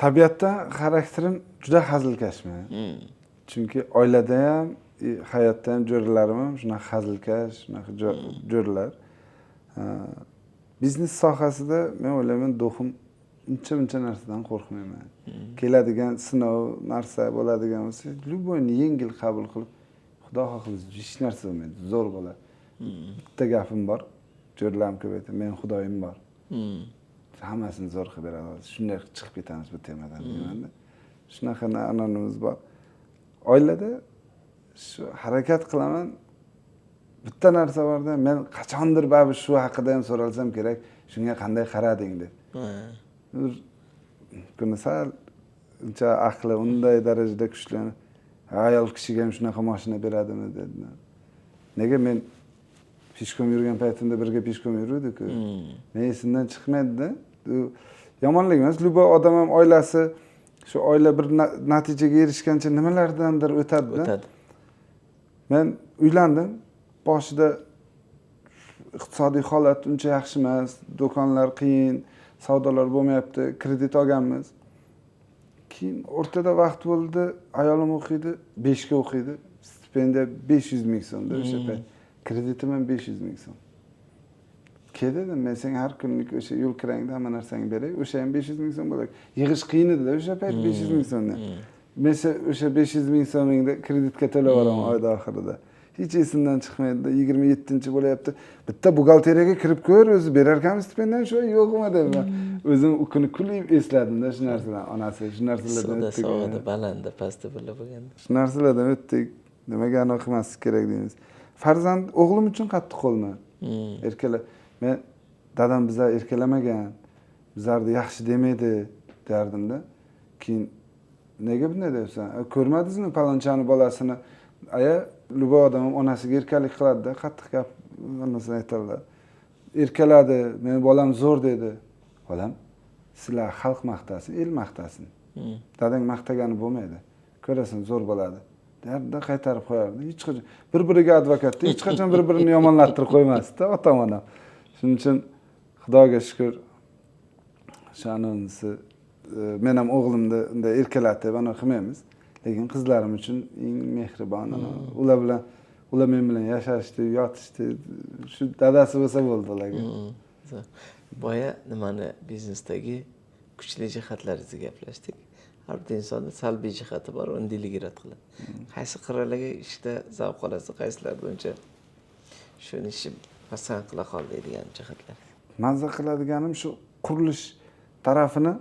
Tabiatdan xarakterim juda hazilkashman. Chunki oilada ham, hayotda ham jo'ralarim ham shunaqa hazilkash, shunaqa jo'ralar. Biznes sohasida men o'ylayman, дух im uncha muncha narsadan qo'rqmayman. Keladigan sinov narsa bo'ladigan bo'lsa, любой ni yengil qabul qilib, xudo xohlasa hech narsa bo'lmaydi, zo'r bo'ladi. Bitta gapim bor, jo'ralarim ko'p aytadi, men xudoyim bor. Hammasini zo'r qilib beradi. Shunday chiqib ketamiz bu temadan deymanda. Shunaqa anonimiz bor. Oilada shu harakat qilaman. Bitta narsa borda, men qachondir baribir shu haqida ham so'ralsam kerak, shunga qanday qarading deb. Bir kuni sal uncha aqli unday darajada kuchli, ayol kishiga ham shunaqa mashina beradimi dedi. Nega men пешком yurgan paytimda birga пешком yuruvdik-ku. Men esimdan chiqmaydida. U yomonlik emas, любой odam ham oilasi, shu oila bir natijaga erishgancha nimalardandir o'tadida. O'tadi. Men uylandim. Boshida iqtisodiy holat uncha yaxshi emas, do'konlar qiyin, savdolar bo'lmayapti, kredit olganmiz. Keyin o'rtada vaqt bo'ldi, ayolim o'qiydi, 5 ga o'qiydi. Stipendiya 500 ming so'mda o'sha payt. Kreditim ham 500 ming so'm. Kel dedim, men senga har kunlik o'sha yo'l kirangda hamma narsangni beray, o'sha ham 500 ming so'm bo'ladi. Yig'ish qiyin edi o'sha payt 500 ming so'mni. Men o'sha 500 ming so'mingni kreditga to'lab yuboraman oyda oxirida. Hech esimdan chiqmaydi, 27 bo'lyapti. Bitta buxgalteriyaga kirib ko'r, o'zi berarkanmi stipendiyani shu yo'qmi deb. O'zim u kuni kulib esladimda shu narsadan. Onasi shu narsalardan Suvda, o'tdik. Sovug'ida, balandda, pastda birga bo'lganda. Shu narsalardan o'tdik. Nimaga anaqa qilmaslik kerak deymiz. Farzand o'g'lim uchun qattiq qo'lman. Erkala men dadam bizlar erkalamagan, bizlarni yaxshi demaydi derdimda. Keyin nega bunday deyapsan? Ko'rmadingizmi palonchani bolasini? Aya, любой odam ham onasiga erkalik qiladida, qattiq gap narsani aytadilar. Erkaladi, meni bolam zo'r dedi. Bolam, sizlar xalq maqtasin, el maqtasin. Dadang maqtagani bo'lmaydi. Ko'rasan, zo'r bo'ladi. Dardida qaytarib qo'yardi. Hech qachon bir-biriga advokatda hech qachon bir-birini yomonlattirib qo'ymasdi ota onam. Shuning uchun Xudoga shukur, sha'nisi men ham o'g'limni unday erkalatib anaqa qilmaymiz. Lekin qizlarim uchun eng mehribon, ular bilan, ular men bilan yashashdi, yotishdi. Shu dadasi bo'lsa bo'ldi ularga. Boya nimani, biznesdagi kuchli jihatlaringizni gaplashdik. Har bitta insonda salbiy jihati bor, uni делегировать qiladi. Qaysi qirralarga ishda zavq olasiz, qaysilarda uncha shuni ishi pasand qila qol deydigan jihatlar? Mazza qiladiganim shu qurilish tarafini,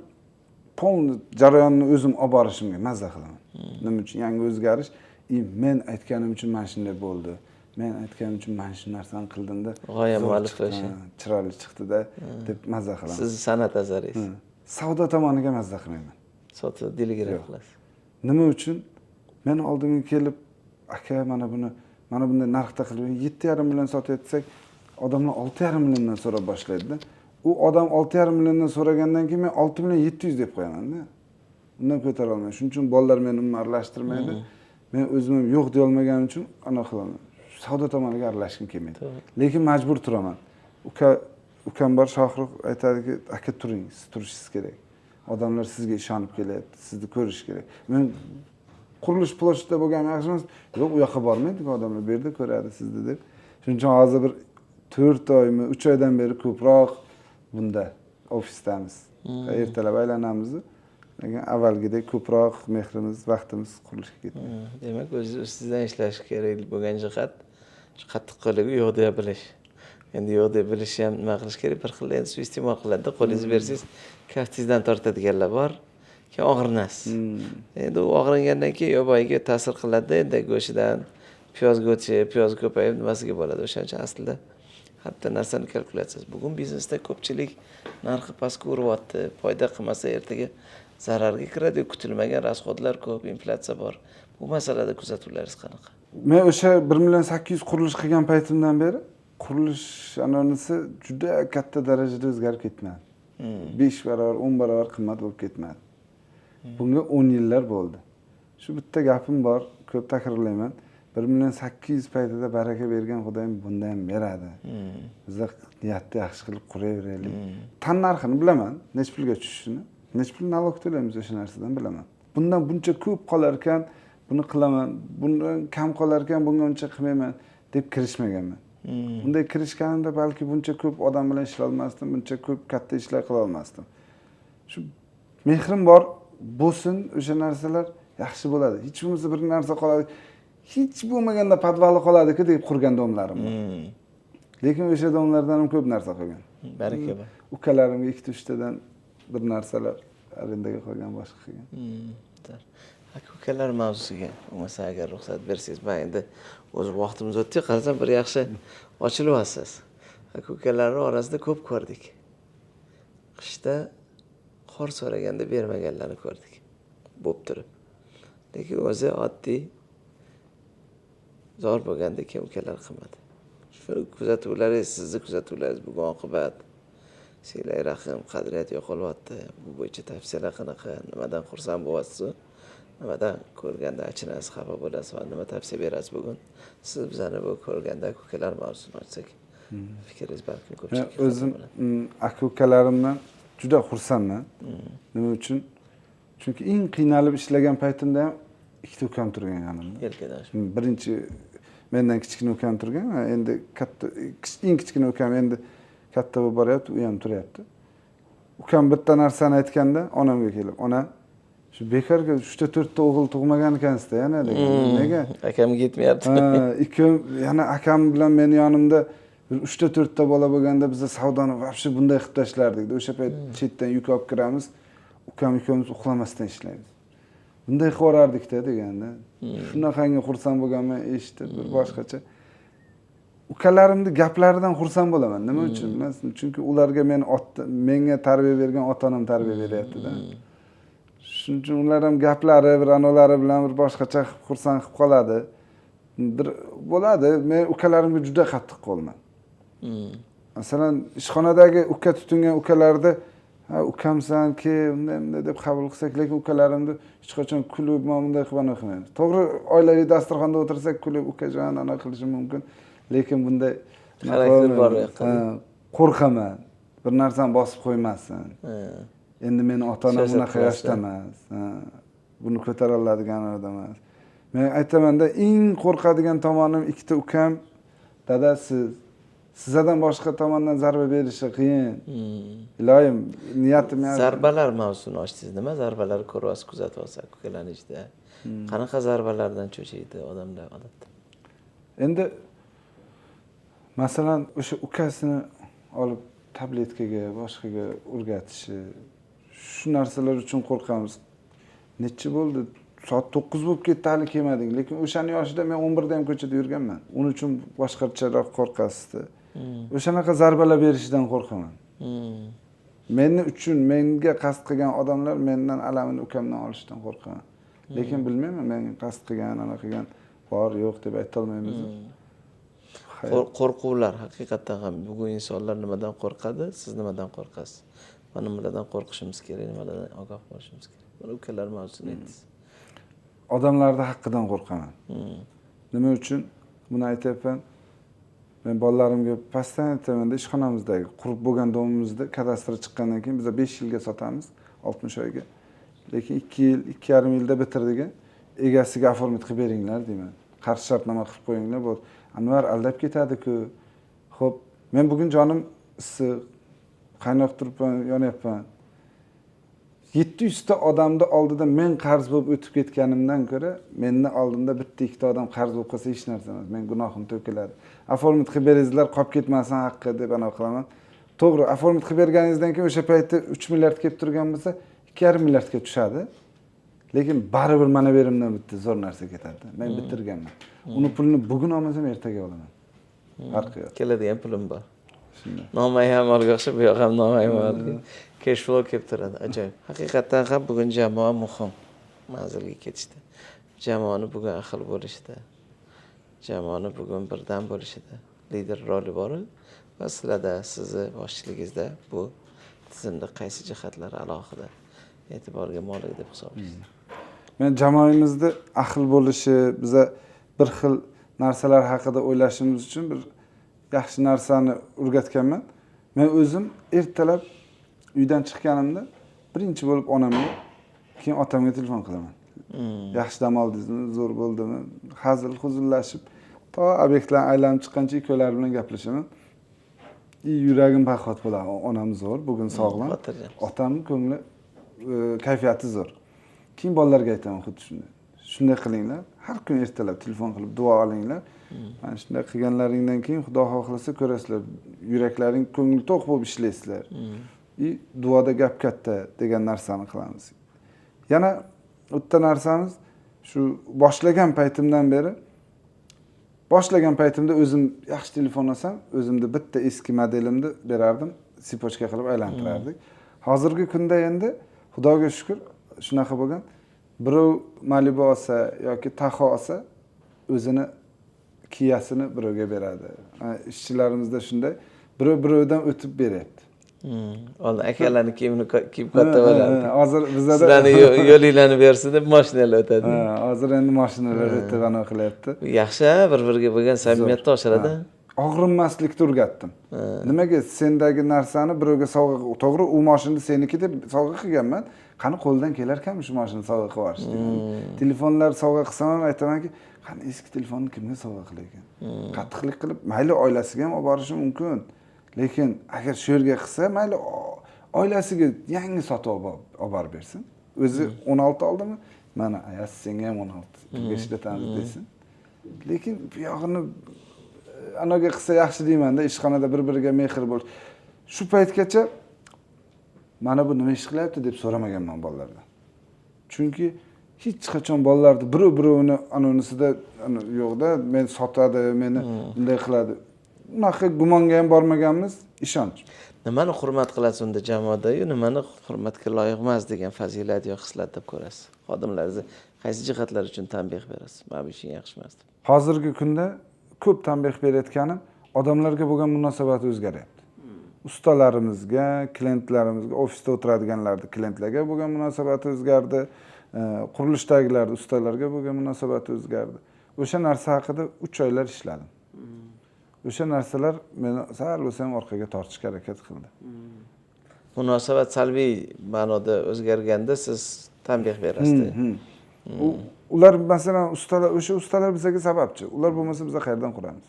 полный jarayonni o'zim olib borishimga mazza qilaman. Nima uchun? Yangi o'zgarish. И men aytganim uchun mana shunday bo'ldi. Men aytganim uchun mana shu narsani qildimda. G'oya zo'r muallifi chiqdi, o'sha. Ha, chiroyli chiqdida deb mazza qilaman. Sizni san'at asaringiz. Savdo tomoniga mazza qilmayman. Sotib делегировать Yo'q. qilasiz. Nima uchun? Men oldimga kelib, aka, mana buni mana bunday narxda qilib 7,5 million sotyapsak, odamlar 6,5 milliondan so'rab boshlaydida. U odam 6,5 milliondan so'ragandan keyin men 6 million 700 deb qo'yamanda. Undan ko'tara olmayman. Shuning uchun bolalar meni umuman aralashtirmaydi. Men o'zim ham yo'q deya olmaganim uchun anaqa qilaman. Savdo tomoniga aralashgim kelmaydi. Lekin majbur turaman. Ukam bor, Shohrux, aytadiki, aka, turing, siz turishingiz kerak. Odamlar sizga ishonib kelyapti, sizni ko'rish kerak. Men qurilish площадь da bo'lganim yaxshi emas. Yo'q, u yoqqa bormaydi odamlar, bu yerda ko'radi sizni deb. Shuning uchun hozir bir 4 oymi, 3 oydan beri ko'proq bunda ofisdamiz. Ertalab aylanamiz. Lekin avvalgidek ko'proq mehrimiz, vaqtimiz qurilishga ketdi. Demak, o'zi ustida ishlash kerak bo'lgan jihat shu qattiqqo'lligi yo'q deya bilish. Endi yo'q deb bilishi ham nima qilish kerak? Bir xil endi suiiste'mol qiladida, qo'lingizni bersangiz kaftingizdan tortadiganlar bor, keyin og'rinasiz. Endi u og'ringandan keyin yo boyagi ta'sir qiladida, endi go'shidan piyozga o'tishi, piyoz ko'payib nimasiga bo'ladi. O'shaning uchun aslida har bitta narsani kalkulyatsiyasi. Bugun biznesda ko'pchilik narxi pastga uryapti, foyda qilmasa ertaga zararga kiradi, kutilmagan расход lar ko'p, inflyatsiya bor. Bu masalada kuzatuvlaringiz qanaqa? Men o'sha 1 800 000 qurilish qilgan paytimdan beri qurilish anonisi juda katta darajada o'zgarib ketmadi. 5 barobar, 10 barobar qimmat bo'lib ketmadi. Bunga 10 yillar bo'ldi. Shu bitta gapim bor, ko'p takrorlayman: 1 800 000 paytida baraka bergan Xudoyim bunda ham beradi. Biza niyatni yaxshi qilib quraveraylik. Tan narxini bilaman, necha pulga tushishini, necha pul налог to'laymiz, o'sha narsadan bilaman. Bundan buncha ko'p qolar ekan, buni qilaman, bundan kam qolar ekan, bunga uncha qilmayman deb kirishmaganman. Bunday kirishganimda balki buncha ko'p odam bilan ishlolmasdim, buncha ko'p katta ishlar qilolmasdim. Shu mehrim bor bo'lsin, o'sha narsalar yaxshi bo'ladi. Hech bo'lmasa bir narsa qoladi, hech bo'lmaganda podvali qoladiku deb qurgan дом larim bor. Lekin o'sha дом lardan ham ko'p narsa qolgan. Baraka bor. Ukalarimga ikkita uchtadan bir narsalar arendaga qolgan, boshqa qilgan. Aka ukalar mavzusiga bo'lmasa, agar ruxsat bersangiz, man endi o'zi vaqtimiz o'tdi, qarasam bir yaxshi ochilyapsiz. Aka ukalarni orasida ko'p ko'rdik, qishda qor so'raganda bermaganlarni ko'rdik bo'lib turib, lekin o'zi oddiy zor bo'lganda keyin ukalar qilmadi. Shu kuzatuvlaringiz, sizni kuzatuvlaringiz, bugun oqibat silai rahm, qadriyat yo'qolyapti. Bu bo'yicha tavsiyalar qanaqa? Nimadan xursand bo'lyapsiz, nimadan ko'rganda achinasiz, xafa bo'lasiz va nima tavsiya berasiz? Bugun siz bizani bu ko'rganda aka ukalar mavzusini ochsak, fikringiz balkim Men ko'pchilikka o'zim bo'ladi. Aka ukalarimdan juda xursandman. Nima uchun? Chunki eng qiynalib ishlagan paytimda ham ikkita ukam turgan yonimda. Yelkadosh. Birinchi mendan kichkina ukam turgan va endi katta, eng kichkina ukam endi katta bo'lib boryapti, u ham turyapti. Ukam bitta narsani aytganda onamga kelib, "Ona, shu bekorga uchta to'rtta o'g'il tug'magan ekansizda yana", degan. Nega? Akamga yetmayapti. Ha, ikkovim yana akam bilan meni yonimda bir uchta to'rtta bola bo'lganda, biza savdoni вообще bunday qilib tashlardik. O'sha payt chetdan yuk olib kiramiz, ukam ikkovimiz uxlamasdan ishlaymiz, bunday qilib yuborardikda deganda, shunaqangi xursand bo'lganman eshitib, bir boshqacha. Ukalarimni gaplaridan xursand bo'laman. Nima uchun bilasizmi? Chunki ularga men menga tarbiya bergan ota onam tarbiya beryaptida. Shuning uchun ular ham gaplari, bir anolari bilan bir boshqacha qilib xursand qilib qoladi, bir bo'ladi. Men ukalarimga juda qattiq qo'lman. Masalan, ishxonadagi uka tutingan ukalarni, "Ha, ukamsan, ke, unday bunday" deb qabul qilsak, lekin ukalarimni hech qachon kulib, mana bunday qilib anaqa qilmaymiz. To'g'ri, oilaviy dasturxonda o'tirsak, kulib, ukajon, anaqa qilishim mumkin, lekin bunday Xarakter bor u yoqda. Ha, qo'rqaman, bir narsani bosib qo'ymasin. Endi meni ota onam Siyosat unaqa qilasizlar. yoshda emas. Ha, buni ko'tara oladigan odam emas. Men aytamanda, eng qo'rqadigan tomonim ikkita ukam, dada, siz. Sizlardan boshqa tomondan zarba berishi qiyin. Iloyim, niyatim yaxshi. Zarbalar mavzusini ochdingiz. Nima zarbalar ko'ryapsiz, kuzatyapsiz aka ukalarni ichida? Qanaqa zarbalardan cho'chiydi odamlar odatda? Endi masalan, o'sha ukasini olib tabletkaga, boshqaga o'rgatishi, shu narsalar uchun qo'rqamiz. Nechi bo'ldi, soat 9 bo'lib ketdi, hali kelmading. Lekin o'shani yoshida men 11da ham ko'chada yurganman. Uning uchun boshqacharoq qo'rqasizda. O'shanaqa zarbalar berishidan qo'rqaman. Meni uchun, menga qasd qilgan odamlar mendan alamini ukamdan olishidan qo'rqaman. Lekin bilmayman, menga qasd qilgan, anaqa qilgan bor yo'q deb aytolmaymiz. Qo'rquvlar haqiqatdan ham, bugun insonlar nimadan qo'rqadi, siz nimadan qo'rqasiz va nimalardan qo'rqishimiz kerak, nimalardan ogoh bo'lishimiz kerak? Mana ukalar mavzusini aytdingiz. Odamlarni haqqidan qo'rqaman. Nima uchun buni aytyapman? Men bolalarimga постоянно aytamanda, ishxonamizdagi qurib bo'lgan дом imizda kadastr chiqqandan keyin biza 5 yilga sotamiz, 60 oyga, lekin 2 yil, 2,5 yilda bitirdik. Egasiga оформить qilib beringlar deyman, qarshi shartnoma qilib qo'yinglar bo'ldi. Anvar aldab ketadiku. Ho'p, men bugun jonim issiq, qaynoq turibman, yonyapman. 700 ta odamni oldida men qarz bo'lib o'tib ketganimdan ko'ra, meni oldimda bitta ikkita odam qarz bo'lib qolsa hech narsa emas, men gunohim to'kiladi. Оформить qilib beringizlar, qolib ketmasin haqqi deb anaqa qilaman. To'g'ri, оформить qilib berganingizdan keyin o'sha paytda 3 milliard kelib turgan bo'lsa, 2,5 milliardga tushadi. Lekin baribir mana bu yerimdan bitta zo'r narsa ketadi. Men bitirganman. Uni pulini bugun olmasam, ertaga olaman. Farqi yo'q. Keladigan pulim bor. Shunday. Nomay amalga o'xshab, bu yoq ham nomay amalga. Cash flow kelib turadi. Ajoyib. Haqiqatdan ham bugun jamoa muhim manzilga ketishda. Jamoani bugun ahil bo'lishida, jamoani bugun birdam bo'lishida lider roli bor va sizlarda, sizni boshchiligingizda bu tizimda qaysi jihatlar alohida e'tiborga molik deb hisoblaysiz? Men jamoamizda ahil bo'lishi, biza bir xil narsalar haqida o'ylashimiz uchun bir yaxshi narsani o'rgatganman. Men o'zim ertalab uydan chiqqanimda birinchi bo'lib onamga, keyin otamga telefon qilaman. Yaxshi dam oldingizmi, zo'r bo'ldimi? Hazil huzullashib, to obyektlarni aylanib chiqqancha ikkovlari bilan gaplashaman. И yuragim baquvvat bo'ladi. Onam zo'r, bugun sog'lom. Xotirjam. Otamni ko'ngli, kayfiyati zo'r. Keyin bolalarga aytaman xuddi shunday. Shunday qilinglar. Har kun ertalab telefon qilib duo olinglar. Mana shunday qilganlaringdan keyin Xudo xohlasa ko'rasizlar, yuraklaring ko'ngli to'q bo'lib ishlaysizlar. И duoda gap katta degan narsani qilamiz. Yana bitta narsamiz, shu boshlagan paytimdan beri, boshlagan paytimda o'zim yaxshi telefon olsam, o'zimni bitta eski modelimni berardim, цепочка qilib aylantirardik. Hozirgi kunda endi Xudoga shukur shunaqa bo'lgan. Birov Malibu olsa yoki Tahoe olsa, o'zini Kiasini birovga beradi. Ishchilarimizda shunday, birov birovdan o'tib beryapti. Oldin akalarni kiyimini kiyib katta bo'lardi. Hozir bizada Sizlarni yo'linglarni bersin deb mashinalar o'tadi. Hozir endi mashinalar o'tib anaqa qilyapti. Yaxshi, bir biriga bo'lgan samimiyatni oshiradi. Og'rinmaslikni o'rgatdim. Nimaga sendagi narsani birovga sovg'a, to'g'ri, u mashinani seniki deb sovg'a qilganman. Qani qo'ldan kelarkanmi shu mashinani sovg'a qilib yuborish degan. Telefonlar sovg'a qilsam ham aytamanki, qani eski telefonni kimga sovg'a qilar ekan? Qattiqlik qilib, mayli oilasiga ham olib borishi mumkin. Lekin agar shu yerga qilsa, mayli oilasiga yangi sotib olib borib bersin. O'zi 16 oldimi? Mana ayasi senga ham 16. Kimga ishlatamiz desin. Lekin bu yog'ini anaga qilsa yaxshi deymanda, ishxonada bir-biriga mehr bo'lish. Shu paytgacha mana bu nima ish qilyapti deb so'ramaganman bolalardan. Chunki hech qachon bolalarni birov birovini anavisida yo'qda, men sotadi, meni bunday qiladi. Unaqa gumonga ham bormaganmiz, ishonch. Nimani hurmat qilasiz unda jamoada-yu, nimani hurmatga loyiq emas degan fazilat yo xislat deb ko'rasiz? Xodimlaringizni qaysi jihatlar uchun tanbeh berasiz? Mana bu ishing yaxshi emas deb. Hozirgi kunda ko'p tanbeh berayotganim, odamlarga bo'lgan munosabat o'zgaryapti. Ustalarimizga, klientlarimizga, ofisda o'tiradiganlarni klientlarga bo'lgan munosabati o'zgardi. Qurilishdagilari ustalarga bo'lgan munosabati o'zgardi. O'sha narsa haqida 3 oylar ishladim. O'sha narsalar meni sal bo'lsa ham orqaga tortishga harakat qildi. Munosabat salbiy ma'noda o'zgarganda siz tanbeh berasiz. Ular masalan ustalar, o'sha ustalar bizga sababchi. Ular bo'lmasa biz qayerdan quramiz?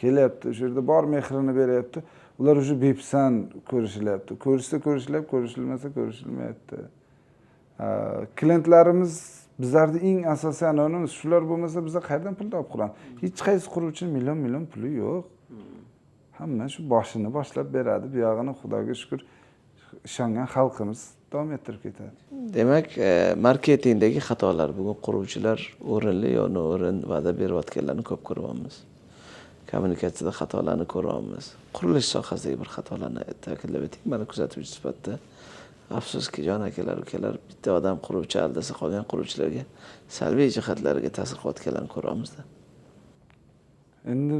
Kelyapti, o'sha yerda bor mehrini beryapti. Ular o'sha bepisand ko'rishilyapti. Ko'rishsa ko'rishilyapti, ko'rishilmasa ko'rishilmayapti. Klientlarimiz bizlarni eng asosiy anonimiz, shular bo'lmasa biz qayerdan pul topib quramiz? Hech qaysi quruvchini million million puli yo'q. Hamma shu boshini boshlab beradi. Bu yog'ini Xudoga shukur ishongan xalqimiz davom ettirib ketadi. Demak, marketingdagi xatolar bugun quruvchilar o'rinli yo noo'rin va'da berayotganlarni ko'p ko'ryapmiz. Kommunikatsiyada xatolarni ko'ryapmiz. Qurilish sohasidagi bir xatolarni ta'kidlab o'ting. Mana kuzatuvchi sifatida afsuski, jon akalar, ukalar, bitta odam quruvchi aldasa qolgan quruvchilarga salbiy jihatlariga ta'sir qilayotganlarni ko'ryapmizda. Endi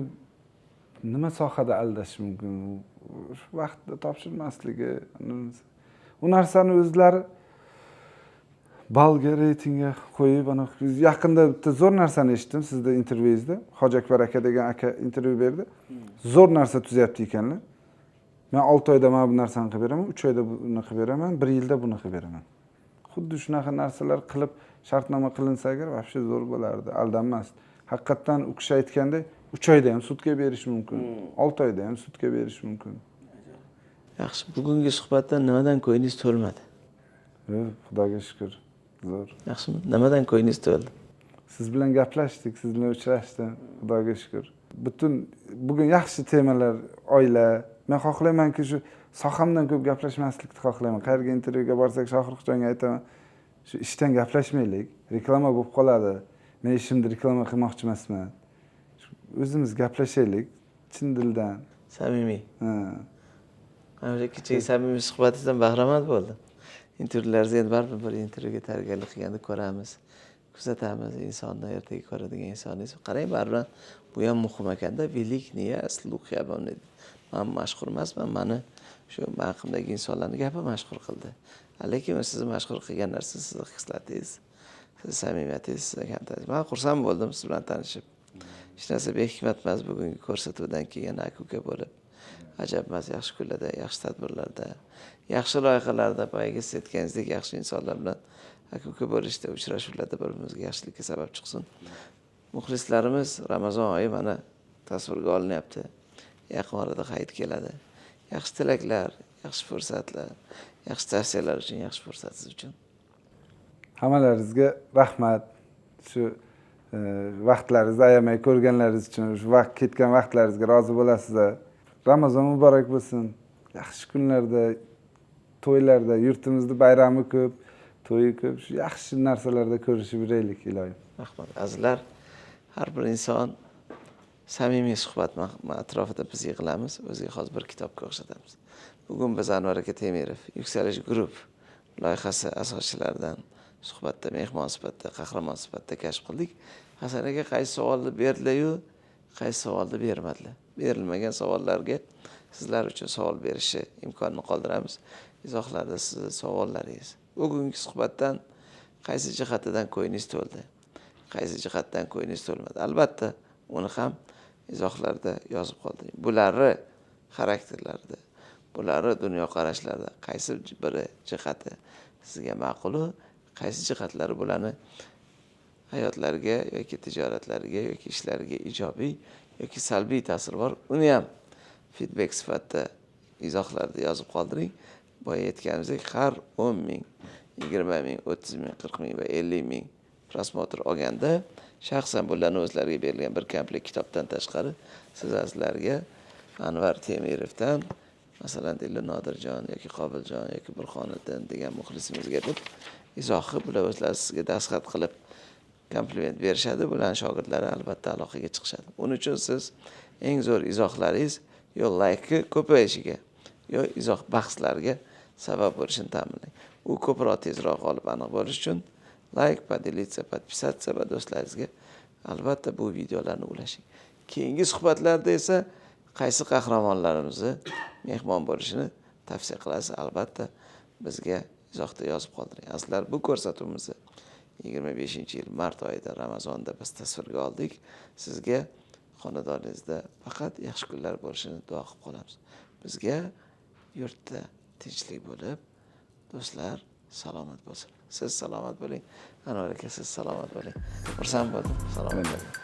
nima sohada aldash mumkin? Shu vaqtda topshirmasligi, u narsani o'zlari balga, reytingga qo'yib, ana yaqinda bitta zo'r narsani eshitdim sizda intervyungizda. Hoji Akbar aka degan aka intervyu berdi. Zo'r narsa tuzyapti ekanlar. Men 6 oyda mana bu narsani qilib beraman, 3 oyda buni qilib beraman, 1 yilda buni qilib beraman. Xuddi shunaqa narsalar qilib shartnoma qilinsa agar вообще zo'r bo'lardi, aldanmas. Haqiqatdan u kishi aytgandek 3 oyda ham sudga berish mumkin, 6 oyda ham sudga berish mumkin. Yaxshi, bugungi suhbatdan nimadan ko'nglingiz to'lmadi? Xudoga shukur, zo'r. Yaxshimi? Nimadan ko'nglingiz to'ldi? Siz bilan gaplashdik, siz bilan uchrashdim, Xudoga shukur. Butun bugun yaxshi temalar, oila. Men xohlaymanki, shu sohamdan ko'p gaplashmaslikni xohlayman. Qayerga intervyuga borsak, Shohruxjonga aytaman, shu ishdan gaplashmaylik, reklama bo'lib qoladi. Men ishimni reklama qilmoqchi emasman. O'zimiz gaplashaylik, chin dildan. Samimiy. Ha. Mana o'sha kechagi samimiy suhbatingizdan bahramand bo'ldim. Intervyularingizni endi baribir bir intervyuga tayyorgarlik qilganda ko'ramiz, kuzatamiz, insonni ertaga ko'radigan insoningiz. Qarang, baribir bu ham muhim ekanda, велик не я, слухи обо мне. Man mashhur emasman, mani shu haqimdagi insonlarni gapi mashhur qildi. Lekin sizni mashhur qilgan narsa sizni xislatingiz, sizni samimiyatingiz, sizni kamtaringiz. Men xursand bo'ldim siz bilan tanishib. Hech narsa behikmat emas bugungi ko'rsatuvdan keyin aka-uka bo'lib. Ajab emas, yaxshi kunlarda, yaxshi tadbirlarda, yaxshi loyihalarda, boyagi siz aytganingizdek yaxshi insonlar bilan aka-uka bo'lishda, uchrashuvlarda bir-birimizga yaxshilikka sabab chiqsin. Muxlislarimiz, Ramazon oyi mana tasvirga olinyapti. Yaqin orada hayit keladi. Yaxshi tilaklar, yaxshi fursatlar, yaxshi tavsiyalar uchun, yaxshi fursat siz uchun. Hammalaringizga rahmat. Shu vaqtlaringizni ayamay ko'rganlaringiz uchun, shu vaqt ketgan vaqtlaringizga rozi bo'lasiz. Ramazon muborak bo'lsin. Yaxshi kunlarda, to'ylarda, yurtimizda bayrami ko'p, to'yi ko'p. Shu yaxshi narsalarda ko'rishib yuraylik, iloyim. Rahmat. Azizlar, har bir inson samimiy suhbat atrofida biz yig'ilamiz, o'ziga xos bir kitobga o'xshatamiz. Bugun biz Anvar aka Temirov, Yuksalish Group loyihasi asoschilaridan suhbatda mehmon sifatida, qahramon sifatida kashf qildik. Hasan aka qaysi savolni berdilar-yu, qaysi savolni bermadilar. Berilmagan savollarga sizlar uchun savol berishi imkonini qoldiramiz. Izohlarda sizni savollaringiz. Bugungi suhbatdan qaysi jihatidan ko'nglingiz to'ldi? Qaysi jihatdan ko'nglingiz to'lmadi? Albatta, uni ham izohlarda yozib qoldiring. Bularni xarakterlarida, bularni dunyoqarashlarida qaysi biri jihati sizga ma'qulu, qaysi jihatlari bularni hayotlariga yoki tijoratlariga yoki ishlariga ijobiy yoki salbiy ta'sir bor, uni ham feedback sifatida izohlarda yozib qoldiring. Boya aytganimizdek, har 10 ming, 20 ming, 30 ming, 40 ming va 50 ming просмотр olganda shaxsan bularni o'zlariga berilgan bir komplekt kitobdan tashqari siz azizlarga Anvar Temirovdan, masalan, deylik, Nodirjon yoki Qobiljon yoki Burxoniddin degan muxlisimizga deb izohi bular o'zlari sizga dastxat qilib kompliment berishadi. Bularning shogirdlari albatta aloqaga chiqishadi. Buning uchun siz eng zo'r izohlaringiz yo layki ko'payishiga, yo izoh bahslarga sabab bo'lishini ta'minlang. U ko'proq tezroq g'olib aniq bo'lish uchun layk, поделиться, подписаться va do'stlaringizga albatta bu videolarni ulashing. Keyingi suhbatlarda esa qaysi qahramonlarimizni mehmon bo'lishini tavsiya qilasiz, albatta bizga izohda yozib qoldiring. Azizlar, bu ko'rsatuvimizni 25-yil mart oyida Ramazonda biz tasvirga oldik. Sizga xonadoningizda faqat yaxshi kunlar bo'lishini duo qilib qolamiz. Bizga yurtda tinchlik bo'lib, do'stlar salomat bo'lsin. Siz salomat bo'ling. Anvar aka, siz salomat bo'ling. Xursand bo'ldim. Salomat bo'ling.